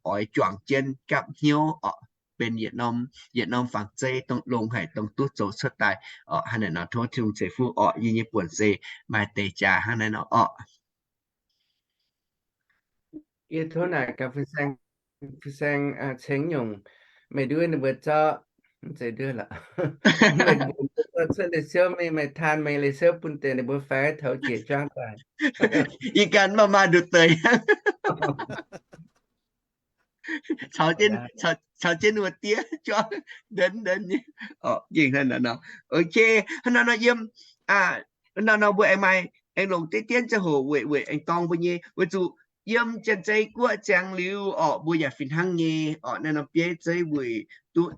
oix juangc jienv gapv hnyouv orqc, benx yietc norm, yietc norm fangx zeiv dongh longx haic dongh duqv zoux cuotv daaih orqc. Hnangv naaic nor tov Tin-Hungh ceix fuqv orqc. Yie nyei buonc se maaih deix jaax hnangv naaiv nor orqc. Yie tov naaic gaax fin-saeng, fin-saeng ceng nyungc, meih nduov ninh mbuo zorqv, mv zeiz nduov lorqc, meih mbuo zorqv cuotv lui-siouv mingh, meih taan meih lui-siouv bun deix ninh mbuo fai taux jiex juangv daaih. Yie ganh maiv maaih nduqc deix. Caux jienv, caux jienv wuov diev juangv ndeic ndeic nyei. Ok, hnangv naaiv nor yiem, hnangv naaiv nor mbuo aengx maaih, aengx longc deix dien ziangh hoc weic, weic aengx dorng mbuo nyei. Weic zuqc yiem Janx-Zei Guoqv ziangx liuz orqc, mbuo yaac fih hnangv nyei orqc, naaiv norm bieiv zeiv wuic duqv,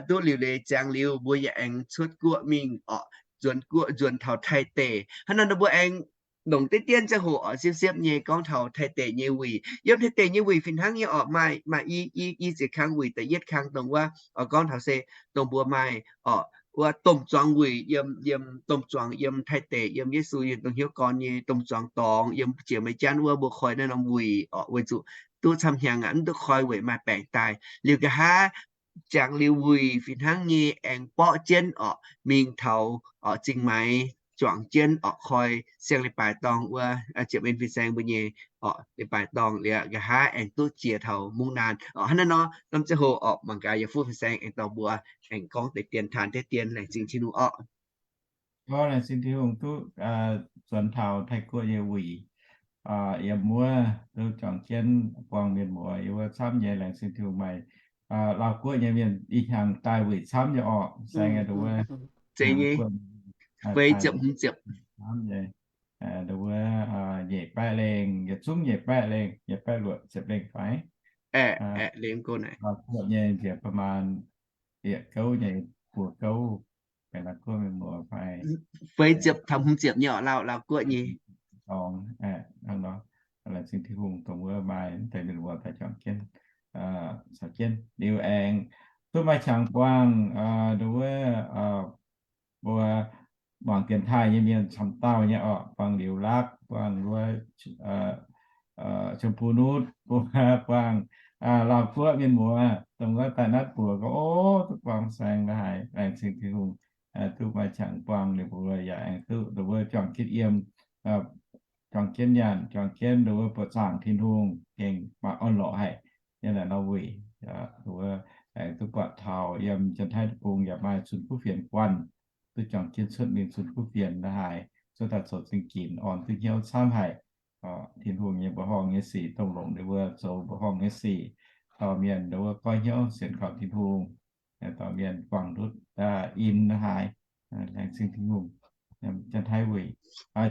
duqv liuc leiz ziangx liuz, mbuo yaac aengx cuotv guoqv mingh orqc, nzuonx guoqv, nzuonx taux Taiv deic. Hnangv naaiv nor mbuo aengx longc deix dien ziangh hoc orqc, siepv-siepv nyei gorngv taux Taiv deic nyei wuic. Yiem Taiv deic nyei wuic fih hnangv nyei orqc, maaih, maaih i, i, i ziex kang wuic. Da'yietv kang dongh wuov oix gorngv taux se dongh mbuo maaih orqc, wuov domh zuangx wuic yiem, yiem domh zuangx yiem Taiv deic, yiem Yesu Iu-Mienh Dongh Hnyouv Gorn nyei domh zuangx dorngx, yiem jiex maiv janv wuov mbuo koi naaiv norm wuic orqc, weic zuqc duqv camv hnyangx aqv, mv duqv koi weic maaih baengc daaih. Liuz nqa'haav ziangx liuz wuic fih hnangv nyei aengx borqv jienv orqc, mingh taux orqc, zingh maaiz juangc jienv orqc, koi siang leiz-baaix dorngh wuov, ziepc en fin-saeng mbuo nyei orqc, leiz-baaix dorngh liuz nqa'haav aengx duqv jiex taux mungv naanh orqc. Hnangv naaiv nor, norm ziangh hoc orqc, mangc gaax yietc fuqv fin-saeng aengx dorh mbuo aengx gorngv deix dien, taan deix dien, laengz zingh Tin-Hungh orqc. Gorngv laengz zingh Tin-Hungh duqv zuonx taux Taiv Guoqv nyei wuic, yiem wuov duqv juangc jienv buangh mienh muoz yiem wuov camv nyei, laengz zingh Tin-Hungh. Maaih Laauv Guoqv nyei mienh ih hnyangx daaih wuic camv nyei orqc, saeng nyei wuov, feix ziepc hmz ziepc, camv nyei, wuov nyeic baeqv lengh, yietc zungv nyeic baeqv lengh, nyeic baeqv luoqc ziepc lengh fai? Laauv Guoqv nyei nziex ประมาณ yietc gouv nyei buo gouv, benx Laauv Guoqv mienh muoz fai? Feix ziepc taux hmz ziepc nyei orqc, Laauv, Laauv Guoqv nyei. Dorngx, hnangv nor, laengz zingh Tin-Hungh dongh wuov maaih mv deix mienh muoz daaih juangc jienv, caux jienv liuz aengx duqv maaih qangx buangh nduov wuov mbuo mangc dienx taaih nyei mienh camv dauh nyei orqc, buangh Liuz Lakv, buangh nduov Chemx Bun Nutv, buangh Laauh Guoqv mienh muoz, dongh wuov daaih natv buoz gorngv, ov, duqv buangh saeng la'haaix, laengz zingh Tin-Hungh duqv maaih qangx buangh ninh mbuo yaac aengx duqv nduov wuov juangc jienv yiem, juangc jienv nyaanh, juangc jienv nduov wuov buoqc zaangc Tin-Hungh gengh maaih orn-lorqc haic. Yiem naaiv norm wuic, nduov wuov aengx duqv buatc taux yiem Janx-Taiv Deic-Bung yaac maaih zunh kuv fienx guanh, duqv juangc jienv cuotv mingh zunh kuv fienx la'haaix, cuotv daaih zoux zingh ginx, orn duqv hnyouv camv haic. Tin-Hungh nyei mbuoqc horngh nyei sic, dongh longc ninh mbuo zoux mbuoqc horngh nyei sic, dorh mienh nduov wuov goiv hnyouv sienx kaux Tin-Hungh, dorh mienh guangc ndutv in la'haaix. Laengz zingh Tin-Hungh. Janx-Taiv wuic,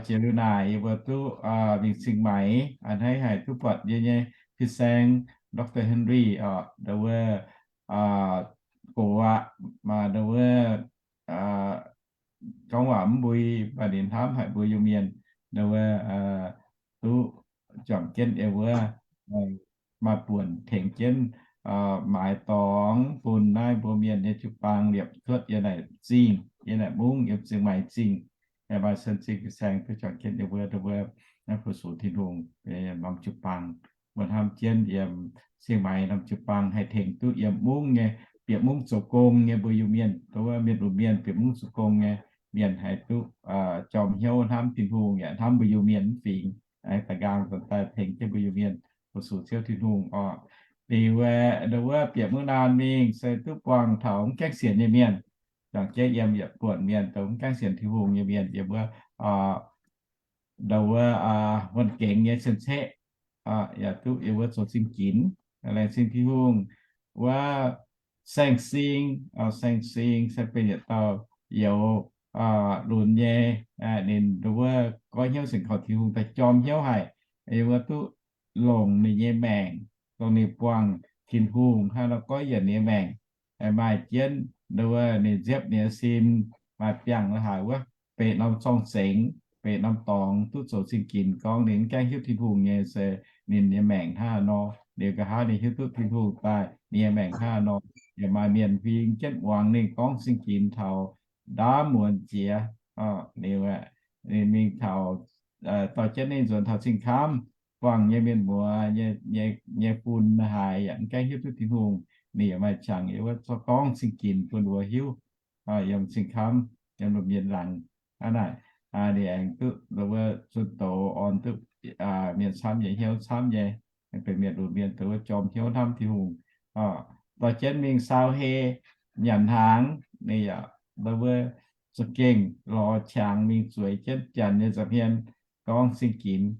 jiex liuz naaic yie mbuo duqv mingh Cing Maix, a'hneiv haic duqv buatc yie nyei fin-saeng Doctor Henry orqc, nduov wuov gox aqv, maaih nduov wuov gorngv waac mv mbui, maaih ninh hnamv haic mbuo Iu-Mienh, nduov wuov duqv juangc jienv yie wuov maaih buonc tengx jienv maaiz dorngx bun naaiv mbuo mienh nyei jiu-baang liepc cuotv yiem naaic zingh, yiem naaic mungv, yiem Cing Maix zingh. Maaih sen zingh fin-saeng duqv juangc jienv yie wuov, nduov wuov fu-sux Tin-Hungh norm jiu-baang. Mbuo hnamv jienv yiem Cing Maix norm jiu-baang haih tengx duqv yiem mungv nyei, bieqc mungv zoux gong nyei mbuo Iu-Mienh, nduov wuov mienh lunx mienh bieqc mungv zoux gong nyei mienh haih duqv jorm hnyouv hnamv Tin-Hungh yaac hnamv mbuo Iu-Mienh mv fingx, da'nqaang nzuonx daaih tengx jienv mbuo Iu-Mienh fu-sux Ziouv Tin-Hungh orqc. Liuz nduov wuov bieqc mungv naan mingh se duqv buangh taux mv gaengh sienx nyei mienh, juangc jienv yiem yietc buonc mienh dongh mv gaengh sienx Tin-Hungh nyei mienh yiem wuov, nduov wuov huon gengx nyei cien-ceqv, yaac duqv yiem wuov zoux zingh ginx. Laengz zingh Tin-Hungh wuov Saeng Sing, Saeng Sing se benx yietc dauh youz lunx nyei, ninh nduov wuov goiv hnyouv sienx kaux Tin-Hungh daaih jorm hnyouv haic, yiem wuov duqv longc ninh nyei maengc, dongh ninh buangh Tin-Hungh hnangv nor goiv yienc ninh nyei maengc, maaih jienv nduov wuov ninh nziepv ninh nyei sin, maaih biangh la'haaix wuov, benx norm zorng-zengx, benx norm dorngx duqv zoux zingh ginx gorngv ninh mv gaengh hiuv Tin-Hungh nyei se ninh nyei maengc hnangv haaix nor. Liuz nqa'haav ninh hiuv duqv Tin-Hungh daaih, ninh nyei maengc hnangv haaix nor. Yaac maaih mienh huing jienv muangx ninh gorngv zingh ginx taux ndaamv muonz jiex. Liuz ninh mingh taux, dorh jienv ninh nzuonx taux zingh kamv, buangh nyei mienh muoz nyei fun la'haaix yaac mv gaengh hiuv duqv Tin-Hungh. Ninh yaac maaih qangx yiem wuov zorqv gorngv zingh ginx bun ninh mbuo hiuv, yiem zingh kamv, yiem lomc mienh laangz. Hnangv naaic, ninh aengx duqv nduov wuov zunh doz orn duqv mienh camv nyei, hnyouv camv nyei, benx mienh lunx mienh nduov wuov jorm hnyouv hnamv Tin-Hungh. Dorh jienv mingh saau hei nyanc hnaangx, ninh yaac nduov wuov za'gengh lorz qangx mingh zueiz jienv Janx nyei nza'hmien gorngv zingh ginx,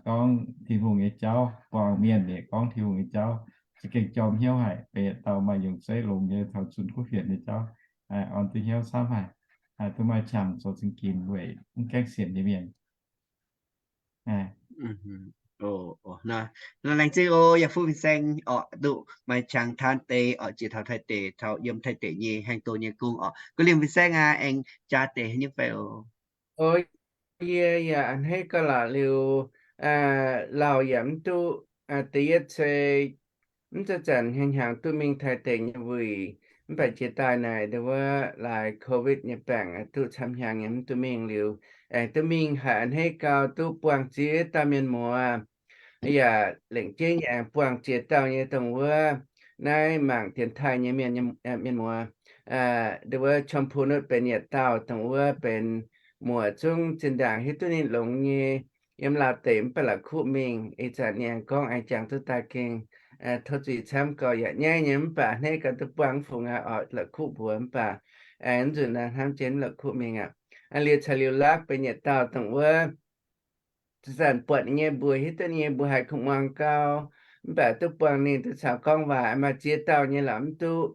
gorngv Tin-Hungh nyei jauv, buangh mienh yaac gorngv Tin-Hungh nyei jauv, za'gengh jorm hnyouv haic, benx yietc dauh maaih yungz zeiv longx nyei taux zunh kuv fienx nyei jauv, orn duqv hnyouv camv haic, duqv maaih qangx zoux zingh ginx weic mv gaengh sienx nyei mienh. Laengz zingh oc, yaac fu fin-saeng orqc, duqv maaih qangx taan deix orqc, jiex taux Taiv deic, taux yiem Taiv deic nyei haengh doz nyei gong orqc. Gu Liemh fin-saeng aac, aengx jaa deix haaix nyungc fai oc? O, yie yaac a'hneiv gauh laac liuz, lauh yaac mv duqv, da'yietv se mv zeiz zanc hnyangx-hnyangx duqv mingh Taiv deic nyei wuic, mv baac jiex daaih naaic nduov wuov laaix Covid nyei baengc duqv camv hnyangx nyei mv duqv mingh liuz, aengx duqv mingh haic, a'hneiv gauh duqv buangh ziex dauh mienh muoz, yaac lengc jeiv yaac aengx buangh ziex dauh nyei dongh wuov naaiv mangc dienx taaih nyei mienh, mienh muoz. Nduov wuov ชมพูนุช benx yietc dauh dongh wuov benx muoc zungv zinh ndaangc hiuv duqv ninh longx nyei, yiem Laauv deic mv baac la'kuqv mingh. Ih zanc ninh aengx gorngv aengx jangx duqv daaih gengh tov zuiz camv gauh yaac nyaiv nyei, mv baac a'hneiv gauh duqv buangh fungx aqv orqc, la'kuqv mbuox mv baac aengx nzunc hnamv jienv la'kuqv mingh aqv. Liuz caux Liuz Lakv benx yietc dauh dongh wuov zanc buatc ninh nyei mbuox hiuv duqv ninh nyei mbuox haiz kungx muangx gau, mv baac duqv buangh ninh duqv caux gorngv waac. Maaih ziex dauh nyei lorqc mv duqv,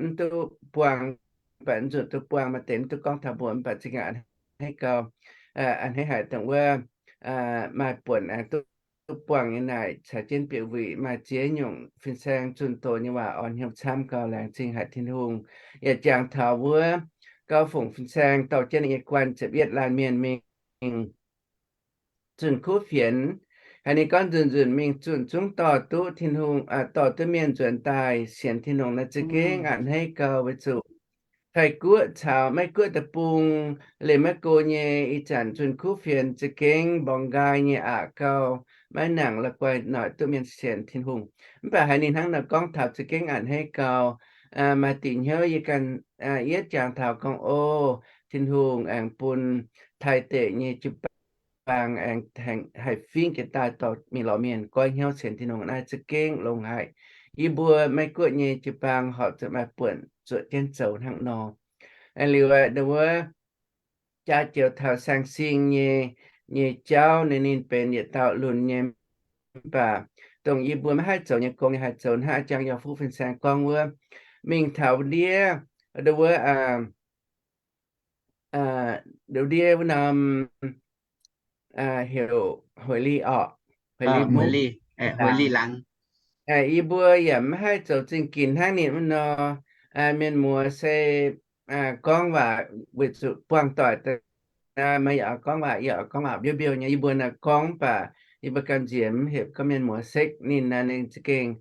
mv duqv buangh, mv baac nzunc duqv buangh. Maaih deix mv duqv gorngv taux mbuox, mv baac zinh hnangv a'hneiv gau, a'hneiv haic dongh wuov maaih buonc aengx duqv buangh nyei naaic caux jienv bieqc wuic. Maaih ziex nyungc fin-saeng zunh doz nyei waac orn hnyouv camv gau, laengz zingh haic Tin-Hungh. Yaac jangx taux wuov gauh fungc fin-saeng dorh jienv ninh nyei guanh ziepc yietv laanh mienh mingh zunh kuv fienx, haiz ninh gorngv nzunc nzunc mingh zunh zungv dorh duqv Tin-Hungh, dorh duqv mienh nzuonx daaih sienx Tin-Hungh naaiv za'gengh a'hneiv gau weic zuqc Taiv-Guoqv caux Meiv-Guoqv deic-bung, leiz maiv go nyei ih zanc zunh kuv fienx za'gengh mborngx nqaai nyei aqc gau, maiv nangc la'guaih noic duqv mienh sienx Tin-Hungh. Mv baac haiz ninh hnangv nor gorngv taux za'gengh a'hneiv gau. Maaih diuc hnyouv yie ganh, yietv jangx taux gorngv, o, Tin-Hungh aengx bun Taiv deic nyei jiu-baang aengx haih fingx jiez daaih dorh mingh lorz mienh goiv hnyouv sienx Tin-Hungh naaiv za'gengh longx haic. Yie mbuo Meiv-Guoqv nyei jiu-baang horpc zuqc maaih buonc zuoqc jienv zoux hnangv nor. Liuz aqv, ndau wuov jaax joux taux Saeng Sing nyei, nyei jauv ninh, ninh benx yietc dauh lunx nyei. Mv baac dongh yie mbuo maiv haih zoux nyei gong, yie haih zoux hnangv a'jang yaac fuqv fin-saeng gorngv wuov, mingh taux ndiev, ndau wuov, ndau ndiev wuov norm heuc Hueix Li orqc, Hueix Li Mungv. Yie mbuo yaac maiv haih zoux zingh ginc hnangv ninh wuov nor. Mienh muoz se gorngv waac weic zuqc buangh doic daaih, meih yaac gorngv waac, yie yaac gorngv waac mbiouv mbiouh nyei. Yie mbuo naaic gorngv mv baac yie mbuo gamh nziex mv hepc gorngv mienh muoz sekv ninh naaic, ninh za'gengh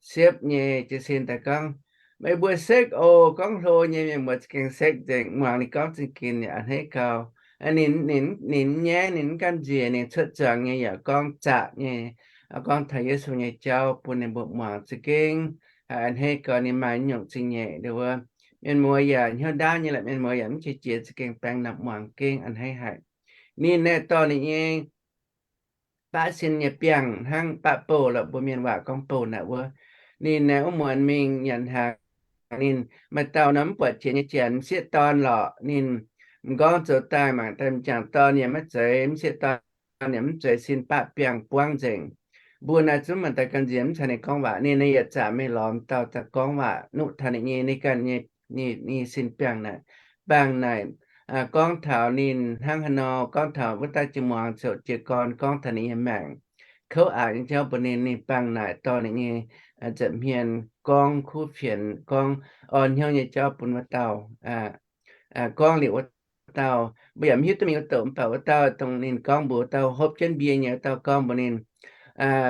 siepv nyei jiez sin daaih gorngv, meih mbuo sekv oc. Gorngv hlo nyei mienh muoz za'gengh sekv nzengc, muangx ninh gorngv zingh ginc yaac a'hneiv gau. Ninh, ninh, ninh nyaiv, ninh mv gamh nziex, ninh cuotv zuangx nyei yaac gorngv zaqc nyei, gorngv taux Yesu nyei jauv bun ninh mbuo muangx za'gengh a'hneiv gau. Ninh maaih nyungc zingh nyeic ndau wuov, mienh muoz yaac hnyouv ndaauv nyei lorqc, mienh muoz yaac mv qiex jiez, za'gengh baeng nor muangx gengh a'hneiv haic. Ninh naaiv dorh ninh nyei baqv sin nyei biangh hnangv baqv bouh lorqc, mbuo mienh waac gorngv bouh naaic wuov. Ninh naaiv wuov muonz mingh nyanc hnaangx, ninh maaih dauh nor mv buatc jiex nyei janx m'sieqv dorn lorqc. Ninh m'nqorngv zoux daaih mangc daaih m'jangc dorn yaac maiv zeiz, m'sieqv dorn yaac mv zeiz, sin baqv biangh buangv nzengc. Mbuo naaiv zungv mangc daaih gamh nziex mv caux ninh gorngv waac. Ninh naaiv yietc zaqc mingh lorz dauh daaih gorngv waac nuqv taux ninh nyei, ninh ganh nyei, ninh, ninh sin biangh naaic, baangh naaic, gorngv taux ninh hnangv haaix nor, gorngv taux wuov dauh jiu-muangz zoux jiez gorn, gorngv taux ninh nyei maengc, kouv aqc nyei jauv mbuox ninh. Ninh baangh naaic dorh ninh nyei nza'hmien gorngv kuv fienx, gorngv orn hnyouv nyei jauv bun wuov dauh. Gorngv liuz wuov dauh, mbuo yaac mv hiuv duqv mingh wuov douc, mv baac wuov dauh dongh ninh gorngv mbuox wuov dauh hopv jienv mbie nyei wuov dauh gorngv mbuox ninh,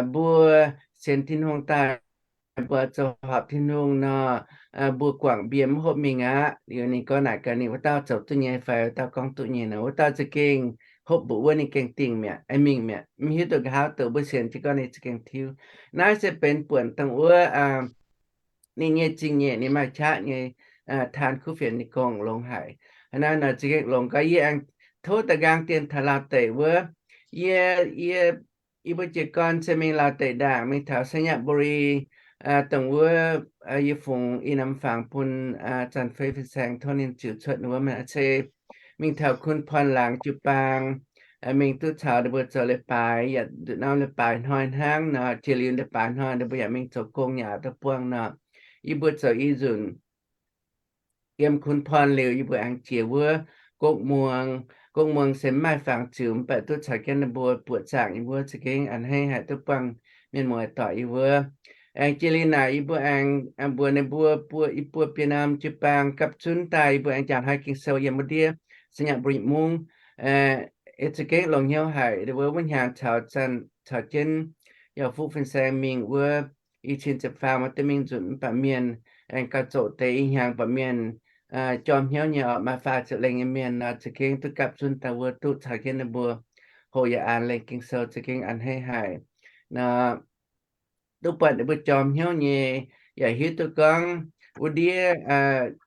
mbuo sienx Tin-Hungh daaih, mbuo zoux horpc Tin-Hungh nor, mbuo guangc mbie mv hopv mingh aqv. Liuz ninh gorngv naaic gaax ninh, wuov dauh zoux duqv nyei fai? Wuov dauh gorngv duqv nyei nor, wuov dauh za'gengh hopv mbuoqc wuov, ninh gengh dingh mi'aqv, mingh mi'aqv. Mv hiuv duqv nqa'haav douc mbuo sienx jiez gorn ninh za'gengh tiuv. Naaiv se benx buonc dongh wuov ninh nyei zingh nyeic, ninh maaih qaqv nyei taan kuv fienx nyei gong longx haic. Hnangv naaiv nor za'gengh longx gau. Yie aengx tov da'nqaang dien taux Laauh Deic wuov, yie, yie, yie mbuo jiez gorn se mingh Laauh Deic ndaangc, mingh taux Sainyabuli, dongh wuov yie fungx i norm fangx bun Zanc Fei fin-saeng tov ninh ziux cuotv wuov, se mingh taux Kun Porn laangz jiu-baang, mingh duqv caux ninh mbuo zoux leiz-baaix, yaac nduqc norm leiz-baaix hnoi hnangv nor. Jiex liuz leiz-baaix hnoi ninh mbuo yaac mingh zoux gong yaac duqv buangh nor. Yie mbuo zoux i nzunc yiem Kun Porn liuz, yie mbuo aengx jiex wuov Gokv Muong. Gokv Muong se mv maaih fangx ziux, mv baac duqv caux jienv ninh mbuo buoqc zaangc yiem wuov za'gengh a'hneiv haic, duqv buangh mienh muoz-doic yiem wuov. Aengx jiex liuz naaic yie mbuo aengx mbuox ninh mbuo, mbuo, yie mbuo bieqc norm jiu-baang gapv zunv daaih, yie mbuo aengx jangx haiv Ging-Sou yiem wuov ndiev Sainyabuli Mungv. Za'gengh longx hnyouv haic. Wuov, wuov hnyangx caux, caux jienv yaac fuqv fin-saeng mingh wuov, i cin ziepc faam maaih duqv mingh nzunc, mv baac mienh aengx gauh zoqc deix. I hnyangx baac mienh jorm hnyouv nyei orqc, maaih faah ziepc lengh nyei mienh nor, za'gengh duqv gapv zunv daaih wuov, duqv caux jienv ninh mbuo hoqc yaac aanx lengh Ging-Sou, za'gengh a'hneiv haic nor. Duqv buatc ninh mbuo jorm hnyouv nyei, yaac hiuv duqv gorngv wuov ndiev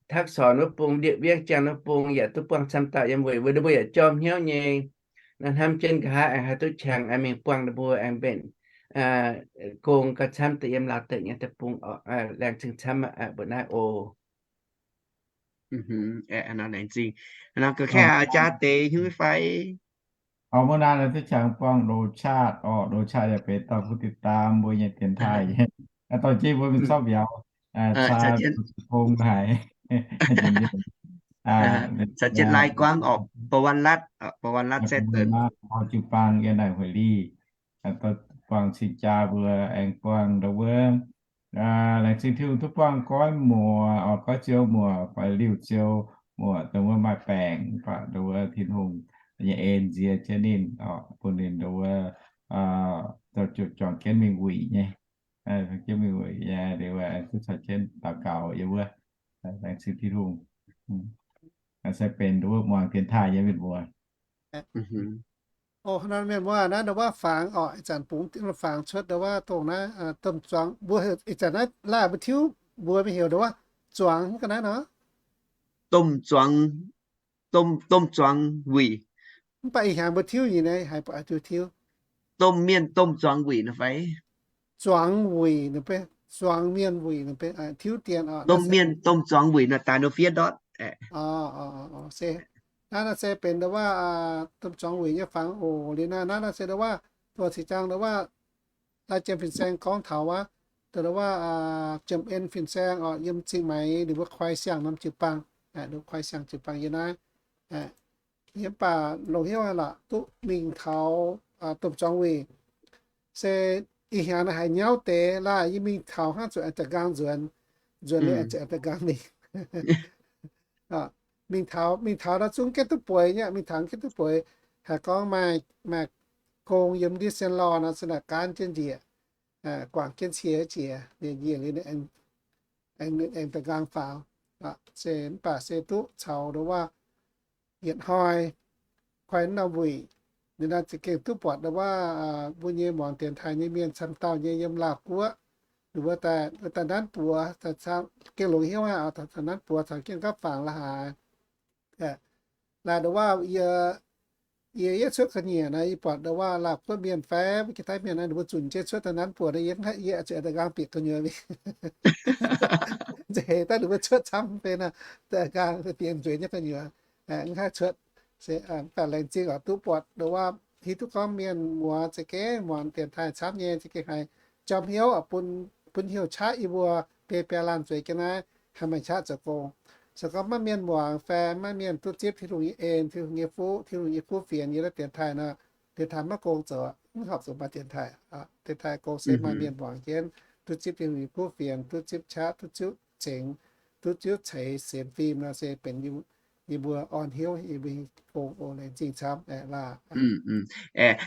ทักษร wuov bung, ndiev เวียงจันทน์ wuov bung yaac duqv buangh camv dauh yiem, weic wuov ninh mbuo yaac jorm hnyouv nyei. Nor hnamv jienv nqa'haav aengx haih duqv qangx aengx mingh buangh ninh mbuo aengx mbenc gong gauh camv deix yiem Laauh Deic nyei deic-bung, laengz zingh camv mbuo naaiv oc. Laengz zingh. Nor ga'kaeqv jaa deix hnyouv fai? Muoz naaiv duqv qangx buangh โดชาติ orqc, โดชาติ yaac benx dauh ผู้ติดตาม mbuo nyei dienx taaih. Dorh jienv mbuo mingh zorqv mbiauz, caa gong haic. Caux jienv lai guangv orqc, ประวัติรัฐ, ประวัติรัฐ se deix jiu-baang yiem naaic Hueix Li. Buangh cing-jaa mbuo aengx buangh ndau wuov. Laengz zingh Tin-Hungh duqv buangh goiv muoc, orqc, goiv ziouv muoc fai liuh ziouv muoc, ndau wuov maaih baengc, mv baac ndau wuov Tin-Hungh nyei en nziex jienv ninh, orqc, bun ninh ndau wuov zuqc juangc jienv mingh wuic nyei, jienv mingh wuic nyei, liuz duqv caux jienv daux gaux yiem wuov, laengz zingh Tin-Hungh. Se benx wuov muangx dienx taaih nyei mienh muoz. Mienh muoz naaiv, ndau wuov fangx oc, ih zanc bungx fangx cuotv ndau wuov dongh naaiv domh zuangx mbuo, ih zanc naaiv laaih mbuo tiuv mbuo mingh heuc ndau wuov zuangx ga'naaiv nor. Domh zuangx, domh zuangx wuic. Mv baac ih hnyangx mbuo tiuv nyei naaiv haiz buatc tiuv tiuv. Domh mienh domh zuangx wuic nor fai? Zuangx wuic nor, zuangx mienh wuic nor, tiuv dien oc. Domh mienh domh zuangx wuic nor daaih nor fiev ndortv. Se, naaiv nor se benx ndau wuov domh zuangx wuic nyei fangx oc. Liuz naaiv, naaiv nor se ndau wuov, doqc cingx zaang ndau wuov, naaiv Jiem Fin-Saeng gorngv taux wuov, ndau wuov, Jiem En Fin-Saeng oc, yiem Cing Maix, ninh mbuo koi siang norm jiu-baang, ninh mbuo koi siang jiu-baang yiem naaiv. Yie mv baac longc hnyouv haaix lorqc duqv mingh taux domh zuangx wuic. Se ih hnyangx naaiv haiz nyauv deix laaih, yie mingh taux hnangv zuqc aengx da'nqaang nzuonx, nzuonx liuz aengx zuqc aengx da'nqaang mingh. Mingh taux, mingh taux nor zungv gengh duqv bueix nyei, mingh taux gengh duqv bueix. Haiz gorngv maaih, maaih gong yiem ndiev sien lorh nor se naaic gaanv jienv njiec, guangc jienv cie jiex, njiec liuz aengx, aengx da'nqaang faaux. Se mv baac se duqv caux ndau wuov yietc hnoi koi norm wuic, ninh naaiv za'gengh duqv buatc ndau wuov mbuo nyei muangx dienx taaih nyei mienh camv dauh nyei yiem Laauh Guoqv, ninh mbuo daaih, daaih nanv buoz, gengh longc hnyouv aqv, daaih nanv buoz caux jienv gapv fangx la'haaix. Laaix ndau wuov yie, yie, yie cuotv ga'nyiec naaiv, yie buatc ndau wuov Laauh Guoqv mienh fai mbuo Janx-Taiv mienh naaiv, ninh mbuo zunc jienv cuotv daaih nanv buoz naaiv, yie, yie zuqc da'nqaang bieqc gu'nyuoz mingh. Nzengc daaih ninh mbuo cuotv camv fai naaiv, da'nqaang bieqc nzueic nyei gu'nyuoz, mv haih cuotv. Se mv baac laengz zingh oc, duqv buatc ndau wuov hiuv duqv gorngv mienh muoz za'gengh muangx dienx taaih camv nyei, za'gengh haiz jauv hnyouv oc, bun, bun heuc qaqv yie mbuo biei biaa laanh zueiz jienv naaiv haih maaih qaqv zoux gong. Se gorngv maiv mienh muangx fai maiv mienh duqv zipv Tin-Hungh nyei en, Tin-Hungh nyei fuqv, Tin-Hungh nyei kuv fienx yiem naaiv dienx taaih nor, dienx taaih maiv gong zoux, mv horpc zuqc maaih dienx taaih. Dienx taaih gong se maaih mienh muangx jienv, duqv zipv Tin-Hungh nyei kuv fienx, duqv zipv qaqv, duqv zipv cengx, duqv zipv ceix sienx fim nor se benx yie mbuo orn hnyouv, yie mbuo gong oc. Laengz zingh camv laah.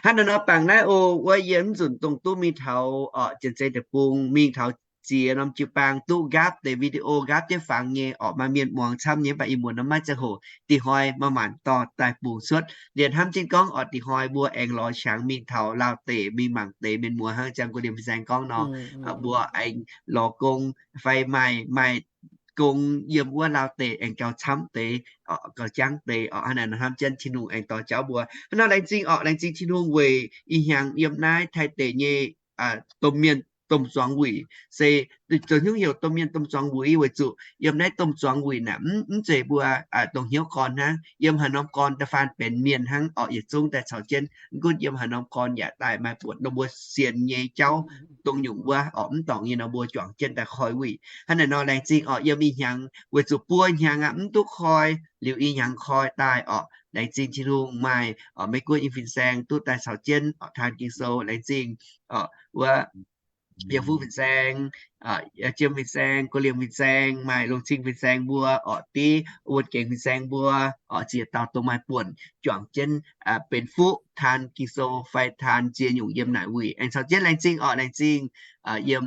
Hnangv naaiv nor bangc naaiv oc, wuov yie mv nzunc dongh duqv mingh taux oc, Janx-Zei Deic-Bung mingh taux ziex norm jiu-baang duqv nqaapv deix video nqaapv jienv fangx nyei oc, maaih mienh muangx camv nyei, mv baac ih muonz nor maiv ziangh hoc. Dinh hnoi maaih maanc dorh daaih bungx cuotv. Liemh hnamv jienv gorngv oc, dinh hnoi mbuo aengx lorz qangx mingh taux Laauh deic mingh mangc deix mienh muoz hnangv jang gu'ndiev fin-saeng gorngv nor, mbuo aengx lorz gong fai maaih, maaih gong yiem wuov Laauh deic aengx gauh camv deix, gauh jangv deix oc. Hnangv naaiv nor hnamv jienv Tin-Hungh aengx dorh jauv mbuo. Hnangv nor laengz zingh oc, laengz zingh Tin-Hungh weic ih hnyangx yiem naaiv Taiv deic nyei domh mienh domh zuangx wuic. Se zoux hnyouv heuc domh mienh domh zuangx wuic weic zuqc yiem naaiv domh zuangx wuic naaic mv, mv zeiz mbuo dongh hnyouv gorn hnangv. Yiem haaix norm gorn da'faanh benx mienh hnangv oc, yietc zungv daaih caux jienv. Mv gunv yiem haaix norm gorn yaac daaih maaih buonc norm mbuo sienx nyei jauv dongh nyungc wuov oc, mv dorngc nyei nor mbuo juangc jienv daaih koi wuic. Hnangv naaic nor laengz zingh oc, yiem ih hnyangx weic zuqc buo hnyangx aqv mv duqv koi, liuz ih hnyangx koi daaih oc, laengz zingh Tin-Hungh maaih oc, Meiv Guoqv nyei fin-saeng duqv daaih caux jienv oc, Taan Ging-Sou, laengz zingh oc, wuov Yiem Fuqv fin-saeng, Jiem fin-saeng, Guoqv Liemh fin-saeng, maaih Longc Cing fin-saeng mbuo oc, div Wuonh Gengx fin-saeng mbuo oc, ziex dauh dongh maaih buonc juangc jienv benx fuqv taan Ging-Sou fai taan ziex nyungc yiem naaic wuic. Aengx caux jienv laengz zingh oc, laengz zingh yiem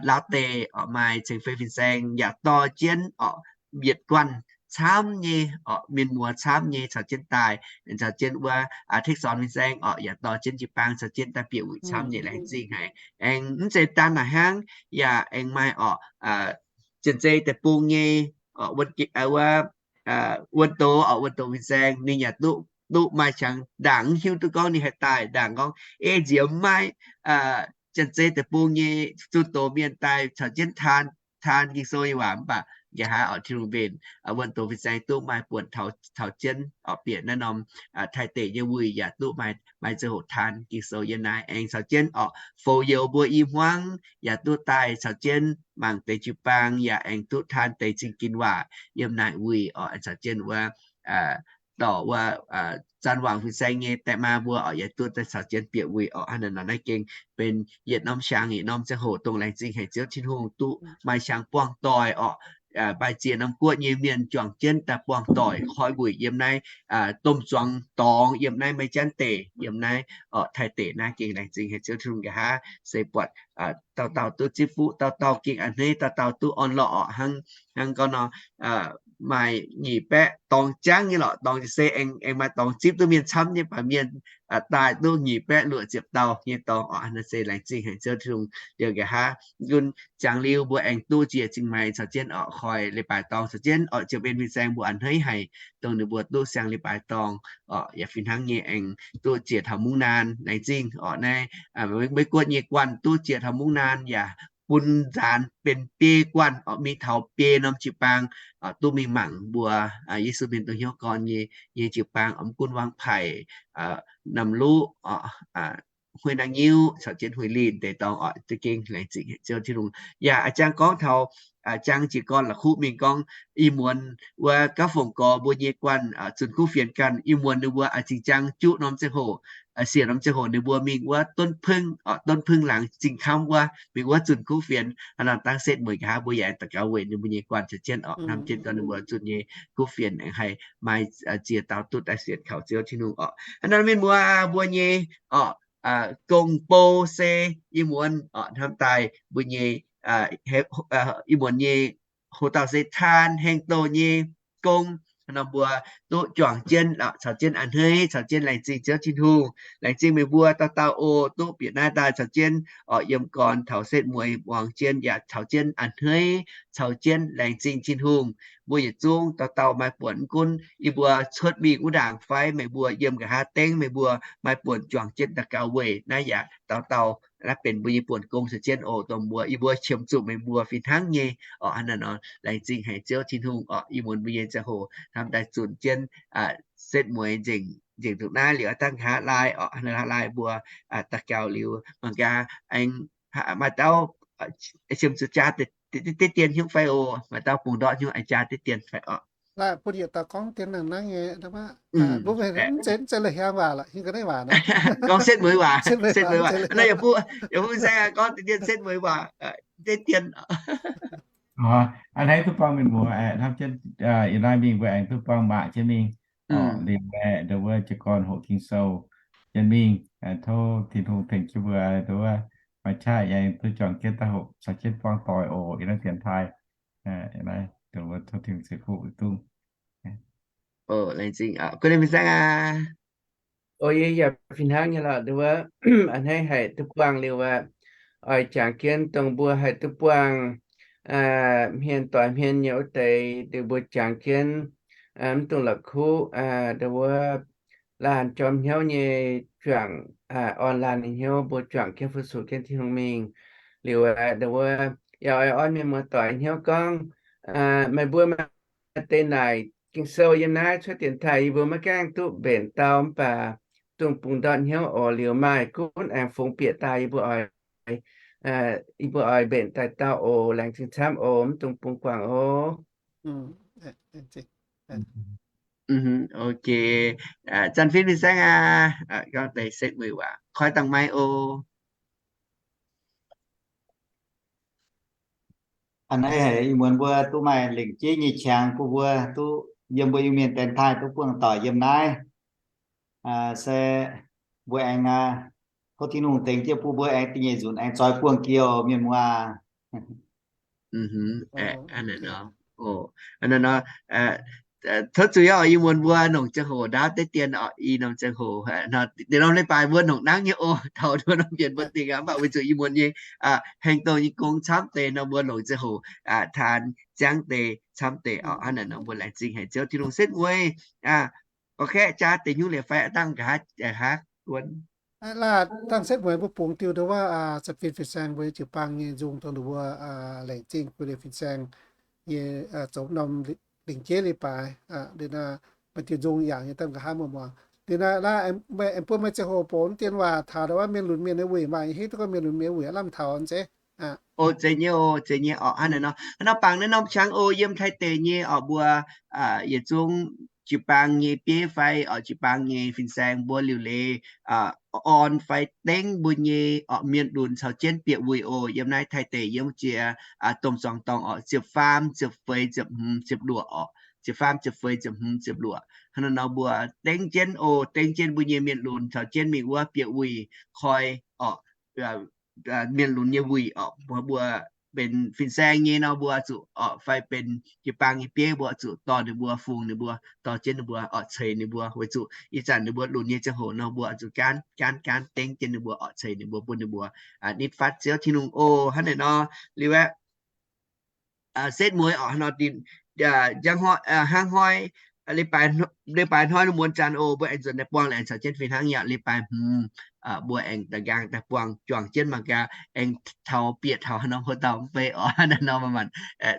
Laauv deic oc, maaih Ceng Fei fin-saeng yaac dorh jienv oc, yietc guanh camv nyei oc, mienh muoz camv nyei caux jienv daaih, caux jienv wuov Tekv Sorn fin-saeng oc, yaac dorh jienv jiu-baang caux jienv daaih bieqc wuic camv nyei, laengz zingh haic. Aengx mv zeiz daan naaic hnangv, yaac aengx maaih oc, Janx-Zei Deic-Bung nyei oc, wuov, wuov doz oc, wuov doz fin-saeng ninh yaac duqv, duqv maaih qangx ndaangc, mv hiuv duqv gorngv ninh haih daaih ndaangc gorngv, ei nziemx maaih Janx-Zei Deic-Bung nyei zunh doz mienh daaih caux jienv taan, taan Ging-Sou nyei waac, mv baac nqa'haav oc, Tin-Hungh mbenc wuov doz fin-saeng duqv maaih buonc taux, taux jienv oc, bieqc naaiv norm Taiv deic nyei wuic yaac duqv maaih, maaih ziangh hoc taan Ging-Sou yiem naaiv. Aengx caux jienv oc, foux youz mbuo i hmuangv yaac duqv daaih caux jienv mangc deix jiu-baang, yaac aengx duqv taan deix zingh ginx waac yiem naaic wuic oc. Aengx caux jienv wuov dorc wuov Zan Wangc fin-saeng nyei die maa mbuo oc, yaac duqv daaih caux jienv bieqc wuic oc. Hnangv naaic nor naaiv gengh benx yietc norm siang yietc norm ziangh hoc dongh laengz zingh haic Ziouv Tin-Hungh duqv maaih siang buangh doic oc, maaih ziex norm guoqv nyei mienh juangc jienv daaih buangh doic koi wuic yiem naaiv domh zuangx dorngx, yiem naaiv maiv janv deic, yiem naaiv Taiv deic naaiv. Gengh laengz zingh haic Ziouv Tin-Hungh nqa'haav se buatc dauh dauh duqv zipv fuqv, dauh dauh gengh a'hneiv, dauh dauh duqv orn-lorqc orqc. Hnangv, hnangv gorngv nor, maaih nyic baeqv dorngx jangv nyei lorqc, dorngx se aengx, aengx maaih dorngx zipv duqv mienh camv nyei, baac mienh daaih duqv nyic baeqv luoqc ziepc dauh nyei dorngx orqc. Naaiv se laengz zingh haic Ziouv Tin-Hungh liuz nqa'haav. Gunv jangx liuz mbuo aengx duqv jiex cing-maix caux jienv orqc, koi leiz-baaix dorngx caux jienv orqc, ziouc mbenc fin-saeng mbuo a'hneiv haic, dongh ninh mbuo duqv siang leiz-baaix dorngx orqc. Yaac fih hnangv nyei aengx duqv jiex taux mungv naanh. Laengz zingh orqc, naaiv Meiv Guoqv nyei guanh duqv jiex taux mungv naanh yaac bun nzaanx benx biei guanh orqc, mingh taux biei norm jiu-baang duqv mingh mangc mbuo Yesu mienh dongh hnyouv gorn nyei, nyei jiu-baang, mv gunv Wangv Paic, Namc Luqv, Huih Naang Nyiuv caux jienv Huih Linh deix dorngx orqc. Za'gengh laengz zingh Ziouv Tin-Hungh. Yaac a'jang gorngv taux jang jiez gorn la'kuqv mingh gorngv, ih muonz wuov Gauv Fongc Gorx mbuo nyei guanh zunh kuv fienx ganh, ih muonz ninh mbuo a'cing jang juqv norm ziangh hoc, siec norm ziangh hoc ninh mbuo mingh wuov Donv Pengv, Donv Pengv laangz zingh kamv wuov, mingh wuov zunh kuv fienx. Hnangv nor dangv setv mueiz nqa'haav mbuo yaac daux gaux weic ninh mbuo nyei guanh caux jienv orqc, hnamv jienv dongh ninh mbuo zunh nyei kuv fienx aengx haih maaih ziex dauh duqv daaih sienx kaux Ziouv Tin-Hungh orqc. Hnangv nor mienh muoz, mbuo nyei orqc, gong-bou se ih muonz orqc, hnamv daaih mbuo nyei, ih muonz nyei hoc dauh se taan heng douh nyei gong. Nor mbuo duqv juangc jienv caux jienv a'hneiv, caux jienv laengz zingh Ziouv Tin-Hungh. Laengz zingh meih mbuo dauh dauh oc, duqv bieqc naaiv daaih caux jienv orqc, yiem gorn taux setv mueiz muangx jienv yaac caux jienv a'hneiv, caux jienv laengz zingh Tin-Hungh. Mbuo yietc zungv dauh dauh maaih buonc, mv gunv yie mbuo cuotv mingh wuov ndaangc fai meih mbuo yiem nqa'haav dengv, meih mbuo maaih buonc juangc jienv daux gaux weic naaiv yaac dauh dauh naaiv benx mbuo nyei buonc gong caux jienv oc. Dongh mbuo yie mbuo qiemx zuqc meih mbuo fih hnangv nyei orqc. Hnangv naaiv nor laengz zingh haic Ziouv Tin-Hungh orqc, ih muonz mbuo nyei ziangh hoc hnamv daaih zunc jienv setv mueiz nzengc, nzengc zuqc naaiv liuz, dangh nqa'haav laai orqc, nqa'haav laai mbuo daux gaux liuz mangc gaax aengx maaih dauh qiemx zuqc jaa deix dien hnyouv fai oc, maaih dauh bungx ndortv hnyouv aengx jaa deix dien fai orqc. Bun yietc dauh gorngv dien nangv nangv nyei, mv zeiz la'hiaang waac lorqc, gorngv setv mueiz waac, setv mueiz waac. Naaiv yaac bun, yaac bun saeng gorngv deix dien setv mueiz waac, deix dien. A'hneiv duqv buangh mienh muoz, hnamv jienv yiem naaiv mingh mbuo aengx duqv buangh maac jienv mingh. Liuz aeqv, ndau wuov jiez gorn hoqc Ging-Sou jienv mingh. Tov Tin-Hungh tengx jienv mbuo ndau wuov maaih qaqv aengx duqv juangc jienv daaih hoqc caux jienv buangh doic oc. Yiem naaiv dienx taaih, naaiv ndau wuov tov Tin-Hungh ceix fuqv yietc zungv. Laengz zingh, guei fin saeng aac. O, yie yaac fih hnangv nyei lorqc, ndau wuov a'hneiv haih duqv buangh liuz aqv, oix jangx jienv dongh mbuo haih duqv buangh hmien doix hmien nyei wuov deix, ndau mbuo jangx jienv mv dungx la'kuqv, ndau wuov laanh jorm hnyouv nyei juangc, orn laanh nyei hnyouv mbuo juangc jienv fu-sux jienv Tin-Hungh mingh. Liuz aeqv, ndau wuov yaac oix orn mienh muoz doic hnyouv gorngv, meih mbuo maaih deix naaic Ging-Sou yiem naaiv cuotv dienx taaih, yie mbuo maiv gaengh duqv mbenc dau mv baac dungx bungx ndortv hnyouv oc. Liuz maaih gunv aengx fungx bieqc daaih, yie mbuo oix, yie mbuo oix mbenc daaih dau oc. Laengz zingh camv oc. Mv dungx bungx guangc oc. Ok, zanc fim fin saeng aac, gorngv deix setv mueiz waac, koi dangh maiv oc. A'hneiv haic, ih muonz mbuo duqv maaih lengc jeiv nyei qangx bun mbuo duqv yiem mbuo Iu-Mienh dienx taaih duqv buangh doic yiem naaiv. Se mbuo aengx tov Tin-Hungh tengx jienv bun mbuo aengx da'nyeic nzunc aengx zoix buangh jiex mienh muoz. Tov zuiz oc, ih muonz mbuo longc ziangh hoc ndaauv deix dien oc, i norm ziangh hoc, deix norm leiz-baaix mbuo longc nangv nyei oc, taux mbuo norm mbienx mbuo dingc aqv, mv baac weic zuqc ih muonz nyei heng douh nyei gong camv deix nor mbuo longc ziangh hoc taan ziangv deix camv deix oc. Hnangv naaic nor mbuo laengz zingh haic Ziouv Tin-Hungh setv mueiz. Gorngv kaeqv jaa deix hnyouv liuz fai dangh nqa'haav guon. Laah dangh setv mueiz mbuo bungx diuh ndau wuov zanc fim fin saeng mbuo nyei jiu-baang nyei nzung dongh ninh mbuo laengz zingh guei liuz fin saeng nyei zoux norm lingc jeiv leiz-baaix. Liuz naaiv maaih diuh nzung yangh nyei dangh nqa'haav muoz muangx. Liuz naaiv laah aengx bun meih ziangh hoc bungx dien waac taux ndau wuov mienh lunx mienh nyei wuic, maaih hiuv duqv gorngv mienh lunx mienh wuic lamh taux zeiz. O, zeiz nyei oc, zeiz nyei oc. Hnangv naaic nor, hnangv nor bangc naaiv norm qangx oc, yiem Taiv deic nyei oc, mbuo yietc zungv jiu-baang nyei bieiv fai orqc, jiu-baang nyei fin-saeng mbuo liuc leiz orn fai dengv mbuo nyei orqc mienh lunx caux jienv bieqc wuic oc. Yiem naaiv Taiv deic yiem jiex domh zuangx dorngh orqc, ziepc faam, ziepc feix, ziepc hmz, ziepc luoqc orqc, ziepc faam, ziepc feix, ziepc hmz, ziepc luoqc. Hnangv naaiv nor mbuo dengv jienv oc, dengv jienv mbuo nyei mienh lunx caux jienv mingh wuov bieqc wuic koi orqc, mienh lunx nyei wuic orqc, mbuo benx fin-saeng nyei nor mbuo zuqc orqc, fai benx jiu-baang nyei bieiv mbuo zuqc dorh ninh mbuo, fungx ninh mbuo, dorh jienv ninh mbuo orqc, ceix ninh mbuo, weic zuqc ih zanc ninh mbuo lunx nyei ziangh hoc nor mbuo zuqc gaanv gaanv gaanv dengv jienv ninh mbuo orqc, ceix ninh mbuo, bun ninh mbuo nitv fatv Ziouv Tin-Hungh oc. Hnangv naaiv nor liuz aeqv, setv mueiz orqc, hnangv nor, hnangv hnoi, leiz-baaix hnoi lungh muonz zanc oc, mbuo aengx nzuonx daaih buangh laengz caux jienv fih hnangv yaac leiz-baaix hmz mbuo aengx da'nqaang daaih buangh juangc jienv mangc gaax aengx taux bieqc taux haaix norm hoc dauh mv bei orqc. Hnangv naaiv nor manc-manc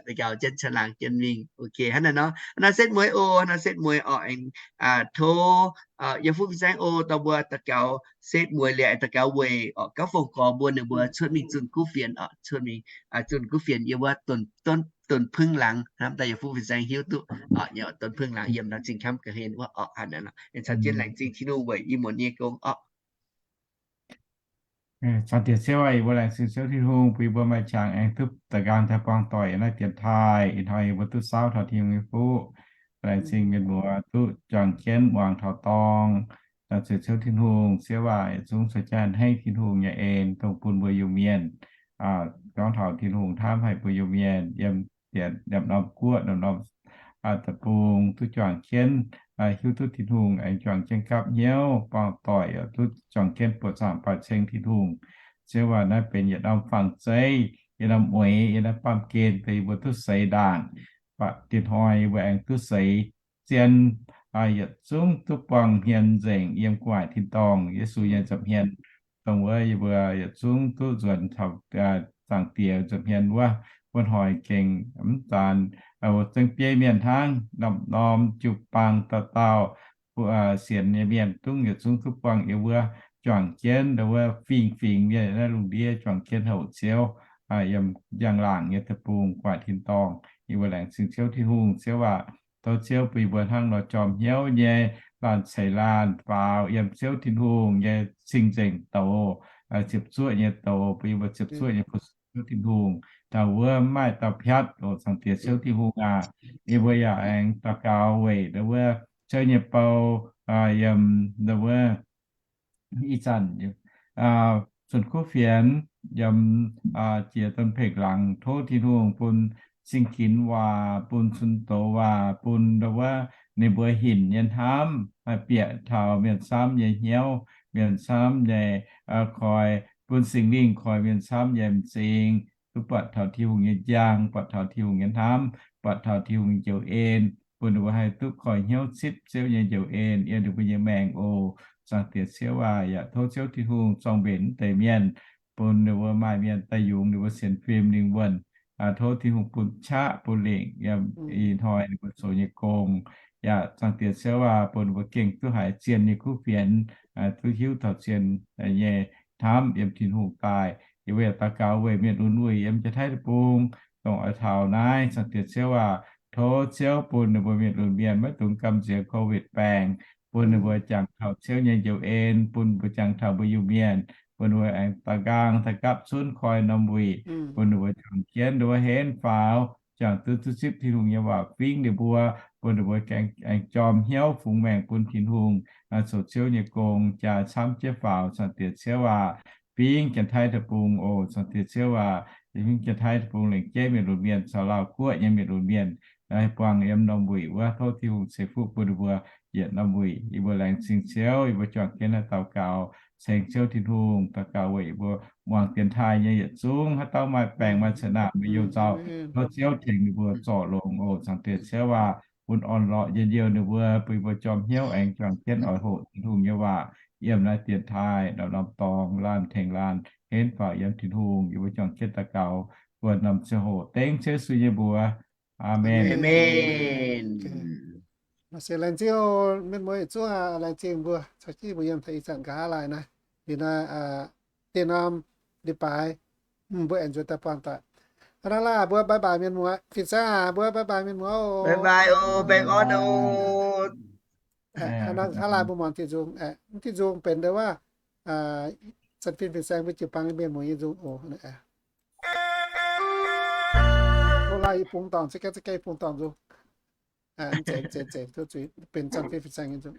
daux gaux jienv caangh laangh jienv mingh. Ok, hnangv naaiv nor, hnangv naaiv setv mueiz oc, hnangv naaiv setv mueiz orqc, aengx tov yiem fuqv fin-saeng oc, dorh mbuo daux gaux setv mueiz liuz aengx daux gaux weic orqc, gauv fongc gorx mbuo ninh mbuo cuotv mingh zunh kuv fienx orqc, cuotv mingh zunh kuv fienx yiem wuov Donx Pưng Laangz hnamv daaih yiem fuqv fin-saeng hiuv duqv orqc, yiem Donx Pưng Laangz yiem naaiv Zingh Kamv ga'hlen wuov orqc. Hnangv naaiv nor aengx caux jienv laengz zingh Tin-Hungh weic i muonz nyei gong orqc. Caux diec Ziouv aac, yie mbuo laengz zingh Ziouv Tin-Hungh bun yie mbuo maaih qangx aengx duqv da'nqaang daaih buangh doic yiem naaiv dienx taaih. Ih hnoi yie mbuo duqv saauv taux Tin-Hungh nyei fuqv. Laengz zingh mienh muoz duqv juangc jienv muangx taux dorngh. Laengz zingh Ziouv Tin-Hungh, Ziouv aac, yietc zungv caux jienv a'hneiv Tin-Hungh nyei en dongh bun mbuo Iu-Mienh gorngv taux Tin-Hungh hnamv haic mbuo Iu-Mienh yiem norm-norm guoqv, norm-norm deic-bung duqv juangc jienv hiuv duqv Tin-Hungh aengx juangc jienv gapv hnyouv buangh doic, duqv juangc jienv buoqc zaangc baaux ceng Tin-Hungh. Ziouv aac, naaiv benx yietc norm fangx zeiv, yietc norm mueix, yietc norm baamh gen deix yie mbuo duqv seix ndaangc. Baac diex hnoi yie mbuo aengx duqv seix zien, yietc zungv duqv buangh hmien nzengc yiem gu'nguaaic tin-dorngh Yesu nyei nza'hmien, dongh wuov yie mbuo yietc zungv duqv nzuonx taux Zaangc Diex nza'hmien wuov, wuov hnoi gengh mv zanc zengv bieiv mienh hnangv, norm-norm jiu-baang dauh dauh sienx nyei mienh dungv yietc zungv duqv buangh yiem wuov juangc jienv, wuov fingx-fingx mienh naaiv lungh ndiev juangc jienv hoqc Ziouv yiem njang-laangc nyei deic-bung gu'nguaaic tin-dorngh. Yie mbuo laengz zingh Ziouv Tin-Hungh. Ziouv aac, tov Ziouv bun yie mbuo hnangv nor jorm hnyouv nyei, laanh ceix laanh faaux yiem Ziouv Tin-Hungh nyei cing-nzengc doz, ziepc zuoqv nyei doz, bun yie mbuo ziepc zuoqv nyei fu-sux Ziouv Tin-Hungh, taux wuov mv maaih dauh piatv oc. Zaangc Diex Ziouv Tin-Hungh aac, yie mbuo yaac aengx daux gaux weic wuov Ziouv nyei bou yiem wuov ih zanc zunh kuv fienx yiem jiex Donx Pengx Laangz. Tov Tin-Hungh bun cing-ginx waac, bun cun-doz waac, bun wuov ninh mbuo hinc nyei hnamv bieqc taux mienh camv nyei hnyouv, mienh camv nyei koi, bun Singx Lingh koi mienh camv nyei m'zing, duqv buatc taux Tin-Hungh nyei njang, buatc taux Tin-Hungh nyei hnamv, buatc taux Tin-Hungh nyei njoux en, bun ninh mbuo haih duqv koi hnyouv cipv Ziouv nyei njoux en yiem ninh mbuo nyei maengc oc. Zaangc Diex Ziouv aac, yaac tov Ziouv Tin-Hungh zorng mbenc mv deix mienh, bun ninh mbuo maaih mienh daaih yungz ninh mbuo sienx fim lingh wuonh. Tov Tin-Hungh bun qaqv bun lingc yiem ih hnoi ninh mbuo zoux nyei gong. Yaac Zaangc Diex Ziouv aac, bun ninh mbuo gengh duqv haiz zien nyei kuv fienx, duqv hiuv taux zien nyei hnamv yiem Tin-Hungh daaih. Yie mbuo yaac daux gaux weic mienh lunx wuic yiem Janx-Taiv deic-bung, dongh oix taux naaiv. Zaangc Diex Ziouv aac, tov Ziouv bun ninh mbuo mienh lunx mienh maiv dungx gamh nziex Covid baengc, bun ninh mbuo jangx taux Ziouv nyei njoux en, bun mbuo jangx taux mbuo Iu-Mienh, bun ninh mbuo aengx daaih nqaang daaih gapv zunv koi norm wuic, bun ninh mbuo juangc jienv ninh mbuo henv faaux, juangc duqv duqv zipv Tin-Hungh nyei waac fingx ninh mbuo, bun ninh mbuo aengx jorm hnyouv fungx maengc bun Tin-Hungh, zoux Ziouv nyei gong, jaa camv jienv faaux. Zaangc Diex Ziouv aac, fingx Janx-Taiv deic-bung oc. Zaangc Diex Ziouv aac, fingx Janx-Taiv deic-bung lengc jeiv mienh lunx mienh caux Laauh Guoqv nyei mienh lunx mienh, buangh yiem norm wuic wuov, tov Tin-Hungh ceix fuqv bun ninh mbuo yietc norm wuic. Yie mbuo laengz zingh Ziouv, yie mbuo juangc jienv naaiv daux gaux, ceng Ziouv Tin-Hungh, daux gaux weic yie mbuo muangx dienx taaih nyei yietc zungv haaix dauh maaih baengc maaih ceix naamh mbuo you nzauh, tov Ziouv tengx ninh mbuo zorc longx oc. Zaangc Diex Ziouv aac, bun orn-lorqc njien-youh ninh mbuo, bun yie mbuo jorm hnyouv aengx juangc jienv oix hoqc Tin-Hungh nyei waac yiem naaiv dienx taaih, norm-norm dorngx, laanh tengx laanh henv faaux yiem Tin-Hungh. Yie mbuo juangc jienv daux gaux buonc norm ziangh hoc dengv Ziouv Yesu nyei mbuox. Aamen. Aamen. Maaih seix laengz zingh mienh muoz yietc zungv, laengz zingh mbuo caux jienv mbuo yiem taux ih zanc nqa'haav laai naaiv. Liuz nor, deix norm leiz-baaix mbuo aengx nzuonx daaih buangh doic. Hnangv naaiv laah, mbuo bye bye mienh muoz. Fin-saeng aac, mbuo bye bye mienh muoz oc. Bye bye oc, baengh orn oc. Hnangv naaiv mbuo muangx Tin-Hungh, Tin-Hungh benx ndau wuov, zanc-fin fin-saeng mbuo jiu-baang mienh muoz nyei nzung oc. Ov, laaih i bung dorngh, za'gengh za'gengh i bung dorngh nzung. Benx zanc-fin fin-saeng nyei nzung.